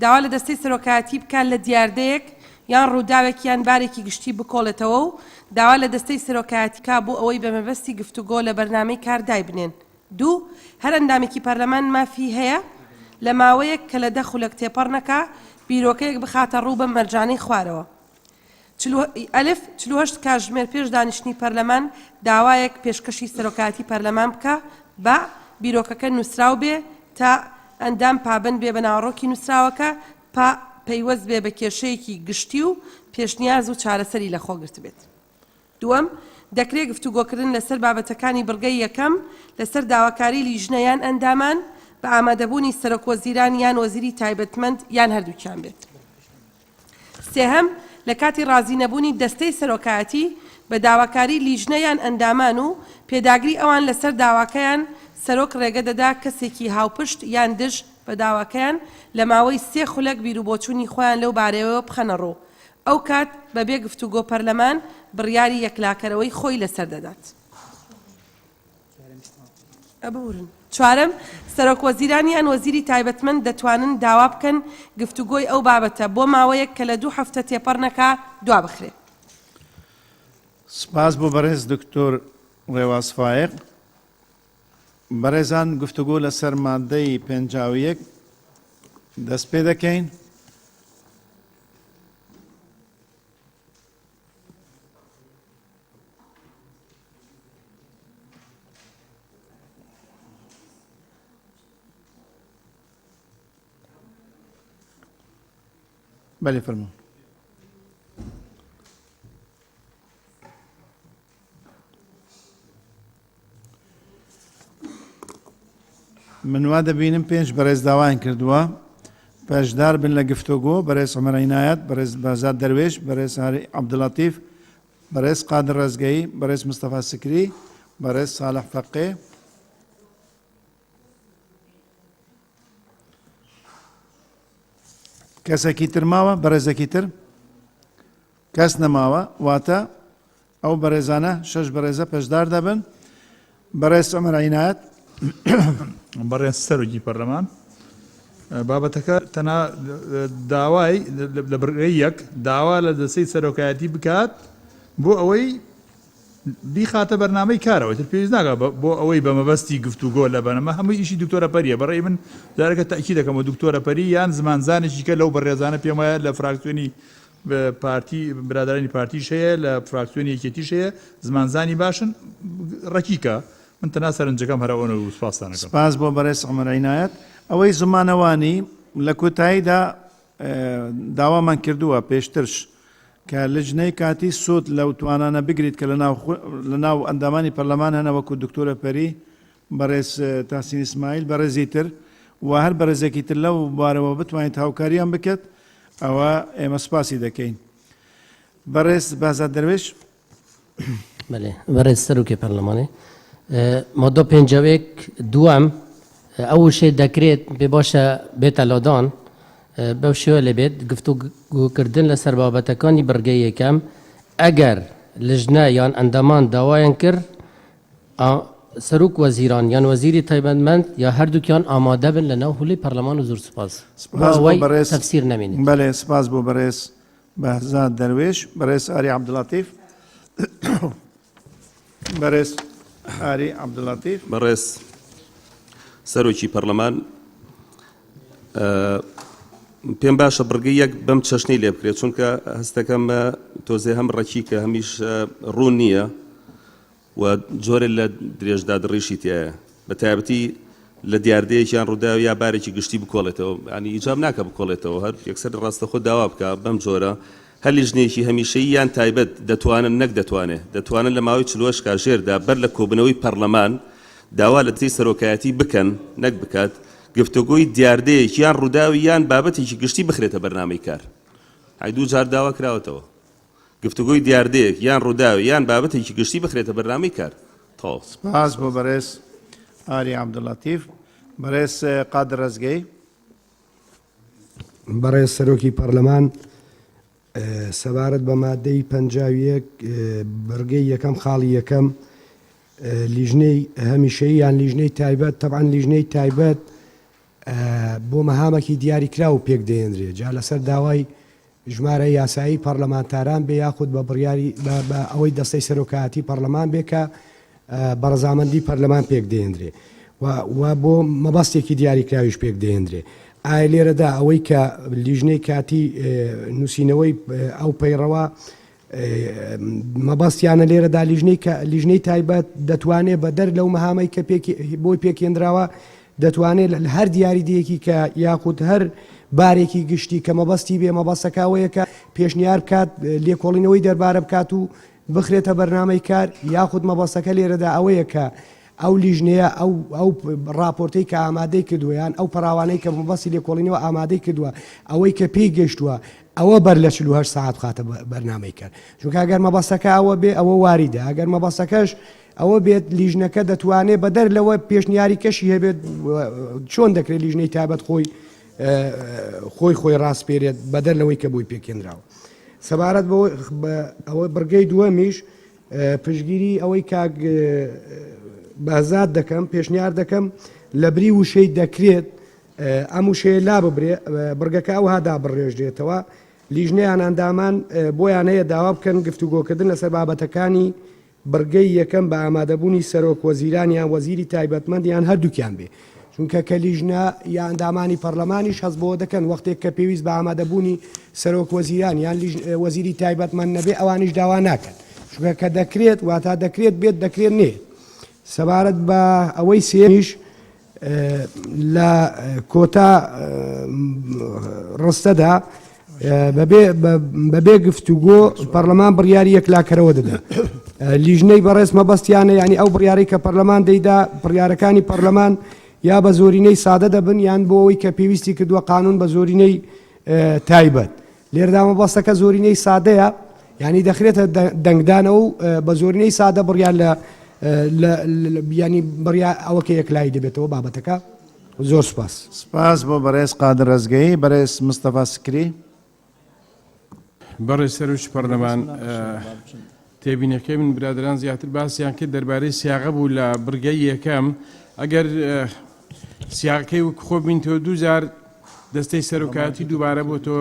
N: داوا لە دەستەی سەرۆکایەتی بکات لە دیاردەیەک یان ڕووداوێک یان بارێکی گشتی بکۆڵێتەوە و داوا لە دەستەی سەرۆکایەتی بکات بۆ ئەوەی بە مەبەستی گفتوگۆ لە بەرنامەی کار دایبنێن. دوو، هەر ئەندامێکی پەرلەمان مافی هەیە لە ماوەیەک کە لە دە خولەک تێپەڕ نەکا، بیرۆکەیەک بخاتە ڕوو بەم مەرجانەی خوارەوە. ئەلف، 48 کاتژمێر پێش دانیشتنی پەرلەمان داوایەک پێشکەشی سەرۆکایەتی پەرلەمان بکا. بە، بیرۆکەکە نووسراو بێ. تا، ئەندام پابەند بێ بە ناوەڕۆکی نووسراوەکە. پا، پەیوەست بێ بە کێشەیەکی گشتی و پێشنیاز و چارەسەری لەخۆ گرتبێت. دووەم، دەکرێ گفتوگۆکردن لەسەر بابەتەکانی بڕگەی یەکەم، لەسەر داواکاری لیژنە یان ئەندامان، بە ئامادەبوونی سەرۆکوەزیران یان وەزیری تایبەتمەند یان هەردووکیان بێت. سێهەم، لە کاتی ڕازینەبوونی دەستەی سەرۆکایەتی بە داواکاری لیژنە یان ئەندامان و پێداگری ئەوان لەسەر داواکەیان، سەرۆک ڕێگە دەدا کەسێکی هاوپشت یان دژ بە داواکەیان لە ماوەی سێ خولەک بیروبۆچوونی خۆیان لەو بارەیەوە بخەنەڕوو ئەو کات بە بێ گفتوگۆ پەرلەمان بڕیاری یەکلاکەرەوەی خۆی لەسەر دەدات. ببورن. چوارەم، سەرۆک وەزیران یان وەزیری تایبەتمەند دەتوانن داوا بکەن گفتوگۆی ئەو بابەتە بۆ ماوەیەک کە لە دوو هەفتە تێپەڕ نەکا دوا بخرێ.
A: سپاس بۆ بەڕێز دکتۆر ڕێواز فایەق. بەڕێزان گفتوگۆ لەسەر ماددەی 51 دەست پێ دەکەین. بەلێ فەرموو. من وا دەبینم پێنج بەڕێز داوایان کردووە بەشدار بن لە گفتۆگۆ، بەڕێز عومەر عینایەت، بەڕێز بەهزاد دەروێش، بەڕێز هاری عەبدولەتیف، بەڕێز قادر ڕەزگەیی، بەڕێز مستەفا سکری، بەڕێز ساڵح فەقێ. کەسێکی تر ماوە؟ بەڕێزێکی تر؟ کەس نەماوە، واتە ئەو بەڕێزانە شەش بەڕێزە پەشدار دەبن. بەڕێز عومەر عینایەت.
L: بەڕێز سەرۆکی پەرلەمان، بابەتەکە تەنها داوای لە بڕگەی یەک داوا لە دەستەی سەرۆکایەتی بکات بۆ ئەوەی بیخاتە بەرنامەی کارەوە، ئیتر پێویست ناکات بۆ ئەوەی بە مەبەستی گفتوگۆ لە بەرنامە هەمووی ئیشی دکتۆرە پەریە بەڕێی من جارێکە تەئکید دەکەمەوە دکتۆرە پەری یان زمانزانێکی کە لەو بەڕێزانە پێم وایە لە فراکسیۆنی پارتی برادەرانی پارتیش هەیە لە فراکسیۆنی یەکێتیش هەیە زمانزانی باشن ڕەکیکە من تەنها سەرنجەکەم هەر ئەوەنە بوو سوپاستان ئەکەم.
A: سپاس بۆ بەڕێز عومەر عینایەت. ئەوەی زمانەوانی لە کۆتاییدا داوامان کردووە پێشترش کە لجنەی کاتی سوود لەو توانانە بگریت کە لە ناو ئەندامانی پەرلەمان هەنە وەکو دکتۆرە پەری بەڕێز تاسین ئیسماعیل بەڕێزی تر و هەر بەڕێزێکی تر لەو بارەوە بتوانیت هاوکاریان بکەت ئەوە ئێمە سپاسی دەکەین. بەڕێز بازاد دەروێش.
J: بەلێ بەڕێز سەرۆکی پەرلەمانێ مادە پێنجەوێک دووەم ئەو وشەی دەکرێت پێ باشە بێتە لادان بەو شێوە لێ بێت گفتوگۆکردن لەسەر بابەتەکانی بڕگەی یەکەم ئەگەر لژنە یان ئەندامان داوایان کرد سەرۆک وەزیران یان وەزیری تایبەتمەند یا هەردووکیان ئامادە بن لە ناو هولی پەرلەمان و زۆر سوپاس
A: سپاس بۆ بەڕێز
J: تەفسیر نەمێنێت.
A: بەلێ سپاس بۆ بەڕێز بەهزاد دەروێش، بەڕێز ئاری عەبدولەتیف. بەڕێز ئاری عەبدولەتیف.
O: بەڕێز سەرۆکی پەرلەمان، پێم باشە بڕگەی یەک بەم چەشنەی لێ بکرێت، چونکە هەستەکەم تۆزێ هەم ڕەکیکە هەمیش ڕوون نییە. و جۆرێ لە درێژدادڕیشی تیایە بە تایبەتی لە دیاردەیەک یان ڕووداو یا بارێکی گشتی بکۆڵێتەوە یانی ئیجاب ناکا بکۆڵێتەوە هەر یەکسەر ڕاستەخۆ داوا بکا بەم جۆرە هەر لیژنەیەکی هەمیشەیی یان تایبەت دەتوانن نەک دەتوانێ دەتوانن لە ماوەی 48 کاژێردا بەر لە کۆبوونەوەی پەرلەمان داوا لە دەستەی سەرۆکایەتی بکەن نەک بکات گفتوگۆی دیاردەیەک یان ڕووداوی یان بابەتێکی گشتی بخرێتە بەرنامەی کار ئەی دوو جار داوا کراوەتەوە. گفتوگۆی دیاردەیەک یان ڕووداوێ یان بابەتێکی گشتی بخرێتە بەرنامەی کار. تەواو.
A: سپاس بۆ بەڕێز ئاری عەبدولەتیف. بەڕێز قادر ڕەزگەی.
Q: بەڕێز سەرۆکی پەرلەمان، سەبارەت بە مادەی 51 بڕگەی یەکەم خاڵی یەکەم لیژنەی هەمیشەیی یان لیژنەی تایبەت تەبعەن لیژنەی تایبەت بۆ مەهامەکی دیاریکراو پێک دەهێنرێ جا لەسەر داوای ژمارە یاسایی پەڕلەمانتاران بێ یاخود بە بڕیاری بە ئەوەی دەستەی سەرۆکایەتی پەڕلەمان بێ کە بە ڕەزامەندی پەرلەمان پێک دەهێندرێ و و بۆ مەبەستێکی دیاریکراویش پێک دەهێندرێ. ئایا لێرەدا ئەوەی کە لیژنەی کاتی نووسینەوەی ئەو پەیڕەوە مەبەستیانە لێرەدا لیژنەی کە لیژنەی تایبەت دەتوانێت بەدەر لەو مەهامەی کە بۆی پێکهێنراوە دەتوانێت لە هەر دیاریدەیەکی کە یاخود هەر بارێکی گشتی کە مەبەستی بێ مەبەستەکە ئەوەیە کە پێشنیار بکات لێکۆڵینەوەی دەربارە بکات و بخرێتە بەرنامەی کار یاخود مەبەستەکە لێرەدا ئەوەیە کە ئەو لیژنەیە ئەو ئەو ڕاپۆرتەی کە ئامادەی کردووە یان ئەو پەڕاوانەی کە مەبەستی لێکۆڵینەوە ئامادەی کردووە ئەوەی کە پێی گەیشتووە ئەوە بەر لە 48 سەعات بخاتە بەرنامەی کار چونکە ئەگەر مەبەستەکە ئەوە بێ ئەوە واریدە ئەگەر مەبەستەکەش ئەوە بێت لیژنەکە دەتوانێت بەدەر لەوە پێشنیاری کەشی هەبێت چۆن دەکرێت لیژنەی تایبەت خۆی خۆی خۆی ڕاسپێرێت بەدەر لەوەی کە بۆی پێکێنراوە سەبارەت بە ئەوە بڕگەی دووەمیش پشتگیری ئەوەی کاک بەهزاد دەکەم، پێشنیار دەکەم لەبری وشەی دەکرێت ئەم وشەیە لاببرێ، بڕگەکە ئەوها دابڕێژرێتەوە، لیژنە یان ئەندامان بۆیان هەیە داوا بکەن گفتوگۆکردن لەسەر بابەتەکانی بڕگەی یەکەم بە ئامادەبوونی سەرۆک وەزیران یان وەزیری تایبەتمەند یان هەردووکیان بێ. چونکە کە لیژنە یا ئەندامانی پەرلەمانیش هەست بەوە دەکەن وەختێک کە پێویست بە ئامادەبوونی سەرۆک وەزیران یان وەزیری تایبەتمەند نەبێ ئەوانیش داوا ناکەن چونکە کە دەکرێت واتا دەکرێت بێت دەکرێت نێت سەبارەت بە ئەوەی سێمیش لە کۆتا ڕستەدا بەبێ گفتوگۆ پەرلەمان بڕیاری یەکلاکەرەوە دەدا لیژنەی بەڕێز مەبەستیانە ینی ئەو بڕیارەی کە پەرلەمان دەیدا بڕیارەکانی پەرلەمان یا بە زۆرینەی سادە دەبن یان بۆ ئەوەی کە پێویستی کردووە قانون بە زۆرینەی تایبەت لێردا مەبەستەکە زۆرینەی سادەیە ینی دەخرێتە دەنگدانەوە و بە زۆرینەی سادە بڕیار لە ینی بڕیا ئەوە کە یەکلایی دەبێتەوە بابەتەکە زۆر سوپاس.
A: سپاس بۆ بەڕێز قادر ڕەزگەیی. بەڕێز مستەفا سکری.
X: بەڕێز سەرۆکی پەرلەمان، تێبینەکەی من برادەران زیاتر باسیان کرد دەربارەی سیاغە بوو لە بڕگەی یەکەم، ئەگەر سیاغەکەی وەک خۆ بینتەوە دووجار دەستەی سەرۆکایەتی دووبارە بۆتەوە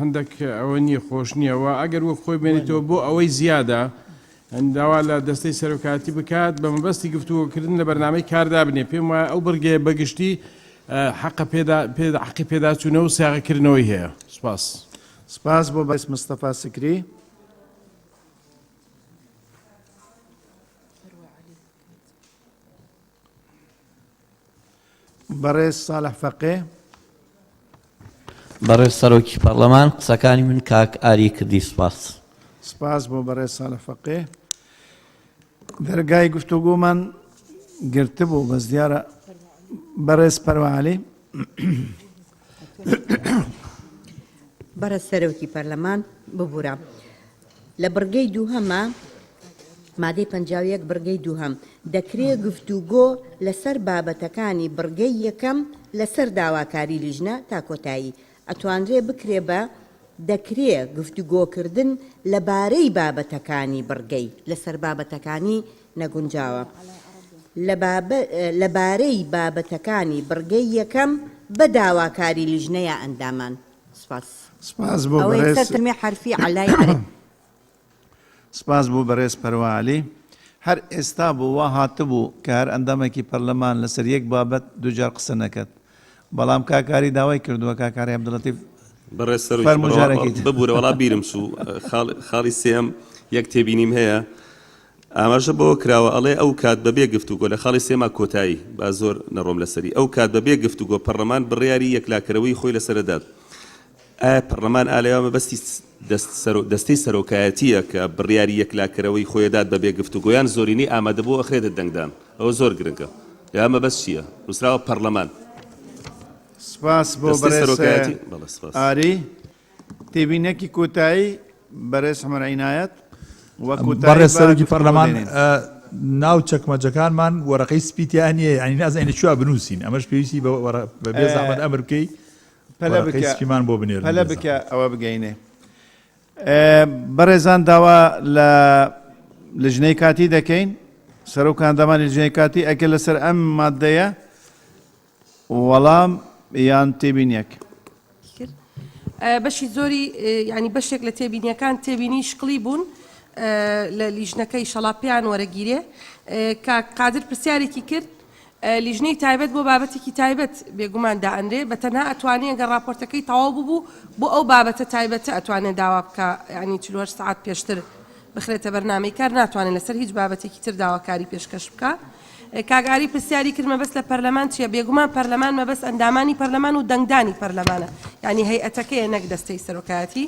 X: هەندێک ئەوە نییە خۆش نییە و ئەگەر وەک خۆی بێنیتەوە بۆ ئەوەی زیادە داوا لە دەستەی سەرۆکایەتی بکات بە مەبەستی گفتوگۆکردن لە بەرنامەی کار دابنێ، پێم وایە ئەو بڕگەیە بە گشتی حەقە پێدا حەقی پێداچوونەوە و سیاغەکردنەوەی هەیە. سوپاس.
A: سپاس بۆ بەڕێز مستەفا سکری. بەڕێز ساڵح فەقێ.
T: بەڕێز سەرۆکی پەڕلەمان قسەکانی من کاک ئاری کردی سوپاس.
A: سپاس بۆ بەڕێز ساڵح فەقێ. دەرگای گفتوگۆمان گرتبوو بەس دیارە بەڕێز پەروا عەلی.
S: بەڕێز سەرۆکی پەرلەمان ببورە. لە بڕگەی دووهەما، مادەی 51 بڕگەی دووهەم، دەکرێ گفتوگۆ لەسەر بابەتەکانی بڕگەی یەکەم لەسەر داواکاری لیژنە تا کۆتایی ئەتوانرێ بکرێ بە دەکرێ گفتوگۆکردن لەبارەی بابەتەکانی بڕگەی لەسەر بابەتەکانی نەگونجاوە لەبارەی بابەتەکانی بڕگەی یەکەم بە داواکاری لیژنە یا ئەندامان. سپاس.
A: سپاس بۆ
S: ئەوە
A: بەڕێز
S: یەکسەر تەرمی حەرفی عەلای عەرەبی.
A: سپاس بۆ بەڕێز پەروا عەلی. هەر ئێستا بوو وا هاتبوو کە هەر ئەندامێکی پەرلەمان لەسەر یەک بابەت دووجار قسە نەکەت. بەڵام کاک ئاری داوای کردووە کاک ئاری عەبدولەتیف
O: بەڕێز سەرۆکی
A: فەرموو
O: بڕوا
A: جارێکی تر.
O: ببورە وەڵا بیرم چوو خاڵی سێیەم یەک تێبینیم هەیە ئاماژە بەوە کراوە ئەڵێ ئەو کات بەبێ گفتوگۆ لە خاڵی سێما کۆتایی با زۆر نەڕۆم لەسەری ئەو کات بەبێ گفتوگۆ پەڕلەمان بڕیاری یەکلاکەرەوەی خۆی لەسەرەدات ئایا پەڕلەمان ئا لەوێ مەبەستی دەستەی سەرۆکایەتییە کە بڕیاری یەکلاکەرەوەی خۆی ئەدات بەبێ گفتوگۆ یان زۆرینەی ئامادەبوو ئەخرێتە دەنگدان ئەوە زۆر گرنگە لەوێ مەبەست چییە نووسراوە پەڕلەمان
A: سپاس بۆ
O: دەستەی
A: بەڕێز
O: سەرۆکایەتی بەڵێ سپاس.
A: ئاری. تێبینیەکی کۆتایی بەرێز عومەر عینایەت و کۆتایی
L: بەڕێز
A: بە
L: سەرۆکی
A: گفتوگۆ
L: پەرلەمان
A: دێنین.
L: ناو چەکمەجەکانمان وەرەقەی سپی تیا نییە یانی نازانین لە کوێ بنووسین ئەمەش پێویستی بە وەرە بە بێ زەحمەت ئەمر بکەی
A: پەلە
L: وەرەقەی
A: بکە
L: سپیمان بۆ بنێرن
A: پەلە
L: بێ
A: بکە
L: زەحمەت.
A: ئەوە بگەینێ. بەڕێزان داوا لە لجنەی کاتی دەکەین سەرۆک ئەندامانی لجنەی کاتی ئەگەر لەسەر ئەم مادەیە وەڵام یان تێبینیەک.
N: کرد بەشی زۆری یانی بەشێک لە تێبینیەکان تێبینی شکڵی بوون لە لیژنەکە ئیشەڵا پێیان وەرەگیرێ کاک قادر پرسیارێکی کرد لیژنەی تایبەت بۆ بابەتێکی تایبەت بێگومان دائەنرێ بە تەنها ئەتوانێ گەر ڕاپۆرتەکەی تەواو ببوو بۆ ئەو بابەتە تایبەتە ئەتوانێ داوا بکا یانی 48 سەعات پێشتر بخرێتە بەرنامەی کار ناتوانێت لەسەر هیچ بابەتێکی تر داواکاری پێشکەش بکا. کاک ئاری پرسیاری کرد مەبەست لە پەرلەمان چییە؟ بێگومان پەرلەمان مەبەست ئەندامانی پەرلەمان و دەنگدانی پەرلەمانە یانی هەیئەتەکەیە نەک دەستەی سەرۆکایەتی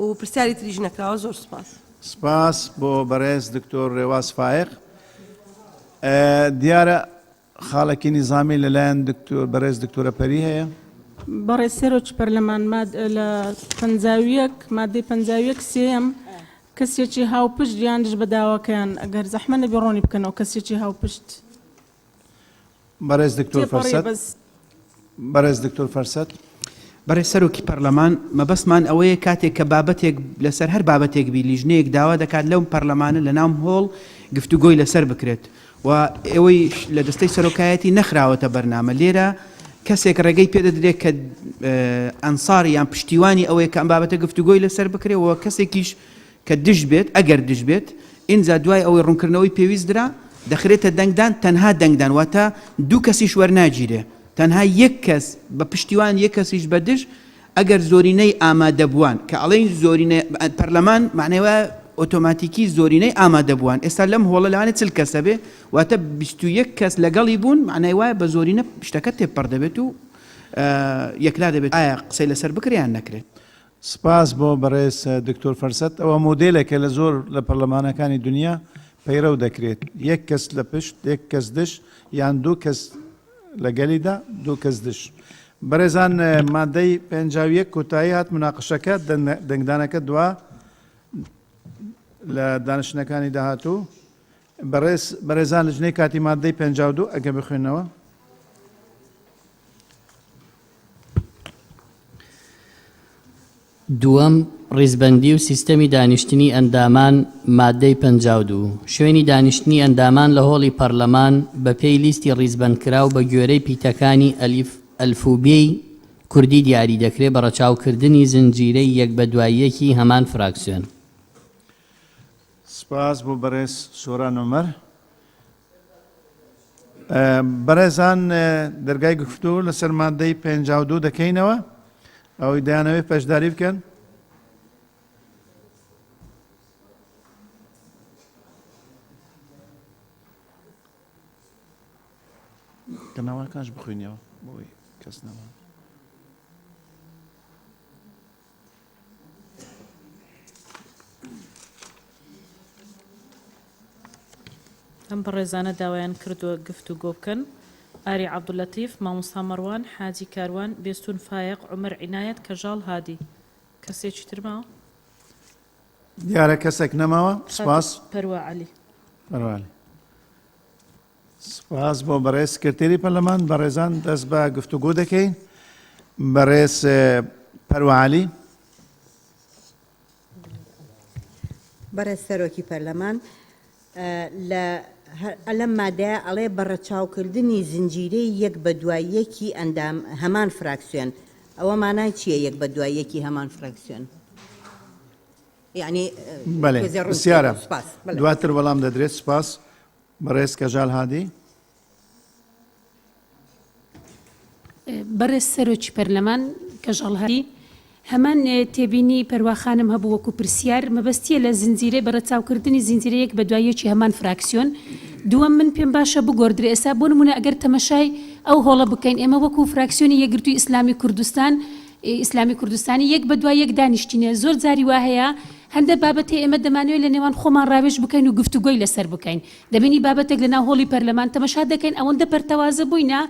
N: و پرسیاری تریش نەکراوە زۆر سوپاس.
A: سپاس بۆ بەڕێز دکتۆر ڕێواز فایەق. دیارە خاڵێکی نیزامی لە لایەن دکتۆر بەڕێز دکتۆرە پەری هەیە.
M: بەڕێز سەرۆکی پەرلەمان ماد لە 51 مادەی 51 سێیەم کەسێکی هاوپشت یان دژ بە داواکەیان ئەگەر زەحمە نەبێ ڕۆنی بکەنەوە کەسێکی هاوپشت.
A: بەڕێز دکتۆر
M: تێپەڕیە
A: فەرسەت.
M: بەس.
A: بەڕێز دکتۆر فەرسەت.
V: بەڕێز سەرۆکی پەرلەمان، مەبەستمان ئەوەیە کاتێک کە بابەتێک لەسەر هەر بابەتێک بی لیژنەیەک داوا دەکات لەم پەرلەمانە لەناو هۆڵ گفتوگۆی لەسەر بکرێت و ئێوەیش لە دەستەی سەرۆکایەتی نەخراوەتە بەرنامە لێرە کەسێک ڕێگەی پێدەدرێت کە ئەنسار یان پشتیوانی ئەوەیە کە ئەم بابەتە گفتوگۆی لەسەر بکرێت و کەسێکیش کە دژ بێت ئەگەر دژ بێت ئینجا دوای ئەوەی ڕوونکردنەوەی پێویست درا دەخرێتە دەنگدان تەنها دەنگدان واتە دوو کەسیش وەرناگیرێ تەنها یەک کەس بە پشتیوان یەک کەسیش بە دژ ئەگەر زۆرینەی ئامادەبووان، کە ئەڵێین زۆرینە پەرلەمان مەعنای وایە ئۆتۆماتیکی زۆرینەی ئامادەبووان، ئێستا لەم هۆڵە لەوانەیە 40 کەس هەبێ، واتە 21 کەس لەگەڵی بوون، مەعنای وایە بە زۆرینە شتەکە تێپەڕ دەبێت و یەکلا دەبێت ئایا قسەی لەسەر بکرێ یان نەکرێت.
A: سپاس بۆ بەڕێز دکتۆر فەرسەت. ئەوە مۆدێلێکە لە زۆر لە پەرلەمانەکانی دنیا پەیڕەو دەکرێت. یەک کەس لە پشت، یەک کەس دژ، یان دوو کەس لە گەلیدا، دوو کەس دژ. بەڕێزان مادەی 51 کۆتایی هات مناقشەکە، دەنگدانەکە دوا لە دانیشتنەکانی داهاتوو. بەڕێز بەڕێزان لجنەی کاتی مادەی 52 ئەگەر بخوێنەوە.
J: دووەم، ڕیزبەندی و سیستەمی دانیشتنی ئەندامان، ماددەی 52. شوێنی دانیشتنی ئەندامان لە هۆڵی پەرلەمان بە پێی لیستی ڕیزبەندکراو بە گوێرەی پیتەکانی ئەلیف ئەلفوبێی کوردی دیاری دەکرێ بە ڕەچاوکردنی زنجیرەی یەک بە دوای یەکی هەمان فراکسیۆن.
A: سپاس بۆ بەڕێز سۆران عومەر. بەڕێزان دەرگای گفتوگۆ لەسەر مادەی 52 دەکەینەوە ئەوەی دەیانەوێت بەشداری بکەن. کە ناوەکانش بخوێنیەوە بۆی کەس نەما.
B: ئەم بەڕێزانە داوایان کردووە گفتوگۆ بکەن، ئاری عەبدوللەتیف، مامۆستا مەڕوان، حاجی کاروان، بێستوون فایەق، عومەر عینایەت، کەژاڵ هادی. کەسێکی تر ماوە؟
A: دیارە کەسێک نەماوە. سپاس.
B: پەروا عەلی.
A: پەروا عەلی. سپاس بۆ بەڕێز سکرتێری پەرلەمان. بەڕێزان دەست بە گفتوگۆ دەکەین. بەڕێز پەروا عەلی.
S: بەڕێز سەرۆکی پەرلەمان، لە لەم مادەیە ئەڵێ بە ڕەچاوکردنی زنجیرەی یەک بە دوای یەکی ئەندام هەمان فراکسیۆن ئەوە مانای چییە یەک بە دوای یەکی هەمان فراکسیۆن؟ یعنی
A: بەلێ
S: تۆزێ ڕوون
A: پرسیارە
S: بکەیتەوە. سپاس. بەلێ.
A: دواتر وەڵام دەدرێت. سپاس. بەڕێز کەژال هادی.
D: بەڕێز سەرۆکی پەرلەمان، کەژاڵ هادی، هەمان تێبینی پەروا خانم هەبوو وەکو پرسیار، مەبەستیە لە زنجیرەی بە رەچاوکردنی زنجیرە یەک بەدوای یەکی هەمان فراکسیۆن. دووەم من پێم باشە بگۆردرێ ئێستا بۆ نمونە ئەگەر تەمەشای ئەو هۆڵە بکەین ئێمە وەکو فراکسیۆنی یەکگرتووی ئیسلامی کوردستان ئیسلامی کوردستانی یەک بەدوای یەک دانیشتینە زۆر جاری وا هەیە هەندە بابەت هەیە ئێمە دەمانەوێت لە نێوان خۆمان ڕاوێژ بکەین و گفتوگۆی لەسەر بکەین دەبینی بابەتێک لەناو هۆڵی پەرلەمان تەمەشا دەکەین ئەوەندە پەرتەوازە بووینە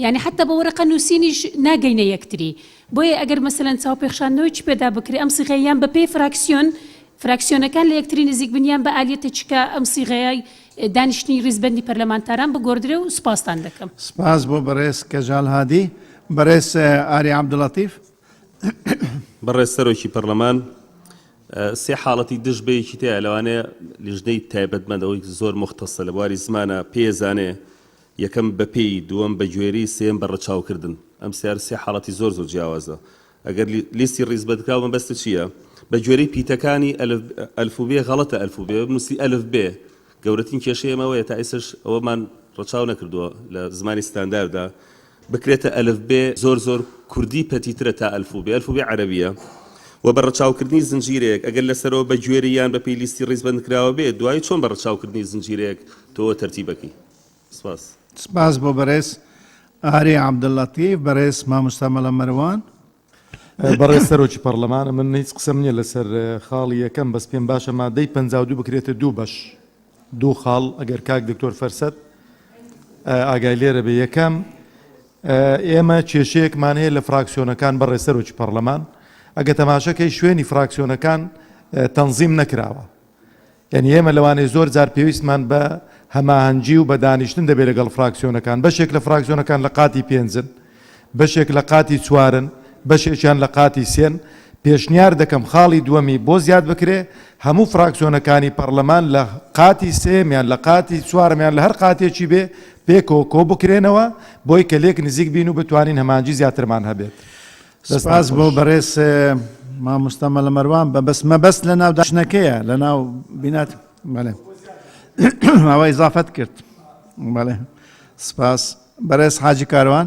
D: یانی حەتا بە وەرەقە نووسینیش ناگەینە یەکتری بۆیە ئەگەر مەسەلەن چاوپێخشاندنەوەیەکی پێدا بکرێ ئەم سیغەیە یان بە پێی فراکسیۆن فراکسیۆنەکان لە یەکتری نزیک بن یان بە ئالیەتێکی کە ئەم سیغەیەی دانیشتنی ڕیزبەندی پەرلەمانتاران بگۆردرێ و سوپاستان دەکەم.
A: سپاس بۆ بەڕێز کەژاڵ هادی. بەڕێز ئاری عەبدولەتیف.
O: بەڕێز سەرۆکی پەرلەمان، سێ حاڵەتی دژ بەیەکی تیایە، لەوانەیە لیژنەی تایبەتمەند ئەوەی زۆر موختەسە لە بواری زمانە پێیەزانێ، یەکەم بەپێی، دووەم بەگوێرەی، سێیەم بە ڕەچاوکردن. ئەم سیار سێ حاڵەتی زۆر زۆر جیاوازە. ئەگەر لیستی ڕیزبەندکراو مەبەستت چییە؟ بەگوێرەی پیتەکانی ئەلف ئەلفوبێ غەڵەتە ئەلفوبێ بنووسی ئەلف بێ گەورەترین کێشەی ئێمە ئەوەیە تا ئێستاش ئەوەمان ڕەچاو نەکردووە لە زمانی ستانداردا بکرێتە ئەلف بێ زۆر زۆر کوردی پەتیترە تا ئەلف و بێ ئەلف و بێ عەرەبیە و بە ڕەچاوکردنی زنجیرەیەک ئەگەر لەسەرەوە بە گوێرەی یان بە پێی لیستی ڕیزبەندکراوە بێ دوایی چۆن بە ڕەچاوکردنی زنجیرەیەک تۆ تەرتیبەکەی سپاس.
A: سپاس بۆ بەڕێز ئاری عەبدوللەتیف، بەڕێز مامۆستا مەلا مەروان.
R: بەڕێز سەرۆکی پەڕلەمان من هیچ قسەم نییە لەسەر خاڵی یەکەم بەس پێم باشە مادەی 52 بکرێتە دوو بەش دوو خاڵ ئەگەر کاک دکتۆر فەرسەت ئاگای لێرە بێ یەکەم ئێمە کێشەیەکمان هەیە لە فراکسیۆنەکان بەڕێز سەرۆکی پەڕلەمان ئەگە تەماشەکەی شوێنی فراکسیۆنەکان تەنزیم نەکراوە یانی ئێمە لەوانەیە زۆر جار پێویستمان بە هەماهەنگی و بە دانیشتن دەبێت لەگەڵ فراکسیۆنەکان، بەشێک لە فراکسیۆنەکان لە قاتی پێنجن، بەشێک لە قاتی چوارن، بەشێکیان لە قاتی سێن، پێشنیار دەکەم خاڵی دووەمی بۆ زیاد بکرێ، هەموو فراکسیۆنەکانی پەڕلەمان لە قاتی سێیەم یان لە قاتی چوارەم یان لە هەر قاتێکی بێ پێکەوە کۆبکرێنەوە بۆی کە لێک نزیک بین و بتوانین هەماهەنگی زیاترمان هەبێت.
A: سپاس بۆ بەڕێز مامۆستا مەلا مەروان بە بەس مەبەست لە ناو داشنەکەیە لە ناو بینات بەڵێ ئەوە ئیزافەت کرد بەڵێ سپاس بەڕێز حاجی کاروان.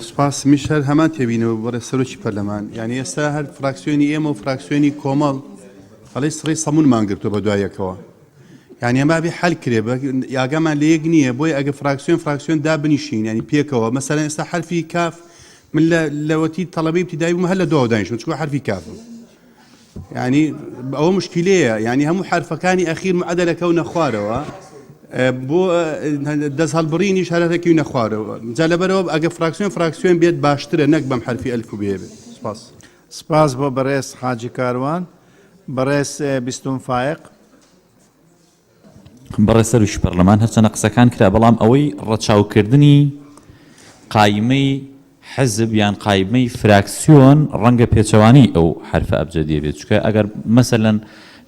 P: سپاس میش هەر هەمان تێبینەوە بەڕێز سەرۆکی پەرلەمان یعنی ئێستا هەر فراکسیۆنی ئێمە و فراکسیۆنی کۆمەڵ ئەڵێ سڕی سەمونمان گرتووە بە دوای یەکەوە یعنی ئەمە بێ حەل کرێ بە یاگەمان لە یەک نییە بۆیە ئەگە فراکسیۆن فراکسیۆن دابنیشین یعنی پێکەوە مەسەلەن ئێستا حەرفی کاف من لە لەوەتی تەڵەبەی ابتدایی بووم هەر لە دواوە دانیشتم چونکە حەرفی کافم یعنی ئەوە مشکلەیە یعنی هەموو حرفەکانی ئەخیر معدەلە کەونە خوارەوە بۆ دەست هەڵبڕینیش هەر هەرەکەوینە خوارەوە جا لەبەرەوە ئەگە فراکسیۆن فراکسیۆن بێت باشترە نەک بەم حرفی ئەلف و بێ بێت سپاس.
A: سپاس بۆ بەڕێز حاجی کاروان. بەڕێز بیستون فایەق.
H: بەڕێز سەرۆکی پەرلەمان هەرچەنە قسەکان کرا بەڵام ئەوەی ڕەچاوکردنی قایمەی حزب یان قایمەی فراکسیۆن ڕەنگە پێچەوانەی ئەو حەرفە ئەبجەدیە بێت چونکە ئەگەر مەسەلەن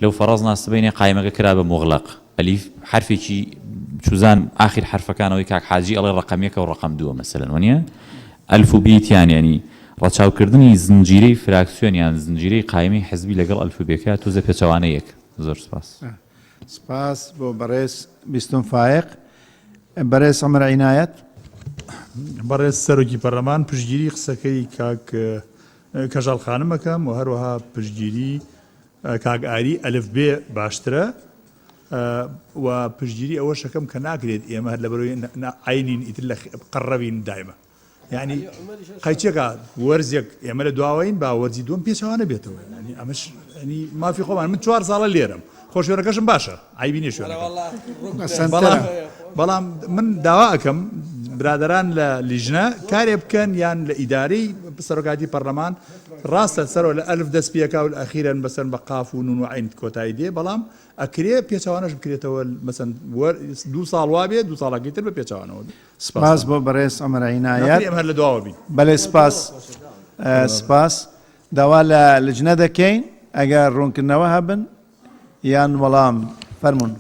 H: لەو فەڕەزنا سبەینێ قایمەکە کرا بە موغلەق ئەلیف حەرفێکی چوزان ئاخیر حەرفەکان ئەوەی کاک حاجی ئەڵێ ڕەقەم یەکە و ڕەقەم دووە مەسەلەن وەنیە ئەلف و بی تیان یانی ڕەچاوکردنی زنجیرەی فراکسیۆن یان زنجیرەی قایمەی حزبی لەگەڵ ئەلف و بێکە تۆزێ پێچەوانەی یەک زۆر سپاس.
A: سپاس بۆ بەڕێز بیستون فایەق. بەرێز عومەر عینایەت.
L: بەڕێز سەرۆکی پەرلەمان پشتگیری قسەکەی کاک کەژاڵ خانم ئەکەم و هەروەها پشتگیری کاک ئاری ئەلف بێ باشترە و پشتگیری ئەوەش ئەکەم کە ناکرێت ئێمە هەر لەبەرەوەی عەینین ئیتر لە قەڕەوین دایمە یعنی قەیچێکا وەرزێک ئێمە لە دواوەین با وەرزی دووەم پێچەوانە بێتەوە یعنی ئەمەش ینی مافی خۆمان من چوار ساڵە لێرەم خۆ شوێنەکەشم باشە عیبی نییە شوێنەکە بەڵام بەڵام من داوا ئەکەم برادران لە لیژنە کارێ بکەن یان لە ئیدارەی سەرۆکایەتی پەرلەمان ڕاستە سەرەوە لە ئەلف دەست پێکا و ئەخیرەن بەسەر بە قاف و نون و عەین کۆتایی دێ بەڵام ئەکرێ پێچەوانەش بکرێتەوە مەسەن دوو ساڵ وابێ دوو ساڵەکەی تر بە پێچەوانەوە بێ.
A: سپاس بۆ بەڕێز عومەر عینایەت.
L: ناکرێ ئێمە هەر لە دواوە بین.
A: بەلێ سپاس سپاس. داوا لە لجنە دەکەین ئەگەر ڕوونکردنەوە هەبن یان وەڵام فەرموون.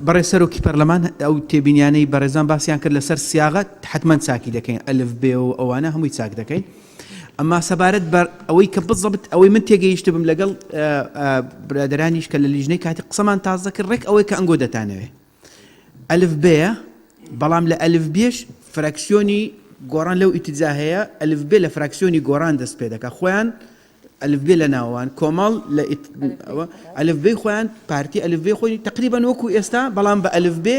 V: بەڕێز سەرۆکی پەرلەمان ئەو تێبینیانەی بەڕێزان باسیان کرد لەسەر سیاغە حەتمەن چاکی دەکەین ئەلف بێ و ئەوانە هەمووی چاک دەکەین ئەما سەبارەت بە ئەوەی کە بزەبت ئەوەی من تێگەیشتبم لەگەڵ برادەرانیش کە لە لیژنەی کاتی قسەمان تازە کرد ڕێک ئەوەی کە ئەنگۆ دەتانەوێ ئەلف بێیە بەڵام لە ئەلف بێش فراکسیۆنی گۆڕان لەو ئیتجاهەیە ئەلف بێ لە فراکسیۆنی گۆڕان دەست پێ دەکا خۆیان ئەلف بێ لە ناوان کۆمەڵ لە ئەلف بێی خۆیان پارتی ئەلف بێ خۆی تقریبان وەکو ئێستا بەڵام بە ئەلف بێ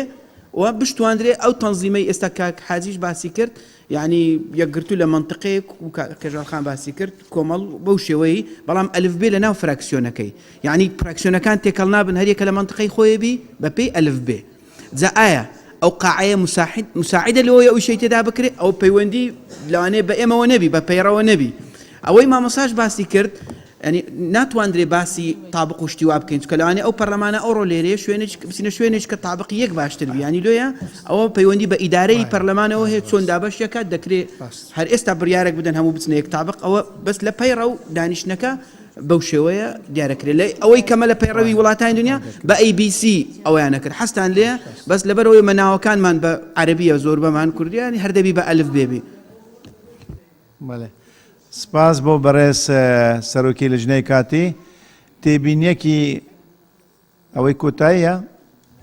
V: و بشتواندرێ ئەو تەنزیمەی ئێستا کاک حاجیش باسی کرد یعنی یەکگرتوو لە مەنتقەیەک و کەژاڵ خان باسی کرد کۆمەڵ بەو شێوەی بەڵام ئەلف بێ لە ناو فراکسیۆنەکەی یعنی فراکسیۆنەکان تێکەڵ نابن هەریەکە لە مەنتقەی خۆی بی بە پێی ئەلف بێ جا ئایا ئەو قاعەیە مساحد مساعدە لەوەی ئەو ئیشەی تێدا بکرێ ئەو پەیوەندی لەوانەیە بە ئێمەوە نەبی بە پەیڕەوە نەبی ئەوەی مامۆساش باسی کرد یعنی ناتواندرێ باسی تابق و شتی وا بکەین چونکە لەوانەیە ئەو پەرلەمانە ئەوڕۆ لێرەیە شوێنێک بچینە شوێنێک کە تابقی یەک باشتر بی یعنی لۆیە ئەوە پەیوەندی بە ئیدارەی پەرلەمانەوە هەیە چۆن دابەش دەکات دەکرێ هەر ئێستا بڕیارێک بدەن هەموو بچنە یەک تابق ئەوە بەس لە پەیڕەو دانیشتنەکە بەو شێوەیە دیارەکرێت لە ئەوەی کەمە لە پەیڕەوی وڵاتانی دنیا بە ABC ئەویان نەکرد حەستان لێ بەس لەبەرەوەی مەناوەکانمان بە عەربیە زۆربەمان کوردیانی هەر دەبی بە ئەلف بێبی.
A: بەڵێ سپاس بۆ بەڕێز سەرۆکی لجنەی کاتی. تێبینیەکی ئەوەی کۆتاییە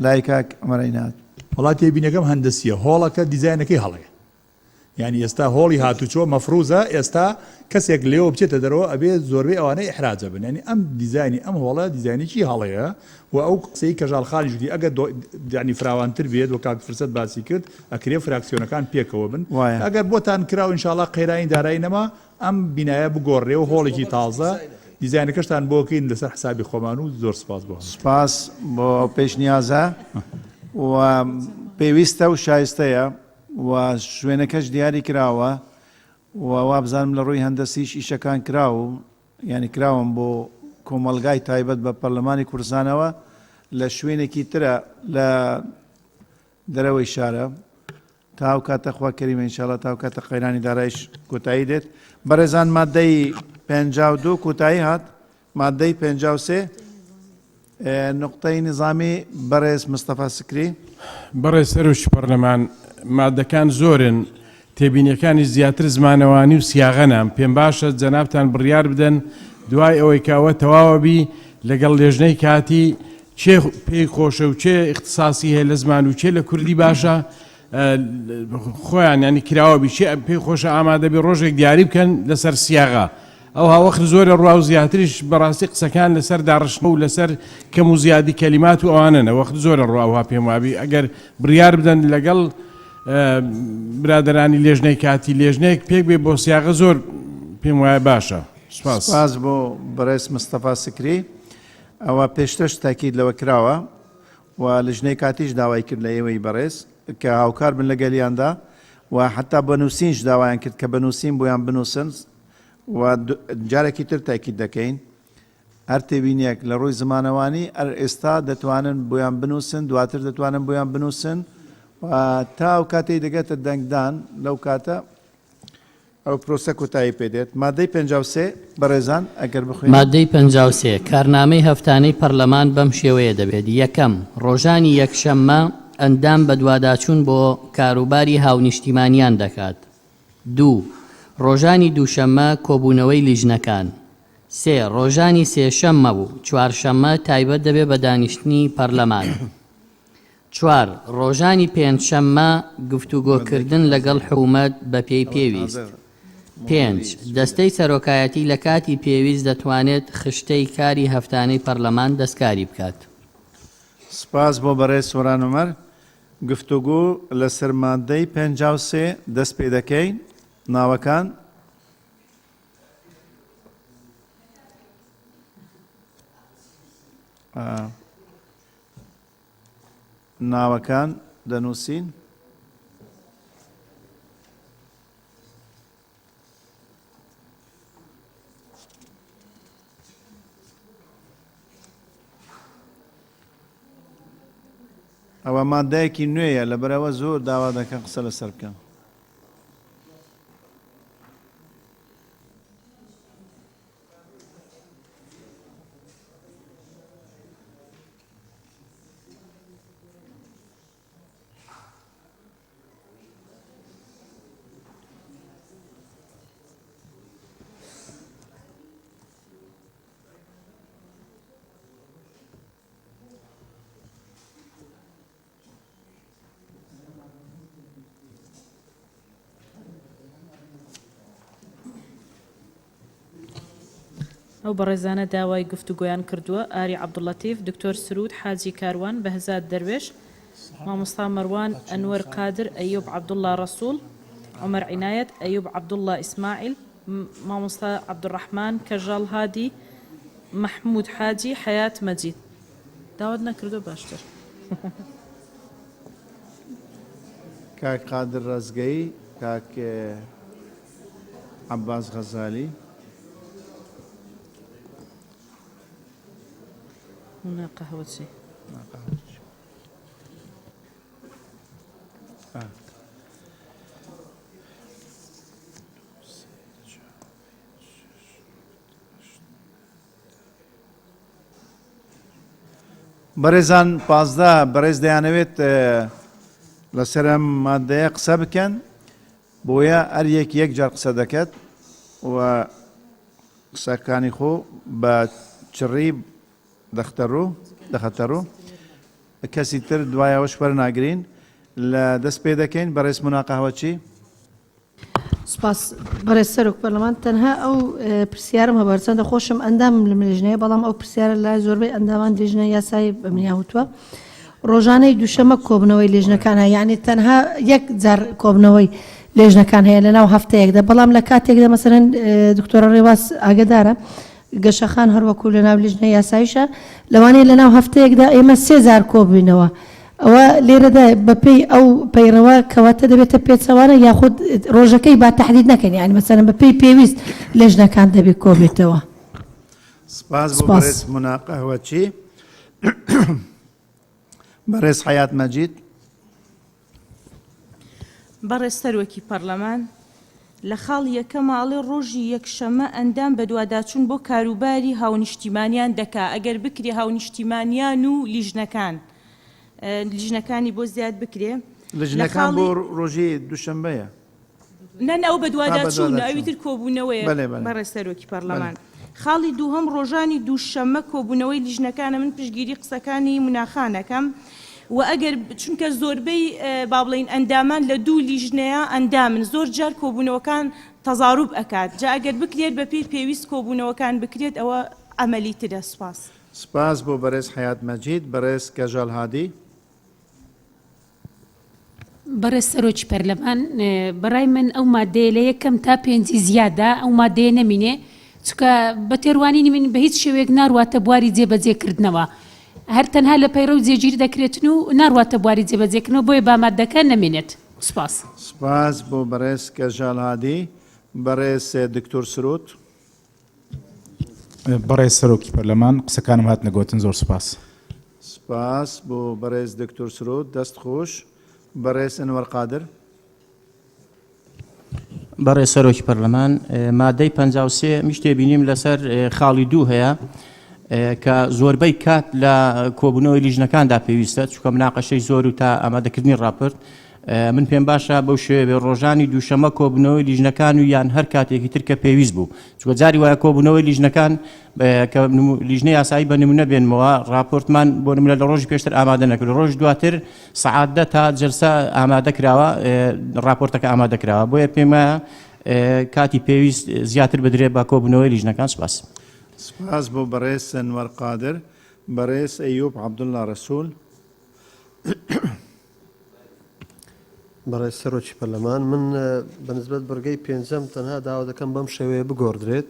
A: لای کاک عومەر عیناد.
L: وەڵا تێبینەکەم هەندەسیە هۆڵەکە دیزاینەکەی هەڵەیە یانی ئێستا هۆڵی هاتوچۆ مەفروزە ئێستا کەسێک لێوە بچێتە دەرەوە ئەبێ زۆربەی ئەوانە ئیحراجە بن یانی ئەم دیزاینی ئەم هۆڵە دیزاینێکی هەڵەیە و ئەو قسەی کەژاڵ خانیش وتی ئەگەر یانی فراوانتر بێت و کاک فرسەت باسی کرد ئەکرێ فراکسیۆنەکان پێکەوە بن
A: وایە.
L: ئەگەر بۆتان کرا و ئینشاڵا قەیرانی دارایی نەما ئەم بینایە بگۆڕرێ و هۆڵێکی تازە دیزاینەکەشتان بۆ کەین لەسەر حسابی خۆمان و زۆر سپاس بۆ هەمووتان.
A: سپاس بۆ ئەو پێشنیازە و پێویستە و شایستەیە و شوێنەکەش دیاری کراوە و وابزانم لە ڕووی هەندەسیش ئیشەکان کراو یانی کراون بۆ کۆمەڵگای تایبەت بە پەرلەمانی کوردستانەوە لە شوێنێکی ترە لە دەرەوەی شارە تا ئەو کاتە خوا کەریمە ئینشاءاللە تا ئەو کاتە قەیرانی دارایش کۆتایی دێت بەڕێزان مادەی 52 کۆتایی هات مادەی 53 نوقتەی نیزامی بەڕێز مستەفا سکری.
X: بەڕێز سەرۆکی پەرلەمان، مادەکان زۆرن، تێبینیەکانیش زیاتر زمانەوانی و سیاغەنە، پێمباشە جەنابتان بڕیار بدەن دوای ئەوەی کە ئەوە تەواوەبی لەگەڵ لێژنەی کاتی کێ پێی خۆشە و کێ ئیختساسی هەیە لە زمان و کێ لە کوردی باشە خۆیان ینی کراوە بی کێ پێی خۆشە ئامادەبی ڕۆژێک دیاری بکەن لەسەر سیاغە ئەوها وەخت زۆرە ڕوا و زیاتریش بەڕاستی قسەکان لەسەر داڕشتنە و لەسەر کەم و زیادی کەلیمات و ئەوانەنە وەخت زۆرە ڕوا ئەوها پێم وابی ئەگەر بڕیار بدەن لەگەڵ برادەرانی لێژنەی کاتی لێژنەیەک پێک بێ بۆ سیاغە زۆر پێم وایە باشە سپاس.
A: سپاس بۆ بەڕێز مستەفا سکری. ئەوە پێشترش تاکید لەوە کراوە و لجنەی کاتیش داوای کرد لە ئێوەی بەڕێز کە هاوکار بن لەگەلیاندا و حتا بە نووسینش داوایان کرد کە بە نووسین بۆیان بنووسن و جارێکی تر تاکید دەکەین هەر تێبینیەک لە ڕووی زمانەوانی ئەر ئێستا دەتوانن بۆیان بنووسن دواتر دەتوانن بۆیان بنووسن و تا ئەو کاتەی دەگەتە دەنگدان لەو کاتە ئەو پرۆسە کۆتایی پێ دێت. مادەی 53 بەڕێزان ئەگەر بخوێنن.
J: مادەی 53، کارنامەی هەفتانەی پەرلەمان بەم شێوەیە دەبێت، یەکەم، ڕۆژانی یەکشەممە ئەندام بەدواداچوون بۆ کاروباری هاونیشتیمانیان دەکات. دوو، ڕۆژانی دووشەممە کۆبوونەوەی لیژنەکان. سێ، ڕۆژانی سێشەممە و چوارشەممە تایبەت دەبێت بە دانیشتنی پەرلەمان. چوار، ڕۆژانی پێنجشەممە گفتوگۆکردن لەگەڵ حکومەت بەپێی پێویست. پێنج، دەستەی سەرۆکایەتی لە کاتی پێویست دەتوانێت خشتەی کاری هەفتانەی پەرلەمان دەستکاری بکات.
A: سوپاس بۆ بەڕێز سۆران عومەر. گفتوگۆ لەسەر ماددەی 53 دەست پێ دەکەین. ناوەکان. ناوەکان دەنووسین. ئەوە مادەیەکی نوێیە لەبەرئەوە زۆر داوا دەکەن قسە لەسەر بکەن.
B: ئەو بەڕێزانە داوای گفتوگۆیان کردووە، ئاری عەبدولەتیف، دکتۆر سرود حاجی کاروان، بەهزاد دەروێش، مامۆستا مەروان ئەنوەر قادر، ئەیوب عەبدوڵا ڕەسوڵ، عومەر عینایەت، ئەیوب عەبدوڵا ئیسماعیل، مامۆستا عەبدولڕەحمان کەژاڵ هادی، مەحمود حاجی، حەیات مەجید. داوات نەکردووە باشتر.
A: کاک قادر ڕەزگەیی، کاک عەباس غەزالی.
B: مونا قەهوەچی.
A: بەڕێزان 15 بەڕێز دەیانەوێت لەسەر ئەم مادەیە قسە بکەن بۆیە ئەر یەک یەک جار قسە دەکات و قسەکانی خۆ بە چڕی دەختەڕوو دەخەتەڕوو کەسی تر دوایەوەش وەرناگرین لە دەست پێ دەکەین بەڕێز مونا قەهوەچی.
E: سوپاس بەڕێز سەرۆک پەرلەمان تەنها ئەو پرسیارم هەبوو هەرچەندە خۆشم ئەندامم لەم لیژنەیە بەڵام ئەو پرسیارە لای زۆربەی ئەندامان لیژنە یاسایی بە منیان وتووە ڕۆژانەی دووشەمە کۆبنەوەی لیژنەکان هەیە یعنی تەنها یەک جار کۆبنەوەی لێژنەکان هەیە لەناو هەفتەیەکدا بەڵام لە کاتێکدا مەسەرەن دکتۆرە ڕێواس ئاگدارە گەشەخان هەروەکو لەناو لیژنە یاسایشە لەوانەیە لەناو هەفتەیەکدا ئێمە سێ جار کۆبووینەوە ئەوە لێرەدا بەپێی ئەو پەیڕەوە کەواتە دەبێتە پێچەوانە یاخود ڕۆژەکەی با تەحدید نەکەین یانی مەسەلەن بەپێی پێویست لێژنەکان دەبێ کۆبێتەوە.
A: سپاس بۆ
E: سپاس.
A: بەڕێز مونا قەهوەچی. بەڕێز حەیات مەجید.
F: بەڕێز سەرۆکی پەڕلەمان، لە خاڵی یەکەما ئەڵێ ڕۆژی یەکشەمە ئەندام بەدواداچوون بۆ کاروباری هاونیشتیمانیان دەکا، ئەگەر بکرێ هاونیشتیمانیان و لیژنەکان لیژنەکانی بۆ زیاد بکرێ. لە
A: لجنەکان بۆ
F: خاڵی.
A: ڕۆژی دووشەمبەیە.
F: نا نا ئەو بەدواداچوونە
A: بەدواداچوون.
F: ئەوی تر کۆبوونەوەیە
A: بەلێ بەلێ.
F: بەڕێز سەرۆکی
A: بەلێ.
F: پەڕلەمان. خاڵی دووهەم ڕۆژانی دووشەممە کۆبوونەوەی لیژنەکانە من پشتگیری قسەکانی موناخان ئەکەم و ئەگەر چونکە زۆربەی با بڵێین ئەندامان لە دوو لیژنەیا ئەندامن زۆر جار کۆبوونەوەکان تەزاروب ئەکات جا ئەگەر بکرێت بەپێی پێویست کۆبوونەوەکان بکرێت ئەوە عەمەلی ترە سوپاس.
A: سپاس بۆ بەرێز حەیات مەجید. بەرێز کەژاڵ هادی.
D: بەڕێز سەرۆکی پەرلەمان بەڕای من ئەو مادەیە لە یەکەم تا پێنجی زیادە ئەو مادەیە نەمینێ چونکە بە تێڕوانینی من بە هیچ شێوەیەک ناڕواتە بواری جێبەجێکردنەوە هەر تەنها لە پەیڕەو جێگیر دەکرێتن و ناڕواتە بواری جێبەجێکردنەوە بۆیە با مادەکە نەمێنێت سوپاس.
A: سپاس بۆ بەڕێز کەژاڵ هادی. بەڕێز دکتۆر سرود.
I: بەڕێز سەرۆکی پەرلەمان قسەکانم هاتنە گۆتن زۆر سوپاس.
A: سپاس بۆ بەڕێز دکتۆر سرود دەست خۆش. بەڕێز ئەنوەر قادر.
K: بەڕێز سەرۆکی پەرلەمان مادەی 53 میش تێبینیم لەسەر خاڵی دوو هەیە کە زۆربەی کات لە کۆبوونەوەی لیژنەکاندا پێویستە چونکە مناقەشەی زۆر و تا ئامادەکردنی راپرت من پێم باشە بەو شێوەیە بێ ڕۆژانی دووشەمە کۆبوونەوەی لیژنەکان و یان هەر کاتێکی تر کە پێویست بوو چونکە جاری وایە کۆبوونەوەی لیژنەکان کە لیژنە یاسایی بە نمونە بێنمەوە راپۆرتمان بۆ نمونە لە ڕۆژی پێشتر ئامادە نەکرد ڕۆژ دواتر سەعات دە تا جلسە ئامادە کراوە راپۆرتەکە ئامادە کراوە بۆیە پێم وایە کاتی پێویست زیاتر بدرێت بە کۆبوونەوەی لیژنەکان سپاس.
A: سپاس بۆ بەڕێز سەنوەر قادر. بەڕێز ئەیوب عەبدوڵڵا ڕەسووڵ.
U: بەڕێز سەرۆکی پەرلەمان، من بە نسبەت بڕگەی پێنجەم تەنها داوا دەکەم بەم شێوەیە بگۆڕدرێت،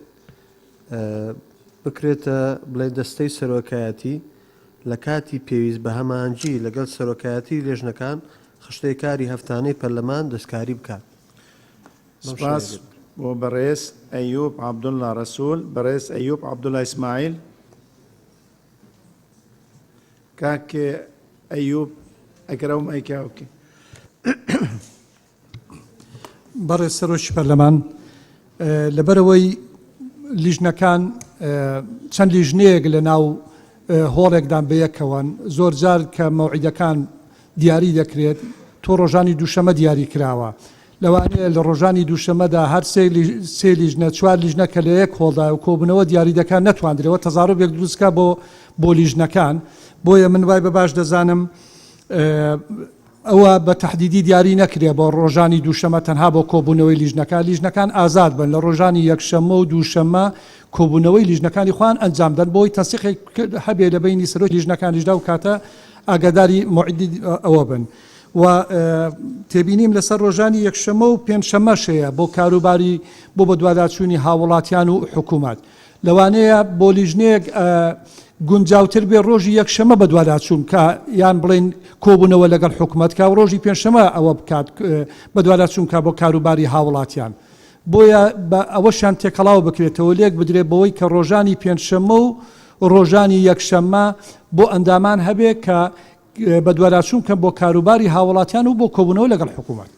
U: بکرێتە بڵێ دەستەی سەرۆکایەتی لە کاتی پێویست بە هەماهەنگی لەگەڵ سەرۆکایەتی لێژنەکان خشتەی کاری هەفتانەی پەرلەمان دەستکاری بکات. بەم
A: سپاس
U: شێوەیە بێت.
A: بۆ بەڕێز ئەیوب عەبدوڵڵا ڕەسووڵ. بەڕێز ئەیوب عەبدوڵڵا ئیسماعیل. کاک ئەیوب. ئەگەر ئەو مایکە بکەین.
C: بەڕێز سەرۆکی پەرلەمان، لەبەرئەوەی لیژنەکان چەند لیژنەیەک لە ناو هۆڵێکدان بەیەکەوەن، زۆرجار کە مەوعیدەکان دیاری دەکرێت تۆ ڕۆژانی دووشەمە دیاری کراوە، لەوانەیە لە ڕۆژانی دووشەمەدا هەر سێ لیژنە چوار لیژنە کە لە یەک هۆڵدا و کۆبوونەوە دیاری دەکات نەتواندرێەوە تەزاروبێک دروستکا بۆ بۆ لیژنەکان، بۆیە من وای بە باش دەزانم ئەوە بە تەحدیدی دیاری نەکرێ بۆ ڕۆژانی دووشەمە تەنها بۆ کۆبوونەوەی لیژنەکان، لیژنەکان ئازاد بن لە ڕۆژانی یەکشەممە و دووشەممە کۆبوونەوەی لیژنەکانی خۆیان ئەنجام دەن بۆی تەنسیقێک هەبێ لە بەینی سەرۆکی لیژنەکانیشدا و کاتە ئاگاداری مۆعیدی ئەوە بن و تێبینیم لەسەر ڕۆژانی یەکشەممە و پێنجشەممەش هەیە بۆ کاروباری بۆ بەدواداچوونی هاووڵاتیان و حکوومەت. لەوانەیە بۆ لیژنەیەک گونجاوتر بێ ڕۆژی یەکشەمە بەدواداچوون بکا یان بڵێین کۆبوونەوە لەگەڵ حکومەت کا و ڕۆژی پێنجشەمە ئەوە بکات بەدواداچوون بکا بۆ کاروباری هاوڵاتیان بۆیە بە ئەوەشیان تێکەڵاو بکرێتەوە لێک بدرێت بەوەی کە ڕۆژانی پێنجشەممە و ڕۆژانی یەکشەممە بۆ ئەندامان هەبێ کە بەدواداچوون بکەن بۆ کاروباری هاوڵاتیان و بۆ کۆبوونەوە لەگەڵ حکومەت.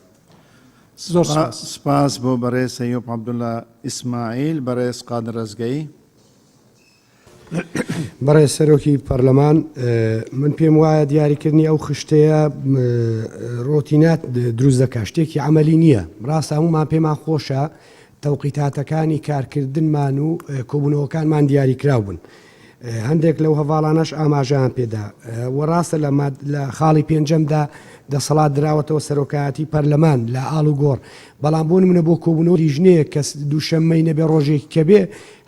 A: زۆر سوپاس. سپاس بۆ بەڕێز ئەیوب عەبدوڵا ئیسماعیل، بەڕێز قادر ڕەزگەیی.
G: بەڕێز سەرۆکی پەرلەمان، من پێم وایە دیاریکردنی ئەو خشتەیە ڕۆتینات دروست دەکات، شتێکی عەمەلی نییە. ڕاستە هەموومان پێمان خۆشە تەوقیتاتەکانی کارکردنمان و کۆبوونەوەکانمان دیاریکراو بن. هەندێک لەو هەڤاڵانەش ئاماژەیان پێدا و ڕاستە لە لە خاڵی پێنجەمدا دەسەڵات دراوەتەوە سەرۆکایەتی پەرلەمان لە ئاڵوگۆڕ، بەڵام بۆ نمونە بۆ کۆبوونەوەی لیژنەیەک کە دووشەممەی نەبێ ڕۆژێکی کە بێ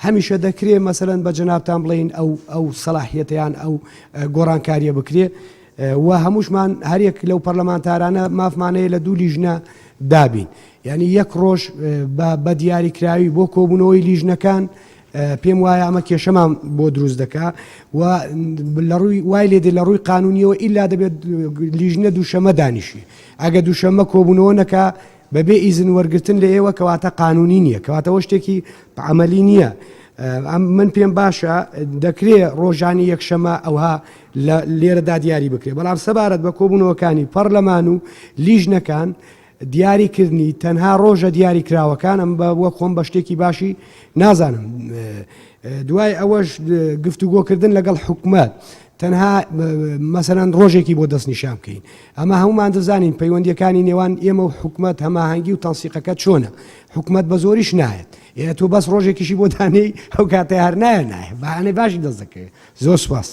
G: هەمیشە دەکرێ مەسەلەن بە جەنابتان بڵێین ئەو ئەو سەلاحیەتە یان ئەو گۆڕانکاریە بکرێ و هەمووشمان هەریەک لەو پەرلەمانتارانە مافمان هەیە لە دوو لیژنە دابین یعنی یەک ڕۆژ بە بە دیاریکراوی بۆ کۆبوونەوەی لیژنەکان پێم وایە ئەمە کێشەمان بۆ دروست دەکا و لە ڕووی وای لێ دێ لە ڕووی قانونیەوە ئیلا دەبێت لیژنە دووشەمە دانیشی ئەگە دووشەمە کۆبوونەوە نەکا بەبێ ئیزن وەرگتن لە ئێوە کەواتە قانونی نییە کەواتەوە شتێکی عملی نییە ئەم من پێم باشە دەکرێ ڕۆژانی یەکشەمە ئەوها لێرەدا دیاری بکرێ بەڵام سەبارەت بە کۆبوونەوەکانی پەرلەمان و لیژنەکان دیاری کردنی تەنها ڕۆژە دیاری کراوەکان ئەم بە وەک خۆم بە شتێکی باشی نازانم دوای ئەوەش گفتوگۆکردن لەگەڵ حکومەت تەنها مەسەرەن ڕۆژێکی بۆ دەستنیشان بکەین ئەمە هەمومان دەزانین پەیوەندیەکانی نێوان ئێمە و حکومەت هەماهەنگی و تەنسیقەکە چۆنە حکومەت بە زۆریش نایەت ئێ تۆ بەس ڕۆژێکیشی بۆ دانێی ئەو کاتە هەر نایە نایە بەهانەی باشی دەست دەکەوێت زۆر سوپاس.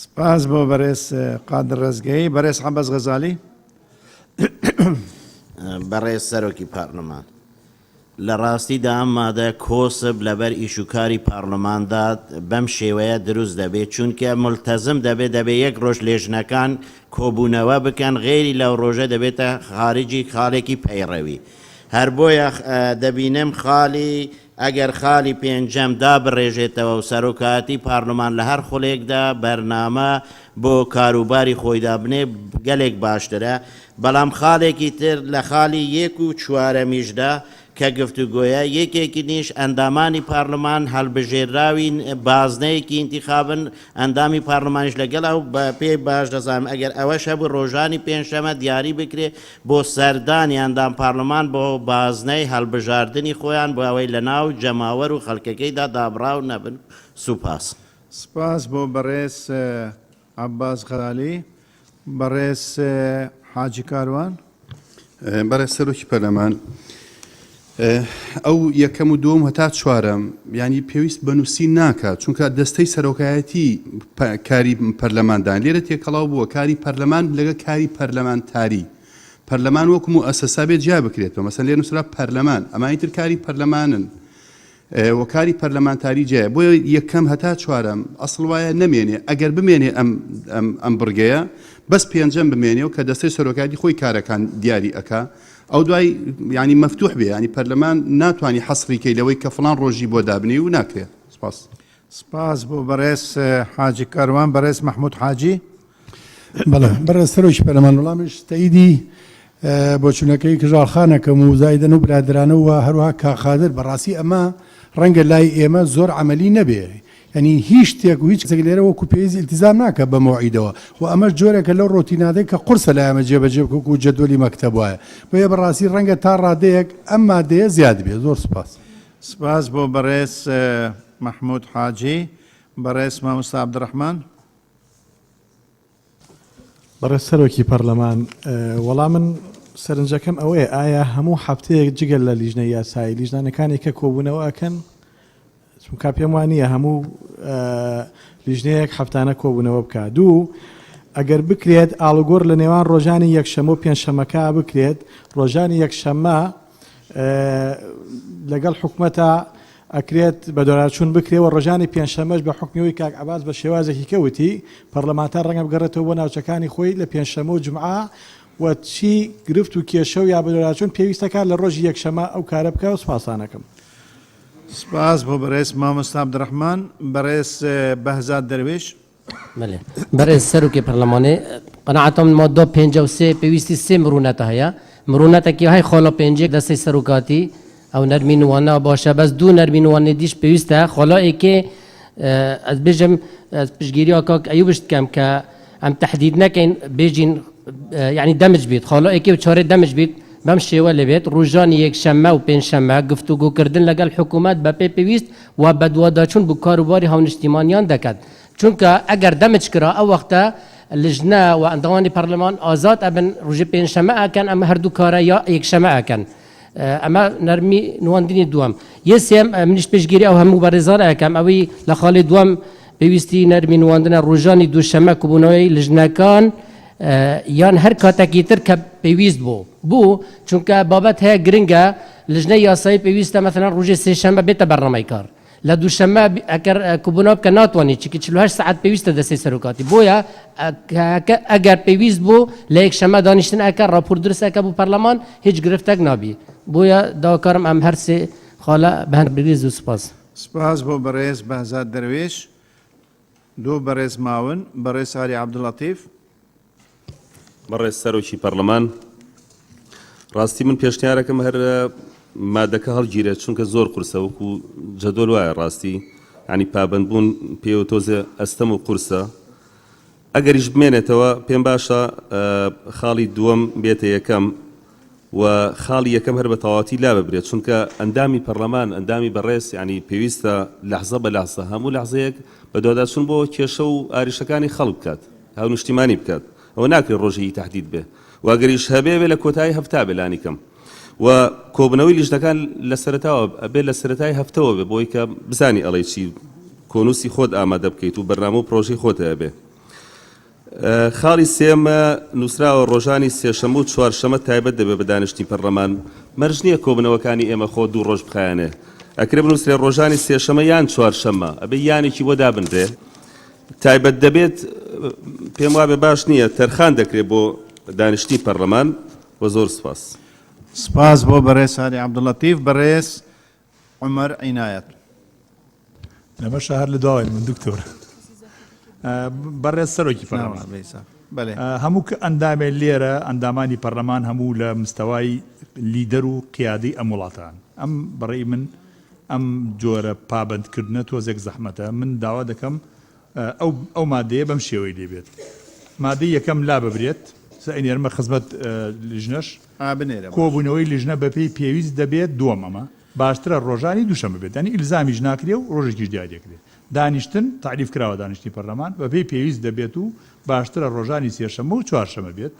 A: سپاس بۆ بەرێز قادر ڕەزگەیی. بەرێز عەبەس غەزالی.
Q: بەڕێز سەرۆکی پارلمان، لە ڕاستیدا ئەم مادە کۆسپ لەبەر ئیش و کاری پارلماندا بەم شێوەیە دروست دەبێت، چونکە مولتەزم دەبێت دەبێت یەک ڕۆژ لێژنەکان کۆبوونەوە بکەن، غەیری لەو ڕۆژە دەبێتە خارجی خاڵێکی پەیڕەوی. هەر بۆیە دەبینم خاڵی ئەگەر خاڵی پێنجەم دابڕێژێتەوە و سەرۆکایەتی پارلمان لە هەر خولێکدا بەرنامە بۆ کاروباری خۆی دابنێ گەلێک باشترە، بەڵام خاڵێکی تر لە خاڵی یەک و چوارەمیشدا کە گفتوگۆیە، یەکێکینیش ئەندامانی پارلمان هەڵبژێرراوی بازنەیەکی ئینتیخابن، ئەندامی پارلمانیش لەگەڵ ئەو بە پێی باش دەزانم ئەگەر ئەوەش هەبوو ڕۆژانی پێنجشەمە دیاری بکرێ بۆ سەردانی ئەندام پارلمان بۆ بازنەی هەڵبژاردنی خۆیان بۆ ئەوەی لەناو جەماوەر و خەڵکەکەیدا دابڕاو نەبن. سوپاس.
A: سپاس بۆ بەڕێز عەباس غەزالی. بەڕێز حاجی کاروان.
P: بەڕێز سەرۆکی پەرلەمان، ئەو یەکەم و دووەم هەتا چوارەم یانی پێویست بە نووسین ناکات چونکە دەستەی سەرۆکایەتی کاری پەرلەماندان لێرە تێکەڵاو بووە کاری پەرلەمان لەگە کاری پەرلەمانتاری پەرلەمان وەکو موئەسەسە بێ جیا بکرێتەوە مەسەن لێ نووسرا پەرلەمان ئەمانی تر کاری پەرلەمانن و کاری پەرلەمانتاری جیایە بۆیە یەکەم هەتا چوارەم ئەسڵ وایە نەمێنێ ئەگەر بمێنێ ئەم ئەم ئەم بڕگەیە بەس پێنجەم بمێنێ و کە دەستەی سەرۆکایەتی خۆی کارەکان دیاری ئەکا ئەو دوای یانی مەفتوح بێ یانی پەرلەمان ناتوانی حەسری کەی لەوەی کە فڵان ڕۆژی بۆ دابنێی و ناکرێ سپاس.
A: سپاس بۆ بەڕێز حاجی کاروان. بەڕێز مەحموود حاجی.
W: بەڵێ بەڕێز سەرۆکی پەرلەمان وەڵامیش تەئیدی بۆچوونەکەی کژاڵ خان ئەکەم و زایدەن و برادەرانە و هەروەها کاک قادر بەڕاستی ئەمە ڕەنگە لای ئێمە زۆر عەمەلی نەبێ. یانی هیچ شتێک و هیچ کەسێک لێرە وەکو پێویست ئیلتیزام ناکات بە مەوعیدەوە و ئەمەش جۆرێکە لەو ڕۆتیناتەی کە قورسە لای ئێمە جێبەجێ بکە وەکو جەدوەلی مەکتەب وایە. بۆیە بەڕاستی ڕەنگە تا ڕادەیەک ئەم مادەیە زیاد بێت. زۆر سوپاس.
A: سپاس بۆ بەڕێز مەحمود حاجی. بەڕێز مامۆستا عەبدولڕەحمان.
M: بەڕێز سەرۆکی پەرلەمان، وەڵا من سەرنجەکەم ئەوەیە ئایا هەموو هەفتەیەک جگە لە لیژنەی یاسایی لیژنانەکانی کە کۆبوونەوە ئەکەن؟ چونکە پێم وا نییە هەموو لیژنەیەک هەفتانە کۆبوونەوە بکات. دوو، ئەگەر بکرێت ئاڵوگۆڕ لە نێوان ڕۆژانی یەکشەممە و پێنجشەممەکە بکرێت، ڕۆژانی یەکشەممە لەگەڵ حکومەتە ئەکرێت بەدواداچوون بکرێ و ڕۆژانی پێنجشەممەش بە حوکمی ئەوەی کاک عەباس بە شێوازێکی کە وتی پەڕلەمانتار ڕەنگە بگەڕێتەوە بۆ ناوچەکانی خۆی لە پێنجشەممە و جومعە و چی گرفت و کێشە و یا بەدواداچوون پێویستە کات لە ڕۆژی یەکشەممە ئەو کارە بکا و سوپاستان ئەکەم.
A: سپاس بۆ بەڕێز مامۆستا عەبدولڕەحمان. بەڕێز بەهزاد دەروێش.
J: بەلێ بەرێز سەرۆکی پەرلەمانێ قەناعەتە من مادە 53 پێویستی سێ مرونەتە هەیە مرونەتەکی هەی خاڵە پێنجێک دەستەی سەرۆکاتی ئەو نەرمی نوانە باشە بەس دوو نەرمی نوانێ دیش پێویستە خاڵا ئێکێ ئەز بێژم ئەز پشتگیری کاک ئەیوبش دکەم کە ئەم تەحدید نەکەین بێژین یعنی دەمج بیت خاڵا ئێکێ و چارێ دەمج بیت بەم شێوە لەبێت ڕۆژانی یەکشەممە و پێنجشەممە گفتوگۆکردن لەگەڵ حکوومەت بەپێ پێویست و بەدواداچوون بۆ کاروباری هاونیشتیمانیان دەکات، چونکە ئەگەر دەمج کرا ئەو وەختە لجنە و ئەندامانی پەرلەمان ئازاد ئەبن ڕۆژی پێنجشەمە ئەکەن ئەمە هەردوو کارە یا یەکشەمە ئەکەن ئەمە نەرمی نواندنی دووەم یە سێم منیش پشتگیری ئەو هەموو بەڕێزان ئەکەم ئەوەی لە خاڵی دووەم پێویستی نەرمی نواندنە ڕۆژانی دووشەمە کوبوونەوەی لجنەکان یان هەر کاتێکی تر کە پێویست بوو بوو چونکە بابەت هەیە گرنگە لجنەی یاسایی پێویستە مەسەلەن ڕۆژی سێشەممە بێتە بەرنامەی کار لە دووشەممە ئەگەر کوبوونەوە بکە ناتوانێت چونکە 48 سەعات پێویستە دەستەی سەرۆکاتی بۆیە ئەگەر پێویست بوو لە یەکشەممە دانیشتن ئەکە ڕاپۆرت دروست ئەکە بۆ پەرلەمان هیچ گرفتێک نابی بۆیە داواکارم ئەم هەرسێ خاڵە بەهەند بگرێت زۆر سوپاس.
A: سپاس بۆ بەڕێز بەهزاد دەروێش. دوو بەڕێز ماون، بەڕێز ئاری عەبدولەتیف.
O: بەڕێز سەرۆکی پەڕلەمان، ڕاستی من پێشنیارەکەم هەر مادەکە هەڵگیرێت چونکە زۆر قورسە وەکو جەدۆل وایە ڕاستی ینی پابندبوون پێوە تۆزێ ئەستەم و قورسە ئەگەریش بمێنێتەوە پێم باشە خاڵی دووەم بێتە یەکەم و خاڵی یەکەم هەر بە تەواوەتی لاببرێت چونکە ئەندامی پەڕلەمان ئەندامی بەڕێز یانی پێویستە لەحزە بە لەحزە هەموو لەحزەیەک بەدواداچوون بۆ کێشە و ئاریشەکانی خەڵک بکات هاونیشتیمانی بکات ئەوە ناکرێت ڕۆژێکی تەحدید بێ و ئەگەریش هەبێ بێ لە کۆتایی هەفتا بێ لانی کەم و کۆبنەوەی لیژنەکان لە سەرەتاوە ئەبێ لە سەرەتای هەفتەوە بێ بۆی کە بزانی ئەڵێ چی کۆنووسی خۆت ئامادە بکەیت و بەرنامە و پرۆژەی خۆت هەبێ. خاڵی سێیەم، نووسراوە ڕۆژانی سێشەممە و چوارشەممە تایبەت دەبێت بە دانیشتنی پەرلەمان، مەرج نییە کۆبوونەوەکانی ئێمە خۆ دوو ڕۆژ بخایەنێ، ئەکرێ بنووسرێ ڕۆژانی سێشەممە یان چوارشەممە، ئەبێ یانێکی بۆ دابنرێ، تایبەت دەبێت، پێم وابێ باش نییە، تەرخان دەکرێ بۆ دانیشتنی پەرلەمان و زۆر سوپاس.
A: سپاس بۆ بەڕێز هادی عەبدولەتیف. بەڕێز عومەر عینایەت.
L: لەمەشا هەر لە دواوەین من دکتۆر. بەڕێز سەرۆکی پەرلەمان هەموو کە ئەندامێ لێرە ئەندامانی پەرلەمان هەموو لە مستەوای لیدەر و قیادەی ئەم وڵاتان ئەم بەڕێی من ئەم جۆرە پابەندکردنە تۆزێک زەحمەتە من داوا دەکەم ئەو ئەو مادەیە بەم شێوەی لێ بێت مادەی یەکەم لا ببرێت سەینێرمە خزمەت لیژنەش کۆبوونەوەی لیژنە بەپێی پێویست دەبێت دووەم ئەمە باشترە ڕۆژانی دووشەمە بێت یانی ئیلزامیش ناکرێ و ڕۆژێکیش دیاری دەکرێ دانیشتن تەعریف کراوە دانیشتنی پەرلەمان بەپێی پێویست دەبێت و باشترە ڕۆژانی سێشەممە و چوارشەمە بێت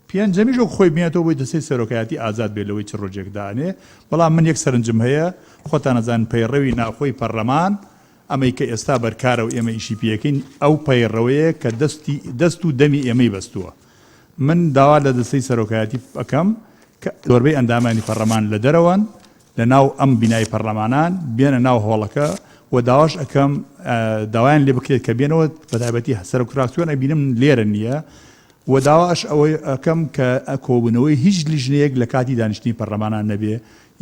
L: پێنجەمیش وەک خۆی بمێنێتەوە بۆی دەستەی سەرۆکایەتی ئازاد بێت لەوەی چ ڕۆژێک دانێ بەڵام من یەک سەرنجم هەیە خۆتان ئەزانن پەیڕەوی ناوخۆی پەرلەمان ئەمەی کە ئێستا بەرکارە و ئێمە ئیشی پێکەین ئەو پەیڕەوەیە کە دەستی دەست و دەمی ئێمەی بەستووە من داوا لە دەستەی سەرۆکایەتی ئەکەم کە زۆربەی ئەندامانی پەڕلەمان لە دەرەوەن لە ناو ئەم بینای پەڕلەمانان بێنە ناو هۆڵەکە و داواش ئەکەم داوایان لێ بکرێت کە بێنەوە بەتایبەتی سەرۆک فراکسیۆن ئەبینم لێرە نییە و داواش ئەوەی ئەکەم کە کۆبوونەوەی هیچ لیژنەیەک لە کاتی دانیشتنی پەرلەمانان نەبێ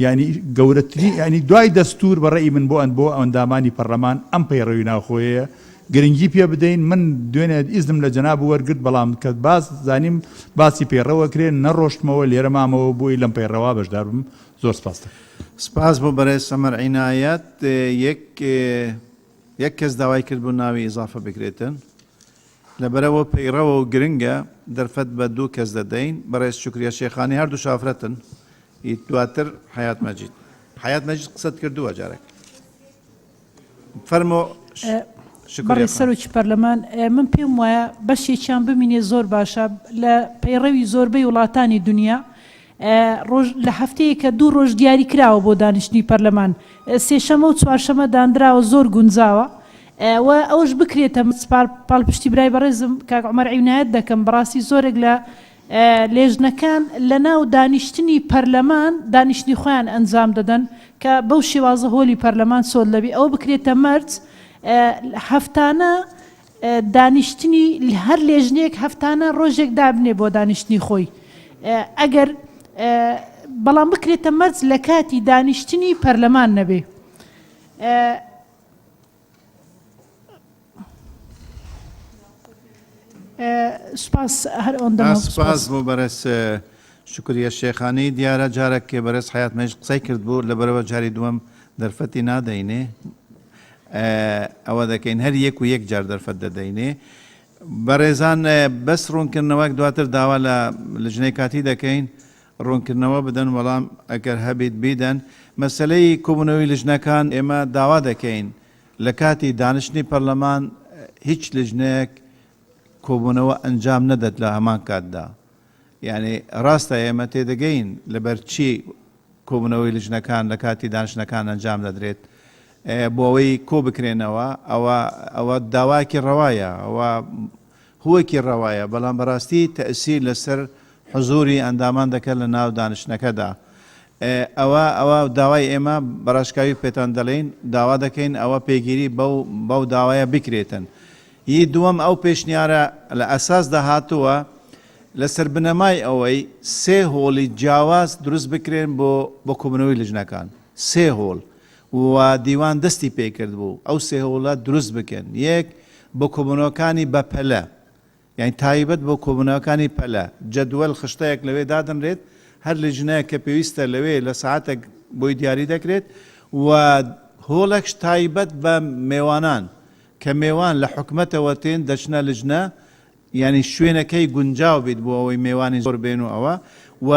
L: یانی گەورەترین یانی دوای دەستوور بە ڕەئی من بۆ بۆ ئەندامانی پەرلەمان ئەم پەیڕەوی ناوخۆیەیە گرنگی پێ بدەین من دوێنێ ئیزنم لە جەناب وەرگرت بەڵام کە باس زانیم باسی پەیڕەو ئەکرێ نەڕۆشتمەوە لێرە مامەوە بۆی لەم پەیڕەوە بەشدار بم زۆر سپاستەکەم.
A: سپاس بۆ بەرێز عومەر عینایەت یەک. یەک کەس داوای کرد بوو ناوی ئیزافە بکرێتن. لەبەرئەوە پەیڕەوە و گرنگە دەرفەت بە دوو کەس دەدەین، بەڕێز شوکریە شێخانی هەردوو شافرەتن، ی دواتر حەیات مەجید. حەیات مەجید قسەت کردووە جارێک. فەرموو شوکریە
N: بەڕێز
A: خان.
N: سەرۆکی پەرلەمان، من پێم وایە بەشێکیان بمینێ زۆر باشە، لە پەیڕەوی زۆربەی وڵاتانی دونیا ڕۆژ لە هەفتەیەکە دوو ڕۆژ دیاری کراوە بۆ دانیشتنی پەرلەمان سێشەمە و چوارشەمە داندراوە زۆر گونجاوە و ئەوەش بکرێتە پاڵپشتی برای بەڕێزم کاک عومەر عینایەت دەکەم بەڕاستی زۆرێک لە لێژنەکان لە ناو دانیشتنی پەرلەمان دانیشتنی خۆیان ئەنجام دەدەن کە بەو شێوازە هۆلی پەرلەمان چۆل دەبی ئەوە بکرێتە مەرج هەفتانە دانیشتنی هەر لێژنەیەک هەفتانە ڕۆژێک دابنێ بۆ دانیشتنی خۆی ئەگەر بەڵام بکرێتە مەرج لە کاتی دانیشتنی پەرلەمان نەبێ. سوپاس هەر ئەوەندە مابوو.
A: سوپاس بۆ بەرێز شوکریە شێخانی دیارە جارێک بەرێز حەیات مەجید قسەی کردبوو لەبەرئەوە جاری دووەم دەرفەتی نادەینێ ئەوە دەکەین هەر یەک و یەک جار دەرفەت دەدەینێ بەڕێزان بەس ڕوونکردنەوەک دواتر داوا لە لجنەی کاتی دەکەین ڕوونکردنەوە بدەن وەڵام ئەگەر هەبیت بیدەن مەسەلەی کۆبوونەوەی لجنەکان ئێمە داوا دەکەین لە کاتی دانیشتنی پەرلەمان هیچ لجنەیەک کۆبوونەوە ئەنجام نەدەت لە هەمان کاتدا یانی ڕاستە ئێمە تێدەگەین لەبەر چی کۆبوونەوەی لجنەکان لە کاتی دانیشتنەکان ئەنجام دەدرێت بۆ ئەوەی کۆ بکرێنەوە ئەوە ئەوە داوایەکی ڕەوایە ئەوە هوەکی ڕەوایە بەڵام بەڕاستی تەئسیر لەسەر حزوری ئەندامان دەکات لە ناو دانیشتنەکەدا ئەوە ئەوە داوای ئێمە بەڕاشکاوی پێتان دەڵێین داوا دەکەین ئەوە پێگیری بەو بەو داوایە بکرێتن ی دووەم ئەو پێشنیارە لە ئەساسدا هاتووە لەسەر بنەمای ئەوەی سێ هۆڵی جیاواز دروست بکرێن بۆ بۆ کۆبوونەوەی لجنەکان سێ هۆڵ و دیوان دەستی پێکردبوو ئەو سێ هۆڵە دروست بکەن یەک بۆ کۆبوونەوەکانی بەپەلە یانی تایبەت بۆ کۆبوونەوەکانی پەلە، جەدوەل خشتەیەک لەوێ دادەنرێت، هەر لیژنەیەک کە پێویستە لەوێ لە سەعاتێک بۆی دیاری دەکرێت و هۆڵێکش تایبەت بە مێوانان کە مێوان لە حکومەتەوە تێن دەچنە لجنە یانی شوێنەکەی گونجاو بیت بۆ ئەوەی مێوانی زۆر بێن و ئەوە و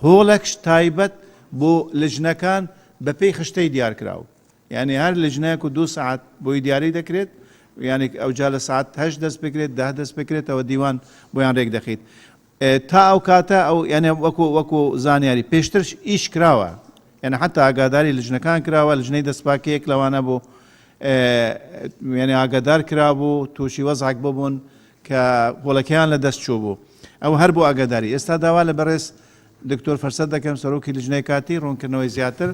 A: هۆڵێکش تایبەت بۆ لجنەکان بەپێی خشتەی دیارکراو. یانی هەر لجنەیەک و دوو سەعات بۆی دیاری دەکرێت یانی ئەوجا لە سەعات هەشت دەست بکرێت دە دەست بکرێتەوە دیوان بۆیان رێک دەخیت تا ئەو کاتە ئەو یعنی وەکو وەکو زانیاری پێشترش ئیش کراوە یعنی حتا ئاگاداری لجنەکان کراوە لجنەی دەستپاکیەک لەوانە بوو یعنی ئاگادار کرابوو تووشی وەزعێک ببوون کە هۆڵەکەیان لە دەست چوو بوو ئەو هەر بۆ ئاگاداری ئێستا داوا لە بەڕێز دکتۆر فرسەت دەکەم سەرۆکی لیژنەی کاتی ڕوونکردنەوەی زیاتر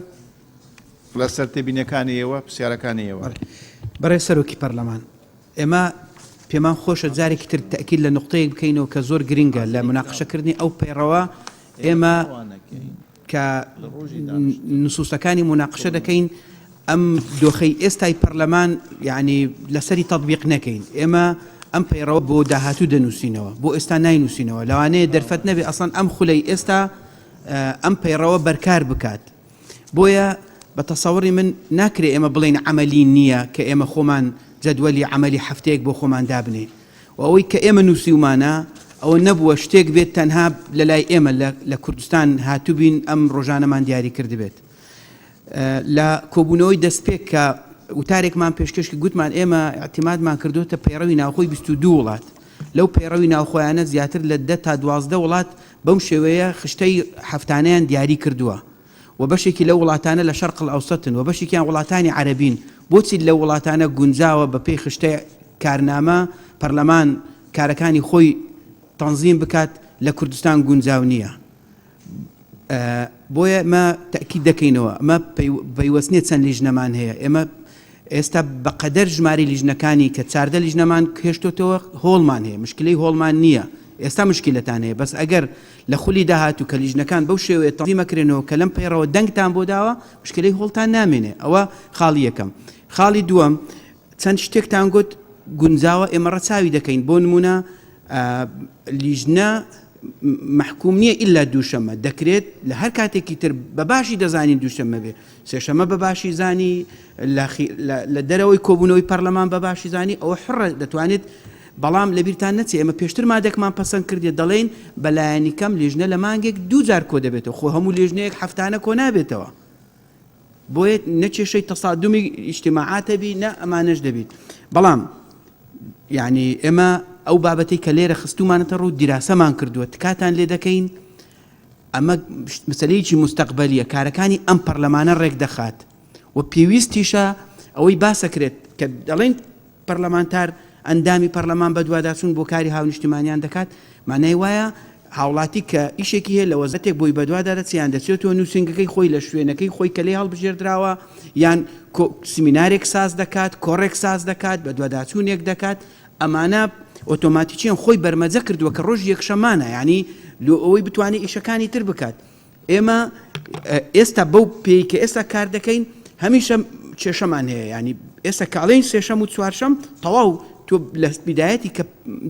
A: لەسەر تێبینیەکانی ئێوە، پرسیارەکانی ئێوە.
V: بەڕێز سەرۆکی پەرلەمان، ئێمە پێمان خۆشە جارێکی تر تەئکید لە نوقتەیەک بکەینەوە کە زۆر گرنگە لە موناقەشەکردنی ئەو پەیڕەوە، ئێمە کە نسوسەکانی موناقەشە دەکەین ئەم دۆخەی ئێستای پەرلەمان یعنی لەسەری تەطبیق نەکەین ئێمە ئەم پەیڕەوە بۆ داهاتوو دەنووسینەوە بۆ ئێستا ناینووسینەوە لەوانەیە دەرفەت نەبێ ئەسڵەن ئەم خولەی ئێستا ئەم پەیڕەوە بەرکار بکات بۆیە بە تەسەوڕی من ناکرێ ئێمە بڵێین عەمەلی نییە کە ئێمە خۆمان جەدوەلی عەمەلی هەفتەیەک بۆ خۆمان دابنێین و ئەوەی کە ئێمە نووسیومانە ئەوە نەبووە شتێک بێت تەنها لە لای ئێمە لە کوردستان هاتووبین ئەم ڕۆژانەمان دیاری کردبێت. لە کۆبوونەوەی دەستپێک کە وتارێکمان پێشکەش کرد گوتمان ئێمە ئیعتیمادمان کردووەتە پەیڕەوی ناوخۆی 22 وڵات لەو پەیڕەوی ناوخۆیانە زیاتر لە دە تا 12 وڵات بەم شێوەیە خشتەی هەفتانەیان دیاری کردووە و بەشێکی لەو وڵاتانە لە شەرق الئەوسەتن و بەشێکیان وڵاتانی عەرەبین، بۆچی لەو وڵاتانە گونجاوە بە پێی خشتەی کارنامە پەرلەمان کارەکانی خۆی تەنزیم بکات لە کوردستان گونجاو نییە؟ بۆیە ئێمە تەئکید دەکەینەوە ئەمە پەیوەست نییە چەند لیژنەمان هەیە ئێمە ئێستا بەقەدەر ژمارەی لیژنەکانی کە 14 لیژنەمان هێشتۆتەوە هۆڵمان هەیە مشکلەی هۆڵمان نییە ئێستا مشکلەتان هەیە بەس ئەگەر لە خولی داهاتوو کە لیژنەکان بەو شێوەیە تەنزیم ئەکرێنەوە کە لەم پەیڕەوە دەنگتان بۆ داوە مشکلەی هۆڵتان نامێنێ ئەوە خاڵی یەکەم خاڵی دووەم چەند شتێکتان گوت گونجاوە ئێمە ڕەچاوی دەکەین بۆ نمونە لیژنە. مەحکوم نییە ئیلا دووشەمە دەکرێت لە هەر کاتێکی تر بە باشی دەزانین دووشەمە بێ سێشەمە بە باشی زانی لە دەرەوەی کۆبوونەوەی پەرلەمان بە باشی زانی ئەوە حڕە دەتوانێت بەڵام لەبیرتان نەچێ ئێمە پێشتر مادەکمان پەسەند کردێ دەڵێین بە لایەنی کەم لیژنە لە مانگێک دوو جار کۆ دەبێتەوە خۆ هەموو لیژنەیەک هەفتانە کۆ نابێتەوە بۆیە نە کێشەی تەسادومی ئیجتیماعات هەبی نە ئەمانەش دەبیت بەڵام یعنی ئێمە ئەو بابەتەی کە لێرە خستومانەتە ڕوو دیراسەمان کردووە تکاتان لێ دەکەین ئەمە مەسەلەیەکی مستەقبەلیە کارەکانی ئەم پەرلەمانە ڕێک دەخات و پێویستیشە ئەوەی باسەکرێت کە دەڵێن پەرلەمانتار ئەندامی پەرلەمان بەدواداچوون بۆ کاری هاونیشتیمانیان دەکات، مانای وایە هاوڵاتی کە ئیشێکی هەیە لە وەزارەتێک بۆی بەدوادا دەچێت یان دەچێتەوە نووسینگەکەی خۆی لە شوێنەکەی خۆی کە لێی هەڵبژێردراوە یان سیمینارێک ساز دەکات، کۆڕێک ساز دەکات، بەدواداچوونێک دەکات، ئەمانە ئۆتۆماتیکییەن خۆی بەرمەجە کردووە کە ڕۆژی یەکشەمانە یانی لۆ ئەوەی بتوانێت ئیشەکانی تر بکات. ئێمە ئێستا بەو پێی کە ئێستا کار دەکەین هەمیشە کێشەمان هەیە ینی ئێستا کاڵین سێشەم و چوارشەم تەواو تۆ لە بیدایەتی کە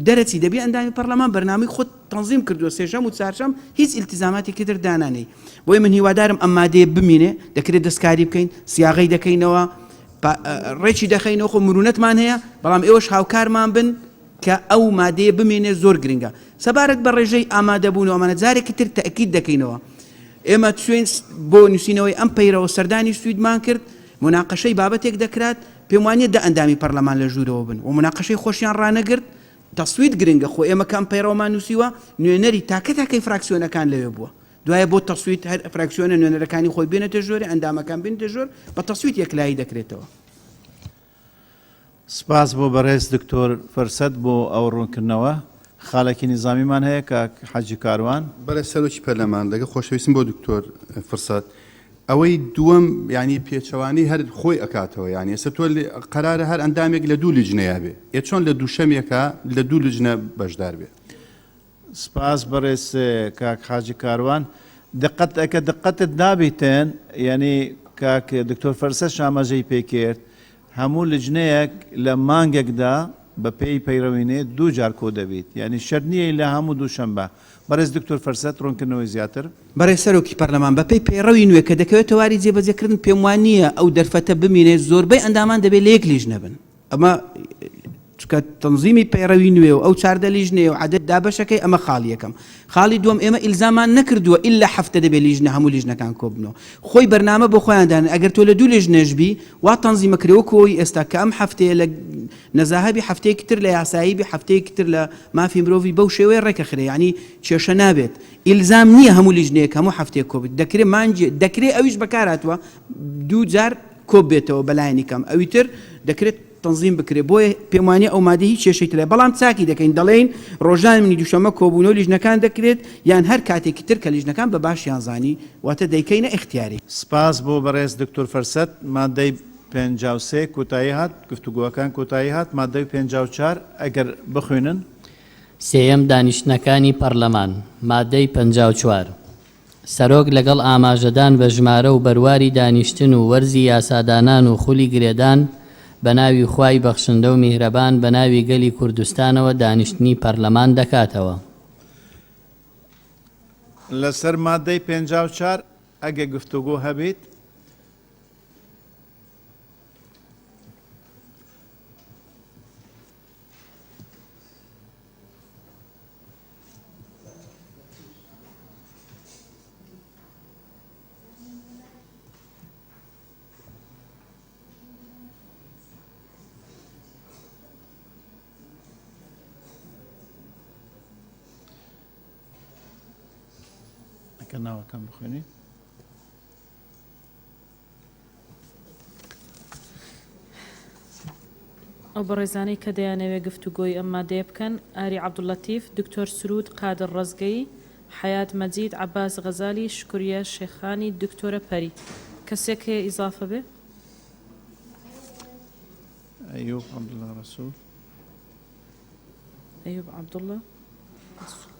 V: دەرەچی دەبی ئەندامی پەرلەمان بەرنامەی خۆت تەنزیم کردووە سێشەم و چوارشەم هیچ ئیلتیزاماتێکی تر دانانەی بۆیە من هیوادارم ئەم مادەیە بمینێ دەکرێت دەستکاری بکەین سیاغەی دەکەینەوە ڕێکی دەخەینەوە خۆ مرونەتمان هەیە بەڵام ئێوەش هاوکارمان بن کە ئەو مادەیە بمێنێت زۆر گرنگە. سەبارەت بە ڕێژەی ئامادەبوون و ئەمانە جارێکی تر تەئکید دەکەینەوە ئێمە چوین بۆ نووسینەوەی ئەم پەیرەوە سەردانی سویدمان کرد موناقەشەی بابەتێک دەکرات پێم وانیە دە ئەندامی پەرلەمان لە ژوورەوە بن و موناقەشەی خۆشیان ڕانەگرت تەسویت گرنگە خۆ ئێمە کە ئەم پەیڕەوەمان نووسیوە نوێنەری تاکە تاکەی فراکسیۆنەکان لەوێ بووە دوایە بۆ تەسویت هەر فراکسیۆنە نوێنەرەکانی خۆی بێنێتە ژۆرێ ئەندامەکان بێنێتە ژۆر بە تەسویت یەکلایی دەکرێتەوە.
A: سپاس بۆ بەڕێز دکتۆر فرسەت بۆ ئەو ڕوونکردنەوە. خالێکی نیزامیمان هەیە کاک حەجی کاروان.
P: بەڕێز سەرۆکی پەرلەمان، لەگەڵ خۆشەویستیم بۆ دکتۆر فرسەت، ئەوەی دووەم یانی پێچەوانەی هەر خۆی ئەکاتەوە یانی ئێستا تۆ قەرارە هەر ئەندامێک لە دوو لیجنەیا بێ ئێ چۆن لە دووشەمێکا لە دوو لجنە بەشدار بێ؟
A: سپاس بەڕێز کاک حاجی کاروان. دقەت ئەکە دقەتت دابیتن یانی کاک دکتۆر فەرسەش ئاماژەی پێ کرد هەموو لجنەیەک لە مانگێکدا بە پێی پەیڕەوینێ دوو جار کۆ دەبیت یانی شەرت نییە لە هەموو دووشەنبە. بەڕێز دکتۆر فەرسەت ڕوونکردنەوەی زیاتر.
V: بەڕێز سەرۆکی پەرلەمان بەپێی پەیڕەوی نوێ کە دەکەوێتە واری جێبەجێکردن پێم وا نییە ئەو دەرفەتە بمینێت زۆربەی ئەندامان دەبێت لە یەک لیژنە بن. ئەمە چونکە تەنزیمی پەیڕەوی نوێ و ئەو 14 لیژنەیە و عەدەد دابەشەکەی ئەمە خاڵی یەکەم. خاڵی دووەم ئێمە ئیلزامان نەکردووە ئیلا هەفتە دەبێ لیژنە هەموو لیژنەکان کۆببنەوە. خۆی بەرنامە بۆ خۆیان دانێن ئەگەر تۆ لە دوو لیژنەش بی وا تەنزیمەکرێ وەکو ئەوەی ئێستا کە ئەم هەفتەیە لە نەزاهە بی هەفتەیەکی تر لە یاسایی بی هەفتەیەکی تر لە مافی مرۆڤی بەو شێوەیە ڕێکەخرێ یانی کێشە نابێت. ئیلزام نییە هەموو لیژنەیەک هەموو هەفتەیەک کۆبێت دەکرێ مانگێ دەکرێ ئەویش بەکارهاتووە دوو جار کۆببێتەوە بەلایەنی کەم ئەوی تر دەکرێت تەنزیم بکرێت بۆیە پێم وانیە ئەو مادەیە هیچ کێشەی ترە بەڵام چاکی دەکەین دەڵێین ڕۆژانی منی دووشەممە کۆبوونەوە لیژنەکان دەکرێت یان هەر کاتێکی تر کە لیژنەکان بە باشیان زانی واتە دەیکەینە ئیختیاری.
A: سپاس بۆ بەڕێز دکتۆر فرسەت. مادەی 53 کۆتایی هات، گفتوگۆەکان کۆتایی هات، مادەی 54 ئەگەر بخوێنن.
J: سێیەم دانیشتنەکانی پەرلەمان، مادەی 54. سەرۆک لەگەڵ ئاماژەدان بە ژمارە و بەرواری دانیشتن و وەرزی یاسادانان و خولی گرێدان، بە ناوی خوای بەخشندە و میهرەبان بە ناوی گەلی کوردستانەوە دانیشتنی پەرلەمان دەکاتەوە.
A: لەسەر مادەی 54 ئەگە گفتوگۆ هەبیت. ئەکە ناوەکەم بخوێنی
B: ئەو بەڕێزانەی کە دەیانەوێت گفتوگۆی ئەم مادەیە بکەن، ئاری عەبدوللەتیف، دکتۆر سروود قادر ڕەزگەیی، حەیات مەجید، عەباس غەزالی، شوکریە شێخانی، دکتۆرە پەری. کەسێک هەیە ئیزافە بێ؟
A: ئەیوب عەبدوڵا ڕەسوڵ.
B: ئەیوب عەبدوڵا ڕەسوڵ.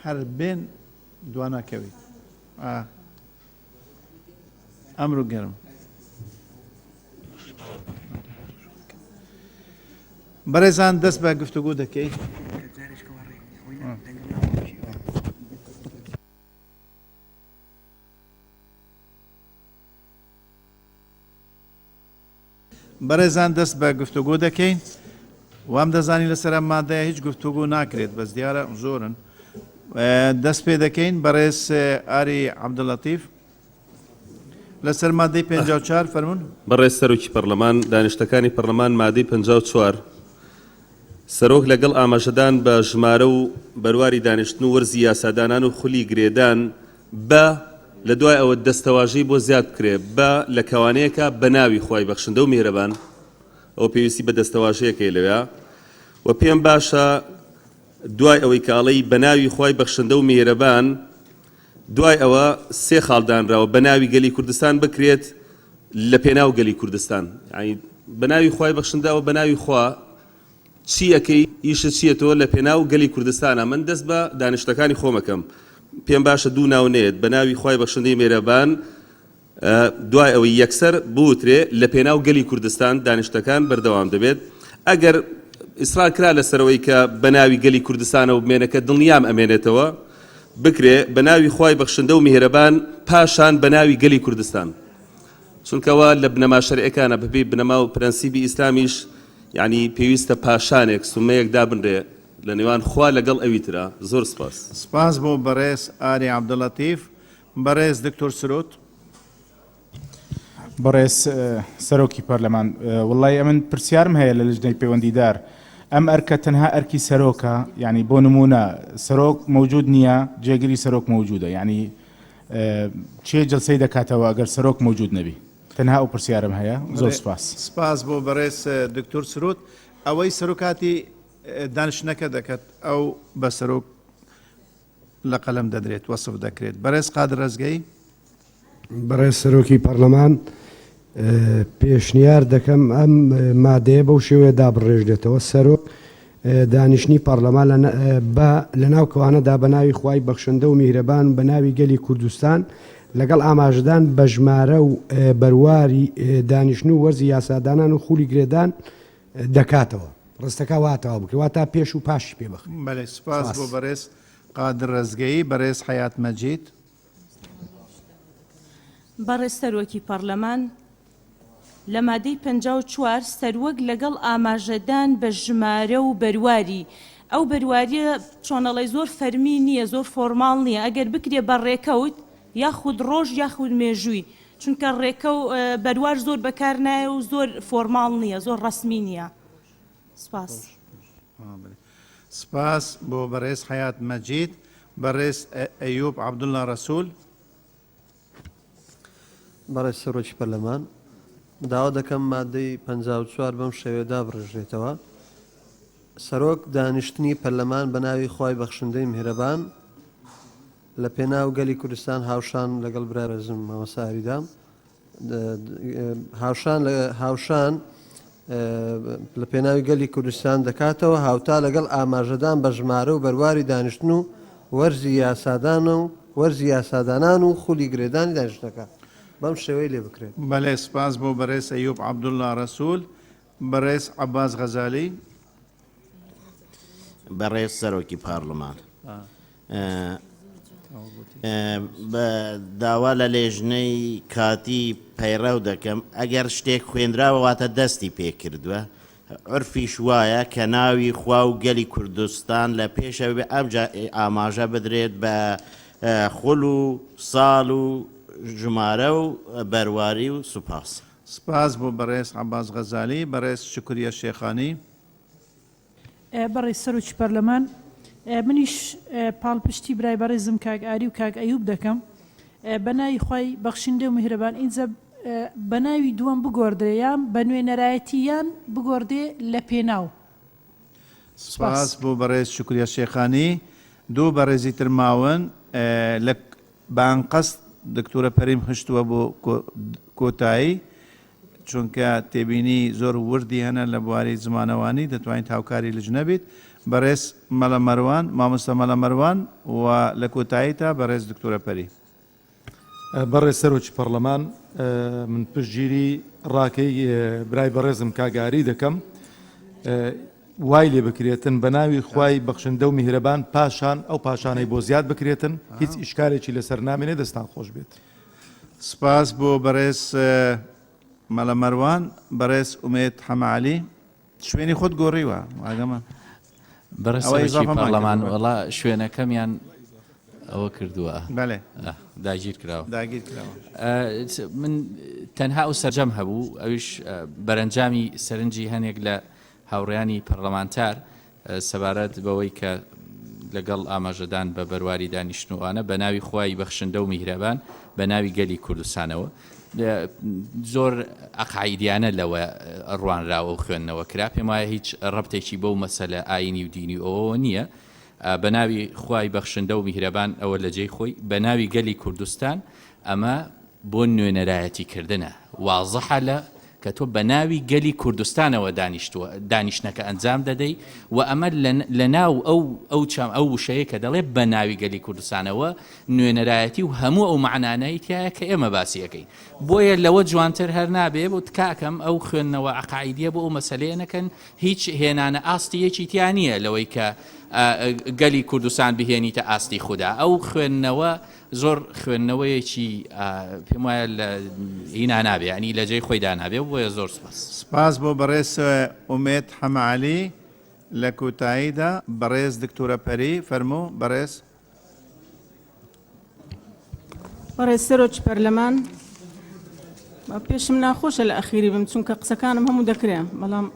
A: هەر بێن دواناکەویت ئەمرو گەرم. بەڕێزان دەست بە گفتوگۆ دەکەی. بەڕێزان دەست بە گفتوگۆ دەکەین. وام دەزانی لەسەر ئەم مادەیە هیچ گفتوگۆ ناکرێت بەس دیارە زۆرن. دەست پێ دەکەین بەڕێز ئاری عەبدولەتیف لەسەر مادەی 54 فەرمونون.
O: بەڕێز سەرۆکی پەڕلەمان، دانیشتەکانی پەڕلەمان مادەی 54 سەرۆک لەگەڵ ئاماژەدان بە ژمارە و بەرواری دانیشتن و وەرزی یاسادانان و خولی گرێدان بە لە دوای ئەوە دەستەواژەی بۆ زیاد بکرێ بە لە کەوانەیەکا بە ناوی خوای بەخشندە و میهرەبان ئەوە پێویستی بە دەستەواژەیەک هەیە لەوێا و پێم باشە دوای ئەوەی کە ئەڵێی بە ناوی خوای بەخشندە و میهرەبان دوای ئەوە سێ خاڵ دانراوە بە ناوی گەلی کوردستان بکرێت لە پێناو گەلی کوردستان یانی بە ناوی خوای بەخشندە ئەوە بە ناوی خوا چی ئەکەی ئیشت چیە تۆ لە پێناو گەلی کوردستانا من دەست بە دانیشتەکانی خۆم ئەکەم پێم باشە دوو ناو نەیەت بە ناوی خوای بەخشندەی مێرەبان دوای ئەوەی یەکسەر بوترێ لە پێناو گەلی کوردستان دانیشتەکان بەردەوام دەبێت ئەگەر ئیسرار کرا لەسەرەوەی کە بە ناوی گەلی کوردستانەوە بمێنە کە دڵنیام ئەمێنێتەوە بکرێ بە ناوی خوای بەخشندە و میهرەبان پاشان بە ناوی گەلی کوردستان چونکە وا لە بنەما شەرعیەکانە بەپێی بنەما و پرەنسیبی ئیسلامیش یانی پێویستە پاشانێک سومەیەک دابنرێ لە نێوان خوا لەگەڵ ئەوی ترا زۆر سپاس.
A: سپاس بۆ بەڕێز ئاری عەبدولەتیف. بەڕێز دکتۆر سرود.
I: بەڕێز سەرۆکی پەرلەمان وەڵی ئەمن پرسیارم هەیە لە لجنەی پەیوەندیدار ئەم ئەرکە تەنها ئەرکی سەرۆکە یعنی بۆ نمونە سەرۆک مەوجود نییە جێگری سەرۆک مەوجودە یعنی کێ جلسەی دەکاتەوە ئەگەر سەرۆک مەوجود نەبی تەنها ئەو پرسیارم هەیە زۆر سپاس.
A: سپاس بۆ بەڕێز دکتۆر سرود ئەوەی سەرۆکاتی دانیشتنەکە دەکات ئەو بە سەرۆک لە قەلەم دەدرێت وەسف دەکرێت بەڕێز قادر ڕەزگەی.
G: بەڕێز سەرۆکی پەڕلەمان پێشنیار دەکەم ئەم مادەیە بەو شێوەیە دابڕێژرێتەوە، سەرۆک دانیشتنی پەڕلەمان بە لەناو کەوانەدا بە ناوی خوای بەخشندە و میهرەبان و بە ناوی گەلی کوردستان لەگەڵ ئاماژەدان بە ژمارە و بەرواری دانیشتن و وەرزی یاسادانان و خولی گرێدان دەکاتەوە. ڕستەکە وا تەواو بکرێت واتا پێش و پاشی پێ بخرێت.
A: بەلێ سوپاس بۆ بەرێز قادر ڕەزگەیی. بەرێز حەیات مەجید.
F: بەڕێز سەرۆکی پەڕلەمان، لە مادەی 54 سەروەک لەگەڵ ئاماژەدان بە ژمارە و بەرواری، ئەو بەرواریە چۆنەڵێی زۆر فەرمی نییە، زۆر فۆرماڵ نییە، ئەگەر بکرێ بە ڕێکەوت یاخود ڕۆژ یاخود مێژووی، چونکە ڕێکە و بەروار زۆر بەکار نایە و زۆر فۆرماڵ نییە، زۆر ڕەسمی نییە. سپاس.
A: سپاس بۆ بەڕێز حەیات مەجید. بەڕێز ئەیوب عەبدوڵا ڕەسول.
U: بەڕێز سەرۆکی پەرلەمان، داوا دەکەم مادەی 54 بەم شێوەیە دابڕێژرێتەوە، سەرۆک دانیشتنی پەرلەمان بە ناوی خوای بەخشندەی میهرەبان لە پێناو گەلی کوردستان هاوشان لەگەڵ برای ڕێزم مامۆستا ئاریدا هاوشان هاوشان لە پێناوی گەلی کوردستان دەکاتەوە هاوتا لەگەڵ ئاماژەدان بە ژمارە و بەرواری دانیشتن و وەرزی یاسادان و وەرزی یاسادانان و خولی گرێدانی دانیشتنەکە بەم شێوەی لێ بکرێت.
A: بەلێ سپاس بۆ بەرێز ئەیوب عەبدوڵا رەسول. بەڕێز عەباس غەزالی.
Q: بەڕێز سەرۆکی پارلمان بە داوا لە لێژنەی کاتی پەیڕەو دەکەم ئەگەر شتێک خوێنراوە واتە دەستی پێکردووە عرفیش وایە کە ناوی خوا و گەلی کوردستان لە پێشەوە بێ ئەمجا ئاماژە بدرێت بە خول و ساڵ و ژمارە و بەرواری و سوپاس.
A: سپاس بۆ بەڕێز عەباس غەزالی. بەڕێز شوکریە شێخانی.
N: بەڕێز سەرۆکی پەرلەمان، منیش پاڵپشتی برای بەڕێزم کاک ئاری و کاک ئەیوب دەکەم. بە ناوی خوای بەخشندە و میهرەبان ئینجا بە ناوی دووەم بگۆڕدرێ یان بە نوێنەرایەتی یان بگۆڕدێ لە پێناو.
A: سپاس بۆ بەڕێز شوکریە شێخانی. دوو بەڕێزی تر ماون لە بە ئەنقەست دکتۆرە پەریم خشتووە بۆ کۆتایی چونکە تێبینی زۆر وردی هەنە لە بواری زمانەوانی دەتوانیت هاوکاری لجنە بیت بەڕێز مەلا مەروان مامۆستا مەلا مەروان و لە کۆتاییتا بەڕێز دکتۆرە پەری.
H: بەڕێز سەرۆکی پەڕلەمان من پشتگیری ڕاکەی برای بەڕێزم کاک ئاری دەکەم. وای لێ بکرێتن بە ناوی خوای بەخشندە و میهرەبان پاشان ئەو پاشانەی بۆ زیاد بکرێتن هیچ ئیشکالێکی لەسەر نامێنێ دەستان خۆش بێت.
A: سپاس بۆ بەڕێز مەلا مەروان. بەڕێز ئومێد حەمە عەلی شوێنی خۆت گۆڕیوە ئاگەمە.
R: بەڕێز
A: ئەوە
R: سەرۆکی
A: ئیزافەمان
R: پەڕلەمان
A: کردووە.
R: وەڵا شوێنەکەمیان ئەوە کردووە.
A: بەلێ.
R: داگیر کراوە.
A: داگیر کراوە.
R: من تەنها ئەو سەرجەم هەبوو ئەویش بەرەنجامی سەرنجی هەنێک لە هاوڕێیانی پەڕلەمانتار سەبارەت بەوەی کە لەگەڵ ئاماژەدان بە بەرواری دانیشتن و ئەوانە بە ناوی خوای بەخشندە و میهرەبان بە ناوی گەلی کوردستانەوە زۆر عەقائیدیانە لەوە ڕوانراوە و خوێندنەوە کرا پێم وایە هیچ ڕەبتێکی بەو مەسەلە ئایینی و دینی و ئەوەوە نییە بە ناوی خوای بەخشندە و میهرەبان ئەوە لە جێی خۆی بە ناوی گەلی کوردستان ئەمە بۆ نوێنەرایەتی کردنە وازحە لە کە تۆ بە ناوی گەلی کوردستانەوە دانیشتووە دانیشتنەکە ئەنجام دەدەی و ئەمە لە ناو ئەو ئەو چەم ئەو وشەیە کە دەڵێ بە ناوی گەلی کوردستانەوە نوێنەرایەتی و هەموو ئەو مەعنانەی تیایە کە ئێمە باسی ئەکەین بۆیە لەوە جوانتر هەر نابێ بۆ تکاکەم ئەو خوێندنەوە عەقائیدیە بۆ ئەو مەسەلەیە نەکەن هیچ هێنانە ئاستی یەکی تیا نییە لەوەی کە گەلی کوردستان بهێنیتە ئاستی خودا ئەو خوێندنەوە زۆر خوێندنەوەیەکی پێم وایە لە هینا نابێ ینی لە جێی خۆیدا نابێ بۆیە زۆر سپاس.
A: سپاس بۆ بەڕێز ئومێد حەمە عەلی لە کۆتاییدا بەڕێز دکتۆرە پەری فەرموو بەڕێز.
S: بەڕێز سەرۆکی پەرلەمان پێشم ناخۆشە لە ئەخیری بم چونکە قسەکانم هەموو دەکرێ بەڵام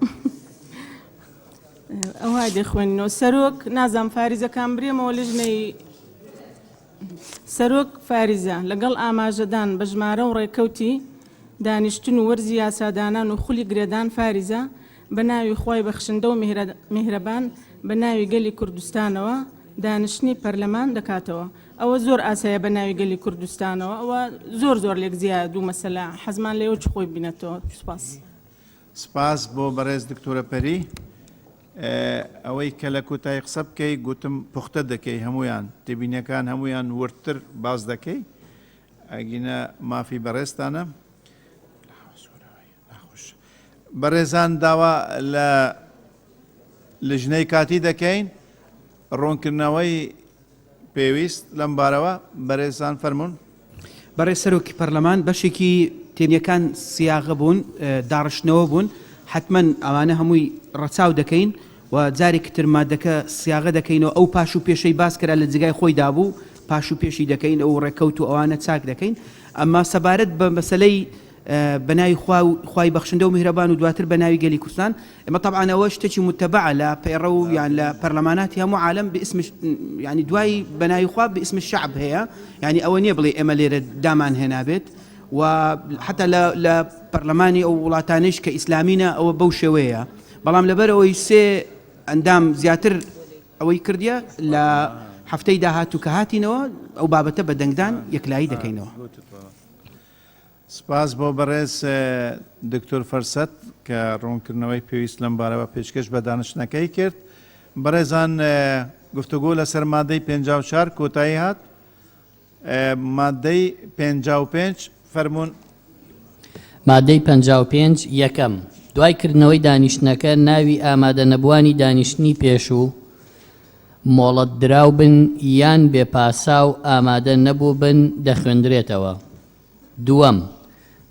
S: ئەوها دەخوێنەوە سەرۆک نازام فاریزەکان برێمەوە لژنەی سەرۆک فاریزە لەگەڵ ئاماژەدان بە ژمارە و ڕێکەوتی دانیشتن و وەرزی یاسادانان و خولی گرێدان فاریزە بە ناوی خوای بەخشندە و میهرەبان بە ناوی گەلی کوردستانەوە دانیشتنی پەرلەمان دەکاتەوە. ئەوە زۆر ئاسایە بە ناوی گەلی کوردستانەوە ئەوە زۆر زۆر لێک جیایە دوو مەسەلە حەزمان لێوە چ خۆی بینێتەوە. سوپاس.
A: سپاس بۆ بەڕێز دکتۆرە پەری. ئەوەی کە لە کۆتایی قسە بکەی گوتم پوختە دەکەی هەموویان تێبینیەکان هەموویان وردتر باس دەکەی ئەگینا مافی بەڕێزتانە. بەڕێزان داوا لە لژنەی کاتی دەکەین ڕوونکردنەوەی پێویست لەم بارەوە بەرێزان فەرموون.
V: بەڕێز سەرۆکی پەرلەمان بەشێکی تێبینیەکان سیاغە بوون داڕشتنەوە بوون حەتمەن ئەوانە هەمووی ڕەچاو دەکەین و جارێکی تر مادەکە سیاغە دەکەینەوە ئەو پاش و پێشەی باس کرا لە جێگای خۆی دابوو پاش و پێشی دەکەین ئەو ڕێکەوت و ئەوانە چاک دەکەین ئەمما سەبارەت بە مەسەلەی بە ناوی خوا و خوای بەخشندە و میهرەبان و دواتر بە ناوی گەلی کوردستان ئێمە تەبعەن ئەوە شتێکی متەبعە لە پەیڕەو یان لە پەرلەماناتی هەموو عالەم باسم یعنی دوای بە ناوی خوا باسم الشعب هەیە یعنی ئەوە نییە بڵێ ئێمە لێرە دامان هێنابێت و حتا لە لە پەرلەمانی ئەو وڵاتانەیش کە ئیسلامینە ئەوە بەو شێوەیە بەڵام لەبەر ئەوەی سێ ئەندام زیاتر ئەوەی کردیە لە هەفتەی داهاتوو کە هاتینەوە ئەو بابەتە بە دەنگدان یەکلایی دەکەینەوە.
A: سپاس بۆ بەڕێز دکتۆر فەرسەت کە ڕوونکردنەوەی پێویست لەم بارەوە پێشکەش بە دانیشتنەکەی کرد. بەڕێزان گفتوگۆ لەسەر مادەی 54 کۆتایی هات. مادەی 55 فەرموون.
J: مادەی 55 یەکەم، دوای کردنەوەی دانیشتنەکە ناوی ئامادەنەبووانی دانیشتنی پێشوو مۆڵەتدراو بن یان بێ پاساو ئامادە نەبووبن دەخوێندرێتەوە. دووەم،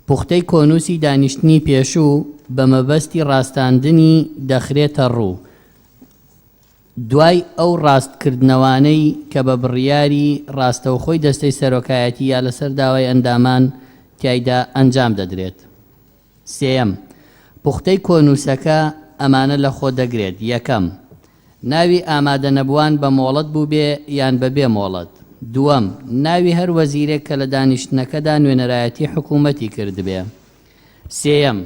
J: پوختەی کۆنووسی دانیشتنی پێشوو بە مەبەستی ڕاستاندنی دەخرێتە ڕوو، دوای ئەو ڕاستکردنەوانەی کە بە بڕیاری ڕاستەوخۆی دەستەی سەرۆکایەتی یا لەسەر داوای ئەندامان تیایدا ئەنجام دەدرێت. سێیەم، پوختەی کۆنووسەکە ئەمانە لە خۆ دەگرێت، یەکەم، ناوی ئامادەنەبووان بە مۆڵەت بووبێ یان بە بێ مۆڵەت. دووەم، ناوی هەر وەزیرێک کە لە دانیشتنەکەدا نوێنەرایەتی حکوومەتی کردبێ. سێیەم،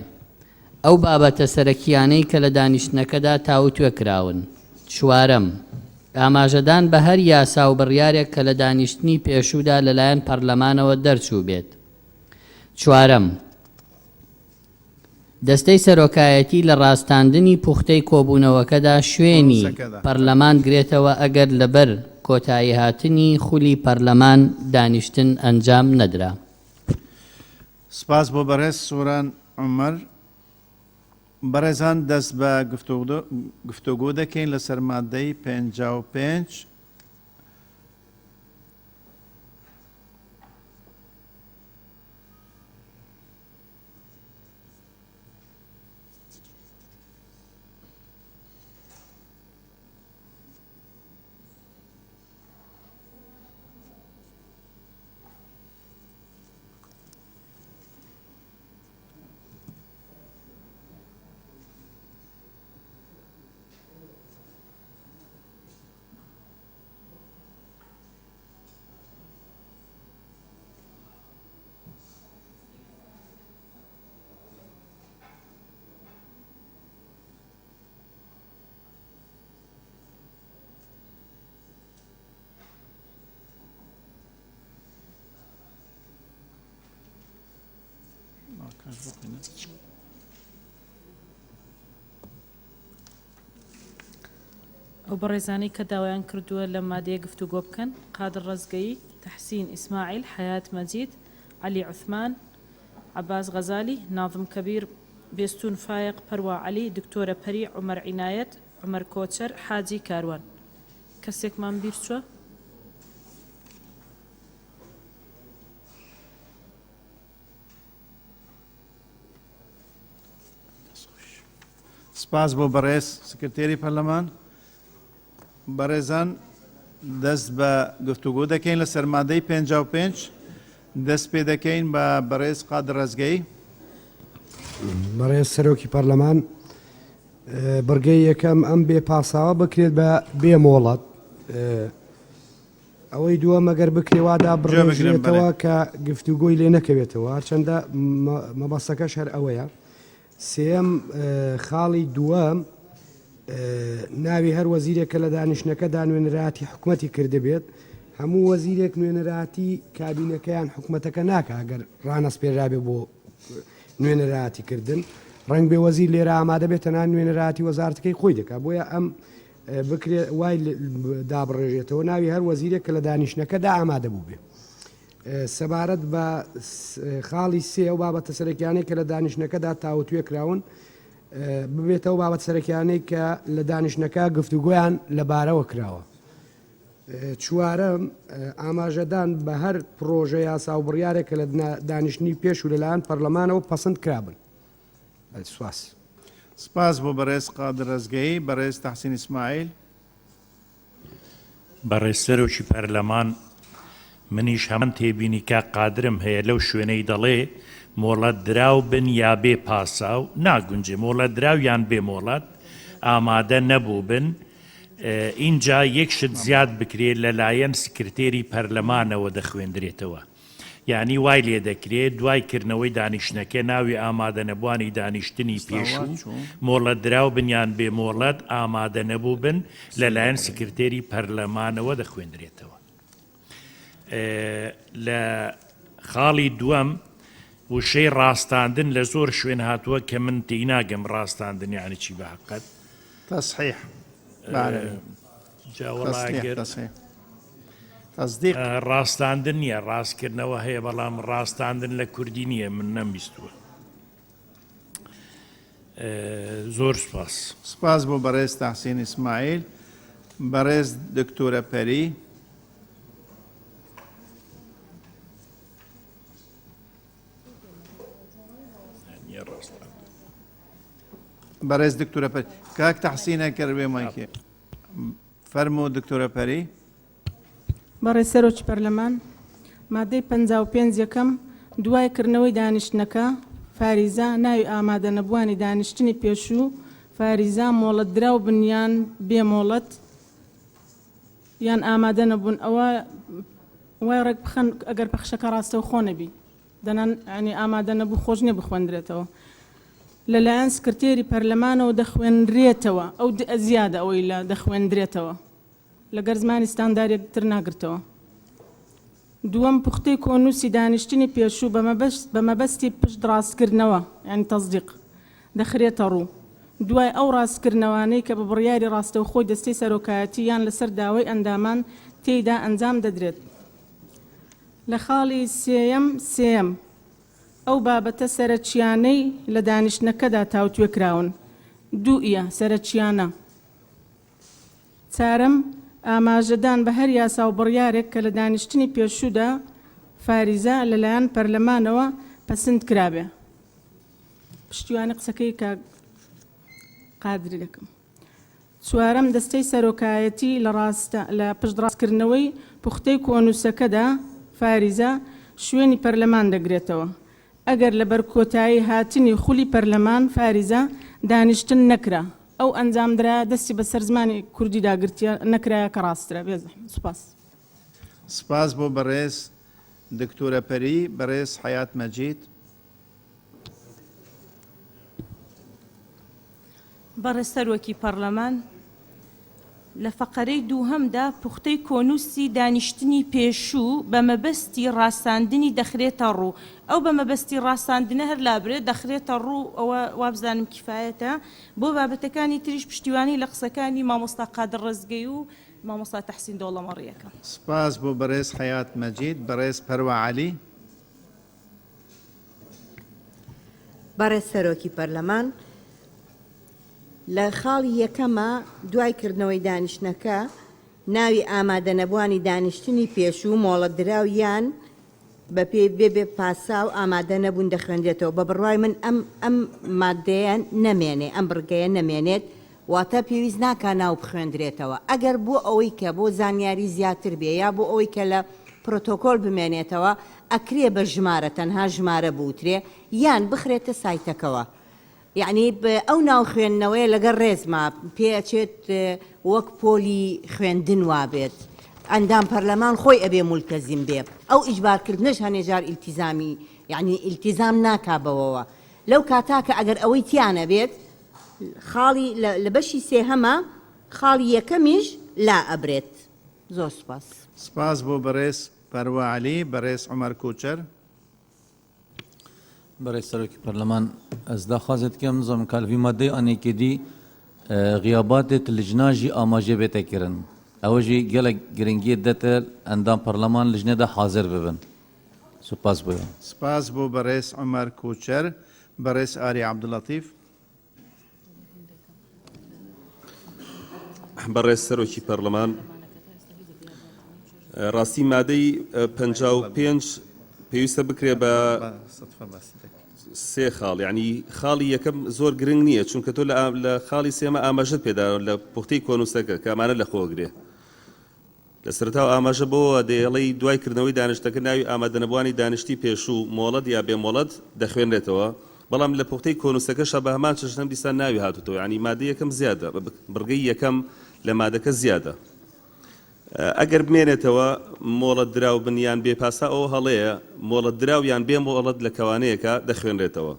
J: ئەو بابەتە سەرەکییانەی کە لە دانیشتنەکەدا تاوتوێ کراون. چوارەم، ئاماژەدان بە هەر یاسا و بڕیارێک کە لە دانیشتنی پێشوودا لەلایەن پەرلەمانەوە دەرچووبێت. چوارەم، دەستەی سەرۆکایەتی لە ڕاستاندنی پوختەی کۆبوونەوەکەدا شوێنی پەرلەمان گرێتەوە ئەگەر لەبەر کۆتاییهاتنی خولی پەرلەمان دانیشتن ئەنجام نەدرا.
A: سپاس بۆ بەڕێز سۆران عومەر. بەڕێزان دەست بە گفتوگۆ دەکەین لەسەر مادەی 55.
B: ئەو بەڕێزانەی کە داوایان کردووە لەم مادەیە گفتوگۆ بکەن، قادر ڕەزگەیی، تەحسین ئیسماعیل، حەیات مەجید، عەلی عوسمان، عەباس غەزالی، نازم کەبیر، بێستوون فایەق، پەروا عەلی، دکتۆرە پەری، عومەر عینایەت، عومەر کۆچەر، حاجی کاروان. کەسێکمان بیرچووە؟
A: سپاس بۆ بەڕێز سکرتێری پەرلەمان. بەڕێزان دەست بە گفتوگۆ دەکەین لە سەرمادەی 55 دەست پێ دەکەین بە بەڕێز قادر ڕەزگەی.
G: بەڕێز سەرۆکی پەرلەمان بڕگەی یەکەم ئەم بێ پاساوە بکرێت بە بێ مۆڵەت ئەوەی دووەم ئەگەر بکرێ وا دابڕێژرێتەوە کە گفتوگۆی لێ نەکەوێتەوە هەرچەندە مەبەستەکەش هەر ئەوەیە. سێیەم خاڵی دووەم ناوی هەر وەزیرێک کە لە دانیشتنەکەدا نوێنەرایەتی حکومەتی کردبێت، هەموو وەزیرێک نوێنەرایەتی کابینەکە یان حکومەتەکە ناکا ئەگەر ڕانەسپێررابێ بۆ نوێنەرایەتی کردن، ڕەنگبێ وەزیر لێرە ئامادە بێت تەنها نوێنەرایەتی وەزارەتەکەی خۆی دەکات، بۆیە ئەم بکرێت وای دابڕێژێتەوە ناوی هەر وەزیرێک کە لە دانیشتنەکەدا ئامادە بووبێ. سەبارەت بە خاڵی سێ ئەو بابەتە سەرەکیانەی کە لە دانیشتنەکەدا تاوتوێ کراون ببێتەوە بابەت سەرەکیانەی کە لە دانیشتنەکە گفتوگۆیان لەبارەوە کراوە. چوارەم، ئاماژەدان بە هەر پڕۆژە یاسا و بڕیارێک کە لە دانیشتنی پێش و لەلایەن پەرلەمانەوە پەسند کرابن. سپاس.
A: سپاس بۆ بەڕێز قادر ڕەزگەیی. بەڕێز تەحسین ئیسماعیل.
D: بەڕێز سەرۆکی پەرلەمان، منیش هەمان تێبینی کاک قادرم هەیە لەو شوێنەی دەڵێ مۆڵەتدراو بن یا بێ پاساو، ناگونجێ مۆڵەتدراو یان بێ مۆڵەت ئامادە نەبووبن، ئینجا یەک شت زیاد بکرێ لەلایەن سکرتێری پەرلەمانەوە دەخوێندرێتەوە. یانی وای لێ دەکرێ دوای کردنەوەی دانیشتنەکە ناوی ئامادەنەبوانی دانیشتنی پێشوو مۆڵەتدراو بن یان بێ مۆڵەت ئامادەنەبووبن لەلایەن سکرتێری پەرلەمانەوە دەخوێندرێتەوە. لە خاڵی دووەم وشەی ڕاستاندن لە زۆر شوێن هاتووە کە من تێیناگەم ڕاستاندن یانی چی بە حەقەت.
A: تصحیح بە عەرەبی.
D: جا وەڵا
A: تصحیح
D: ئەگەر
A: تصحیح تصدیق.
D: ڕاستاندن نییە ڕاستکردنەوە هەیە بەڵام ڕاستاندن لە کوردی نییە من نەمبیستووە. زۆر سوپاس.
A: سپاس بۆ بەڕێز تەحسین ئیسماعیل. بەڕێز دکتۆرە پەری. بەڕێز دکتۆرە پەری. کاک تەحسین ئەگەر بێ مایکێ. فەرموو دکتۆرە پەری.
S: بەڕێز سەرۆکی پەرلەمان، مادەی 55 یەکەم، دوای کردنەوەی دانیشتنەکە، فاریزە، ناوی ئامادەنەبووانی دانیشتنی پێشوو، فاریزە، مۆڵەتدراو بن یان بێ مۆڵەت، یان ئامادە نەبوون، ئەوە وای ڕێک بخەن ئەگەر پەخشەکە ڕاستەوخۆ نەبی. دەنا یانی ئامادە نەبوو خۆش نیە بخوێندرێتەوە لەلایەن سکرتێری پەرلەمانەوە دەخوێنرێتەوە ئەو دئ زیادە ئەوەی لە دەخوێندرێتەوە لەگەر زمانی ستاندار یەکتر ناگرتەوە. دووەم پوختەی کۆنووسی دانیشتنی پێشوو بە مەبەست بە مەبەستی پشت ڕاستکردنەوە یانی تەسدیق دەخرێتە ڕوو دوای ئەو ڕاستکردنەوانەی کە بە بڕیاری ڕاستەوخۆی دەستەی سەرۆکایەتی یان لەسەر داوای ئەندامان تێیدا ئەنجام دەدرێت. لە خاڵی سێیەم سێیەم. ئەو بابەتە سەرەکییانەی لە دانیشتنەکەدا تاوتوێ کراون. دوویە، سەرەکییانە. چارەم، ئاماژەدان بە هەر یاسا و بڕیارێک کە لە دانیشتنی پێشوودا، فاریزە، لەلایەن پەرلەمانەوە پەسند کرابێ. پشتیوانی قسەکەی کاک قادری دەکەم. چوارەم، دەستەی سەرۆکایەتی لە ڕاستە لە پشتڕاستکردنەوەی پوختەی کۆنووسەکەدا، فاریزە، شوێنی پەرلەمان دەگرێتەوە. ئەگەر لەبەر کۆتایی هاتنی خولی پەرلەمان، فاریزە، دانیشتن نەکرا، ئەو ئەنجامدرا دەستی بەسەر زمانی کوردیدا گرتیە نەکرایە کە ڕاستترە. بێ زەحمەت. سوپاس.
A: سپاس بۆ بەڕێز دکتۆرە پەری، بەڕێز حەیات مەجید.
F: بەڕێز سەرۆکی پەڕلەمان، لە فەقەرەی دووهەمدا پوختەی کۆنووسی دانیشتنی پێشوو بە مەبەستی ڕاساندنی دەخرێتە ڕوو. ئەو بە مەبەستی ڕاساندنە هەر لابرێت، دەخرێتە ڕوو، ئەوە وابزانم کیفایەتە. بۆ بابەتەکانی تریش پشتیوانی لە قسەکانی مامۆستا قادر ڕەزگەی و مامۆستا تەحسین دۆڵەمەڕی ئەکەم.
A: سپاس بۆ بەڕێز حەیات مەجید. بەڕێز پەروا عەلی.
E: بەڕێز سەرۆکی پەرلەمان، لە خاڵی یەکەما دوای کردنەوەی دانیشتنەکە ناوی ئامادەنەبوانی دانیشتنی پێشوو مۆڵەتدراو یان بە پێی بێ بێ پاساو ئامادە نەبوون دەخوێنرێتەوە بە بڕوای من ئەم ئەم ماددەیە نەمێنێ ئەم بڕگەیە نەمێنێت واتە پێویست ناکا ناو بخوێندرێتەوە ئەگەر بۆ ئەوەی کە بۆ زانیاری زیاتر بێ یا بۆ ئەوەی کە لە پرۆتۆکۆل بمێنێتەوە ئەکرێ بە ژمارە تەنها ژمارە بوترێ یان بخرێتە سایتەکەوە یەعنی ئەو ناو خوێندنەوەیە لەگەر ڕێزما پێ ئەچێت وەک پۆلی خوێندن وابێت ئەندام پەرلەمان خۆی ئەبێ مولتەزیم بێ ئەو ئیجبار کردنەش هەنێ جار ئیلتیزامی یەعنی ئیلتیزام ناکا بەوەوە لەو کاتا کە ئەگەر ئەوەی تیا نەبێت خاڵی لە بەشی سێهەمە خاڵی یەکەمیش لا ئەبرێت زۆر سوپاس.
A: سپاس بۆ بەڕێز پەروا عەلی، بەڕێز عومەر کۆچەر.
K: بەڕێز سەرۆکی پەرلەمان ئەز داخوازێ دکەم نزانم کا لڤی مادەی ئانێکێ دی غیاباتێ لجنا ژی ئاماژێ بێتە کرن ئەوە ژی گەلەک گرنگیێ دەتە ئەندام پەرلەمان لجنێ دا حازر ببن سوپاس بۆیان.
A: سپاس بۆ بەڕێز عومەر کۆچەر، بەڕێز ئاری عەبدولەتیف.
O: بەڕێز سەرۆکی پەرلەمان ڕاستی مادەی 55 پێویستە بکرێ بە سێ خاڵ یعنی خاڵی یەکەم زۆر گرنگ نییە چونکە تۆ لە خاڵی سێمە ئاماژت پێدا لە پوختەی کۆنووسەکە کە ئەمانە لە خۆگرێ لە سەرەتاوە ئاماژە بەوە دەیەڵێی دوای کردنەوەی دانیشتنەکە ناوی ئامادەنەبووانی دانیشتی پێشوو، مۆڵەت یا بێ مۆڵەت، دەخوێنرێتەوە، بەڵام لە پوختەی کۆنووسەکەشا بە هەمان چەشن هەم دیسان ناوی هاتووتەوە یانی مادەی یەکەم زیادە، بڕگەی یەکەم لە مادەکە زیادە. ئەگەر بمێنێتەوە مۆڵەت دراو بن یان بێ پاساو ئەوە هەڵەیە، مۆڵەت دراو یان بێ مۆڵەت لە کەوانەیەکا دەخوێنرێتەوە.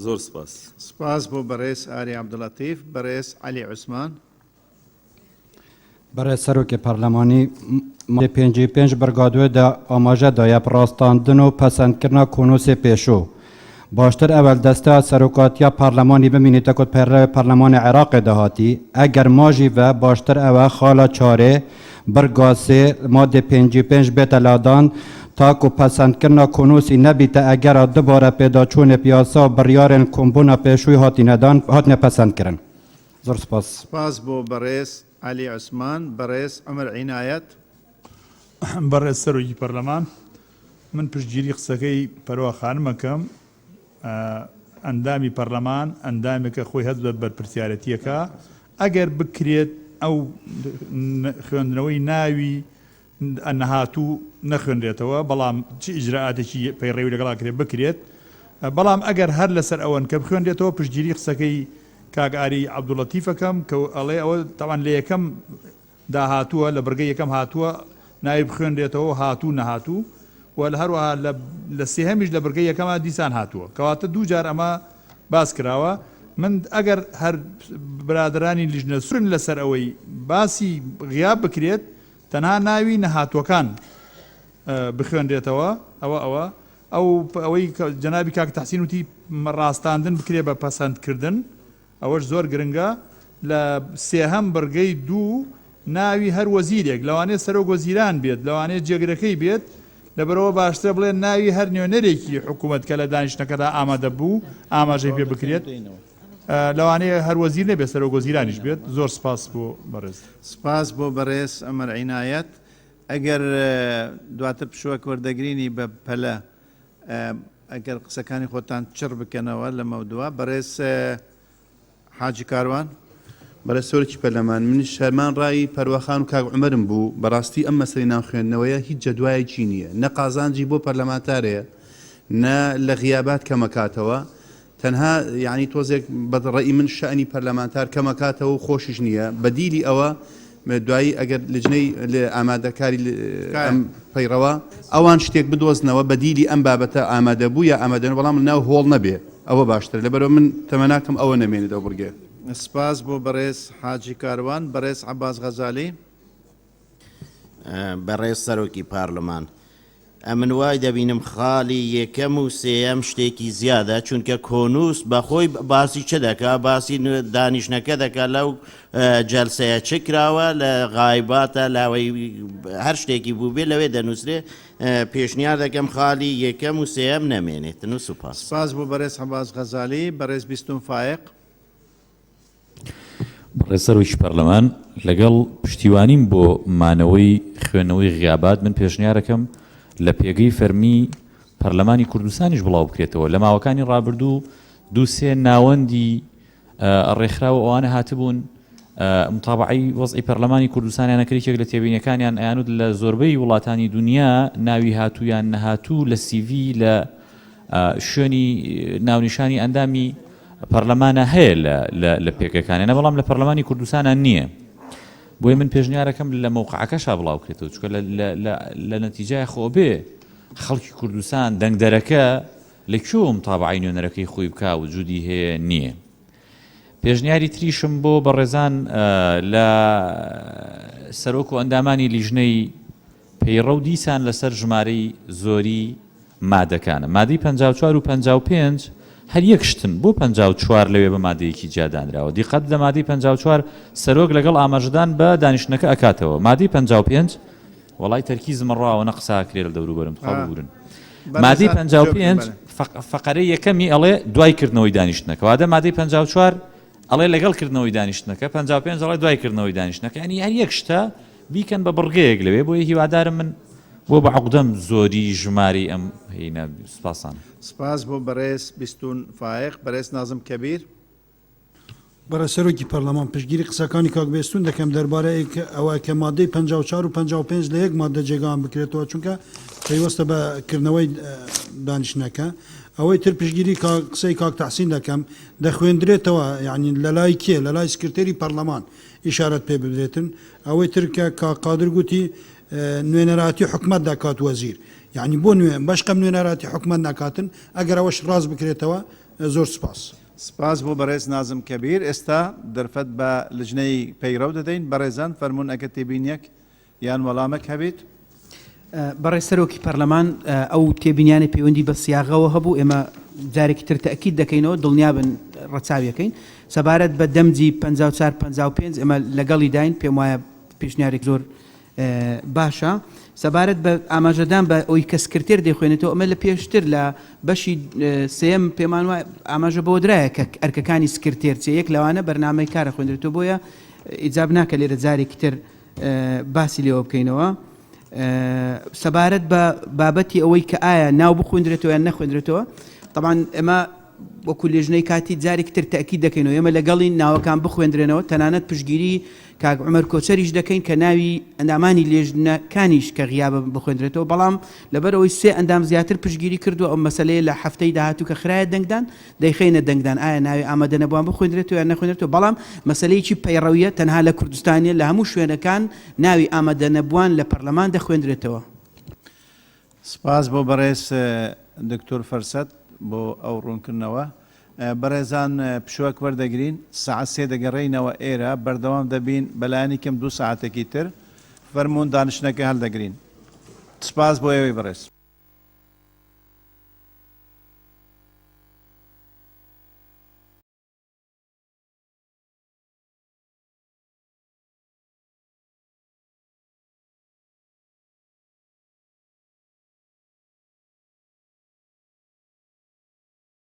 O: زۆر سپاس.
A: سپاس بۆ بەڕێز ئاری عەبدولەتیف. بەڕێز عەلی عوسمان.
T: بەڕێز سەرۆکی پەرلەمانی مادەی 55 بڕگا دوێ دە ئاماژە دایە ڕاستاندن و پەسەندکردنا کۆنووسی پێشوو. باشتر ئەوەل دەستە سەرۆکاتیا پەرلەمانی بمینێتە کۆت پەیڕەوی پەرلەمانی عێراقێ دەهاتی، ئەگەر ماژی ڤە باشتر ئەوە خالا چارێ بڕگا سێ مادەی 55 بێتە لادان تاکو پەسەندکردنا کۆنووسی نەبیتە ئەگەرا دوبارە پێداچوونێ پیاسا و بڕیارێن کۆمبوونا پێشووی هاتینەدان هاتنە پەسەندکردن. زۆر سپاس.
A: سپاس بۆ بەڕێز عەلی عوسمان. بەڕێز عومەر عینایەت.
L: بەڕێز سەرۆکی پەرلەمان، من پشتگیری قسەکەی پەروا خانم ئەکەم، ئەندامی پەرلەمان ئەندامێکە خۆی هەست بە بەرپرسیارەتیەکە، ئەگەر بکرێت ئەو خوێندنەوەی ناوی نەهاتوو نەخوێنرێتەوە، بەڵام چ ئیجرائاتێکی پەیڕەوی لەگەڵا کرێت بکرێت، بەڵام ئەگەر هەر لەسەر ئەوەن کە بخوێنرێتەوە پشتگیری قسەکەی کاک ئاری عەبدولەتیف ئەکەم کە ئەڵێ ئەوە تەبعەن لە یەکەم دا هاتووە لە بڕگەی یەکەم هاتووە ناوی بخوێنرێتەوە هاتوو نەهاتوو و لە هەروەها لە لە سێهەمیش لە بڕگەی یەکەما دیسان هاتووە کەواتە دوو جار ئەمە باس کراوە من ئەگەر هەر برادەرانی لیژنە سورن لەسەر ئەوەی باسی غیاب بکرێت تەنها ناوی نەهاتووەکان بخوێنرێتەوە ئەوە ئەوە ئەو ئەوەی جەنابی کاک تەحسین وتی ڕاستاندن بکرێ بە پەسەندکردن ئەوەش زۆر گرنگە لە سێهەم بڕگەی دوو ناوی هەر وەزیرێک لەوانەیە سەرۆک وەزیران بێت لەوانەیە جێگرەکەی بێت. لەبەرئەوە باشترە بڵێن ناوی هەر نوێنەرێکی حکوومەت کە لە دانیشتنەکەدا ئامادە بوو ئاماژەی پێ بکرێت. لەوانەیە هەر وەزیر نەبێت سەرۆک وەزیرانیش بێت. زۆر سپاس بۆ بەڕێز.
A: سپاس بۆ بەڕێز عومەر عینایەت. ئەگەر دواتر پشووەک وەردەگرینی بە پەلە ئەگەر قسەکانی خۆتان چڕ بکەنەوە لەمەودوا. بەڕێز حاجی کاروان.
P: بەڕێز سەرۆکی پەرلەمان، منیش هەمان ڕای پەرواخان و کاک عومەرم بوو، بەڕاستی ئەم مەسەلەی ناو خوێندنەوەیە هیچ جەدوایەکی نییە، نە قازانجی بۆ پەرلەمانتار هەیە، نە لە غیابات کەمەکاتەوە، تەنها یانی تۆزێک بە ڕەئی من شەئنی پەرلەمانتار کەمەکاتەوە و خۆشیش نییە، بەدیلی ئەوە دوایی ئەگەر لجنەی ئامادەکاری ئەم پەیڕەوە ئەوان شتێک بدۆزنەوە بەدیلی ئەم بابەتە ئامادەبوو یا ئامادەن بەڵام لەناو هۆڵ نەبێ ئەوە باشترە لەبەرئەوە من تەمەناکەم ئەوە نەمێنێت ئەو بڕگەیە.
A: سپاس بۆ بەڕێز حاجی کاروان. بەڕێز عەباس غەزالی.
Q: بەڕێز سەرۆکی پارلمان ئەمن وای دەبینم خالی یەکەم و سێیەم شتێکی زیادە چونکە کۆنووس بەخۆی باسی چ دەکا باسی دانیشتنەکە دەکا لەو جەلسەیە چ کراوە لە غایباتە لاوەی هەر شتێکی بووبێ لەوێ دەنووسرێ پێشنیار دەکەم خالی یەکەم و سێیەم نەمێنێتن و سوپاس.
A: سپاس بۆ بەرێز عەباس غەزالی. بەرێز بیستون فایەق.
C: بەڕێز سەرۆکی پەرلەمان، لەگەڵ پشتیوانیم بۆ مانەوەی خوێندنەوەی غیابات، من پێشنیارەکەم لە پێگەی فەرمی پەرلەمانی کوردستانیش بڵاو بکرێتەوە. لە ماوەکانی ڕابردوو دوو سێ ناوەندی ڕێکخراو ئەوانە هاتبوون متابعەی وەزعی پەرلەمانی کوردستانیان ئەکرد، یەکێک لە تێبینیەکانیان ئەیانوت لە زۆربەی وڵاتانی دونیا ناوی هاتوو یان نەهاتوو لە سیڤی لە شوێنی ناونیشانی ئەندامی پەرلەمانە هەیە لە پێگەکانیانە بەڵام لە پەرلەمانی کوردستانە نییە بۆیە من پێشنیارەکەم لە مەوقعەکەشا بڵاو بکرێتەوە چونکە لە نەتیجای خۆ بێ خەڵکی کوردستان دەنگدەرەکە لە کوێوە متابعەی نوێنەرەکەی خۆی بکا وجودی هەیە نییە پێشنیاری تریشم بۆ بەڕێزان لە سەرۆک و ئەندامانی لیژنەی پەیڕەو دیسان لەسەر ژمارەی زۆری مادەکانە. مادەی 54 و 55 هەر یەک شتن، بۆ 54 لەوێ بە مادەیەکی جیا دانراوە؟ دیقەت بدە مادەی 54 سەرۆک لەگەڵ ئاماژەدان بە دانیشتنەکە ئەکاتەوە، مادەی 55 وەڵای تەرکیزم ئەڕوا ئەوەنە قسە ئەکرێ لە دەوروبەرم تخوا ببورن. مادەی 55 فەقەرەی یەکەمی ئەڵێ دوای کردنەوەی دانیشتنەکە، وادە مادەی 54 ئەڵێ لەگەڵ کردنەوەی دانیشتنەکە، 55 ئەڵێ دوای کردنەوەی دانیشتنەکە، یانی هەر یەک شتە بیکەن بە بڕگەیەک لەوێ، بۆیە هیوادارم من بۆ بە عوقدەم زۆری ژمارەی ئەم هینە سپاسان.
A: سپاس بۆ بەڕێز بیستون فایەق. بەرێز نازم کەبیر.
M: بەڕێز سەرۆکی پەرلەمان، پشتگیری قسەکانی کاک بێستون دەکەم دەربارەی ئەوە کە مادەی 54 و 55 لە یەک ماددە جێگایان بکرێتەوە چونکە پەیوەستە بە کردنەوەی دانیشتنەکە. ئەوەی تر پشتگیری قسەی کاک تەحسین دەکەم دەخوێندرێتەوە یانی لەلای کێ لەلای سکرتێری پەرلەمان ئیشارەت پێ بدرێتن ئەوەی تر کە کاک قادر گوتی نوێنەراتی حکومەت دەکات وەزیر یانی بۆ نوێ بەشقەم نوێنەراتی حکومەت ناکاتن ئەگەر ئەوەش ڕاست بکرێتەوە زۆر سپاس.
A: سپاس بۆ بەڕێز نازم کەبیر. ئێستا دەرفەت بە لجنەی پەیڕەو دەدەین. بەڕێزان فەرموون ئەگەر تێبینیەک یان وەڵامەک هەبیت.
V: بەڕێز سەرۆکی پەرلەمان، ئەو تێبینیانەی پەیوەندی بە سیاغەوە هەبوو، ئێمە جارێکی تر تەئکید دەکەینەوە، دڵنیابن ڕەچاویەکەین. سەبارەت بە دەمجی 54، 55 ئێمە لەگەڵیداین، پێموایە پێشنیارێکی زۆر باشە. سەبارەت بە ئاماژەدان بە ئەوی کە سکرتێر دەیخوێنێتەوە، ئەمە لە پێشتر لە بەشی سێیەم پێمان وایە ئاماژە بەوە درایە کە ئەرکەکانی سکرتێر چیە، یەک لەوانە بەرنامەی کارە خوێندرێتەوە، بۆیە ئیجاب ناکە لێرە جارێکی تر باسی لێوە بکەینەوە. سەبارەت بە بابەتی ئەوەی کە ئایا ناو بخوێندرێتەوە یان نەخوێندرێتەوە، تەبعەن ئێمە وەکو لێژنەی کاتی جارێکی تر تەئکید دەکەینەوە ئێمە لەگەڵین ناوەکان بخوێندرێنەوە، تەنانەت پشتگیری کاک عومەر کۆچەریش دەکەین کە ناوی ئەندامانی لێژنەکانیش کە غیابە بخوێندرێتەوە، بەڵام لەبەرئەوەی سێ ئەندام زیاتر پشتگیری کردووە ئەو مەسەلەیە لە هەفتەی داهاتوو کە خرایە دەنگدان دەیخەینە دەنگدان ئایا ناوی ئامادەنەبووان بخوێندرێتەوە یان نەخوێندرێتەوە، بەڵام مەسەلەیەکی پەیڕەویە تەنها لە کوردستان نیە لە هەموو شوێنەکان ناوی ئامادەنەبووان لە پەرلەمان دەخوێندرێتەوە.
A: سپاس بۆ بەڕێز دکتۆر فەرسەت بۆ ئەو ڕوونکردنەوە. بەڕێزان پشووەک وەردەگرین، سەعات سێ دەگەڕێینەوە ئێرە، بەردەوام دەبین بەلایەنی کەم دوو سەعاتێکی تر. فەرموون دانیشتنەکە هەڵدەگرین. سپاس بۆ ئێوەی بەڕێز.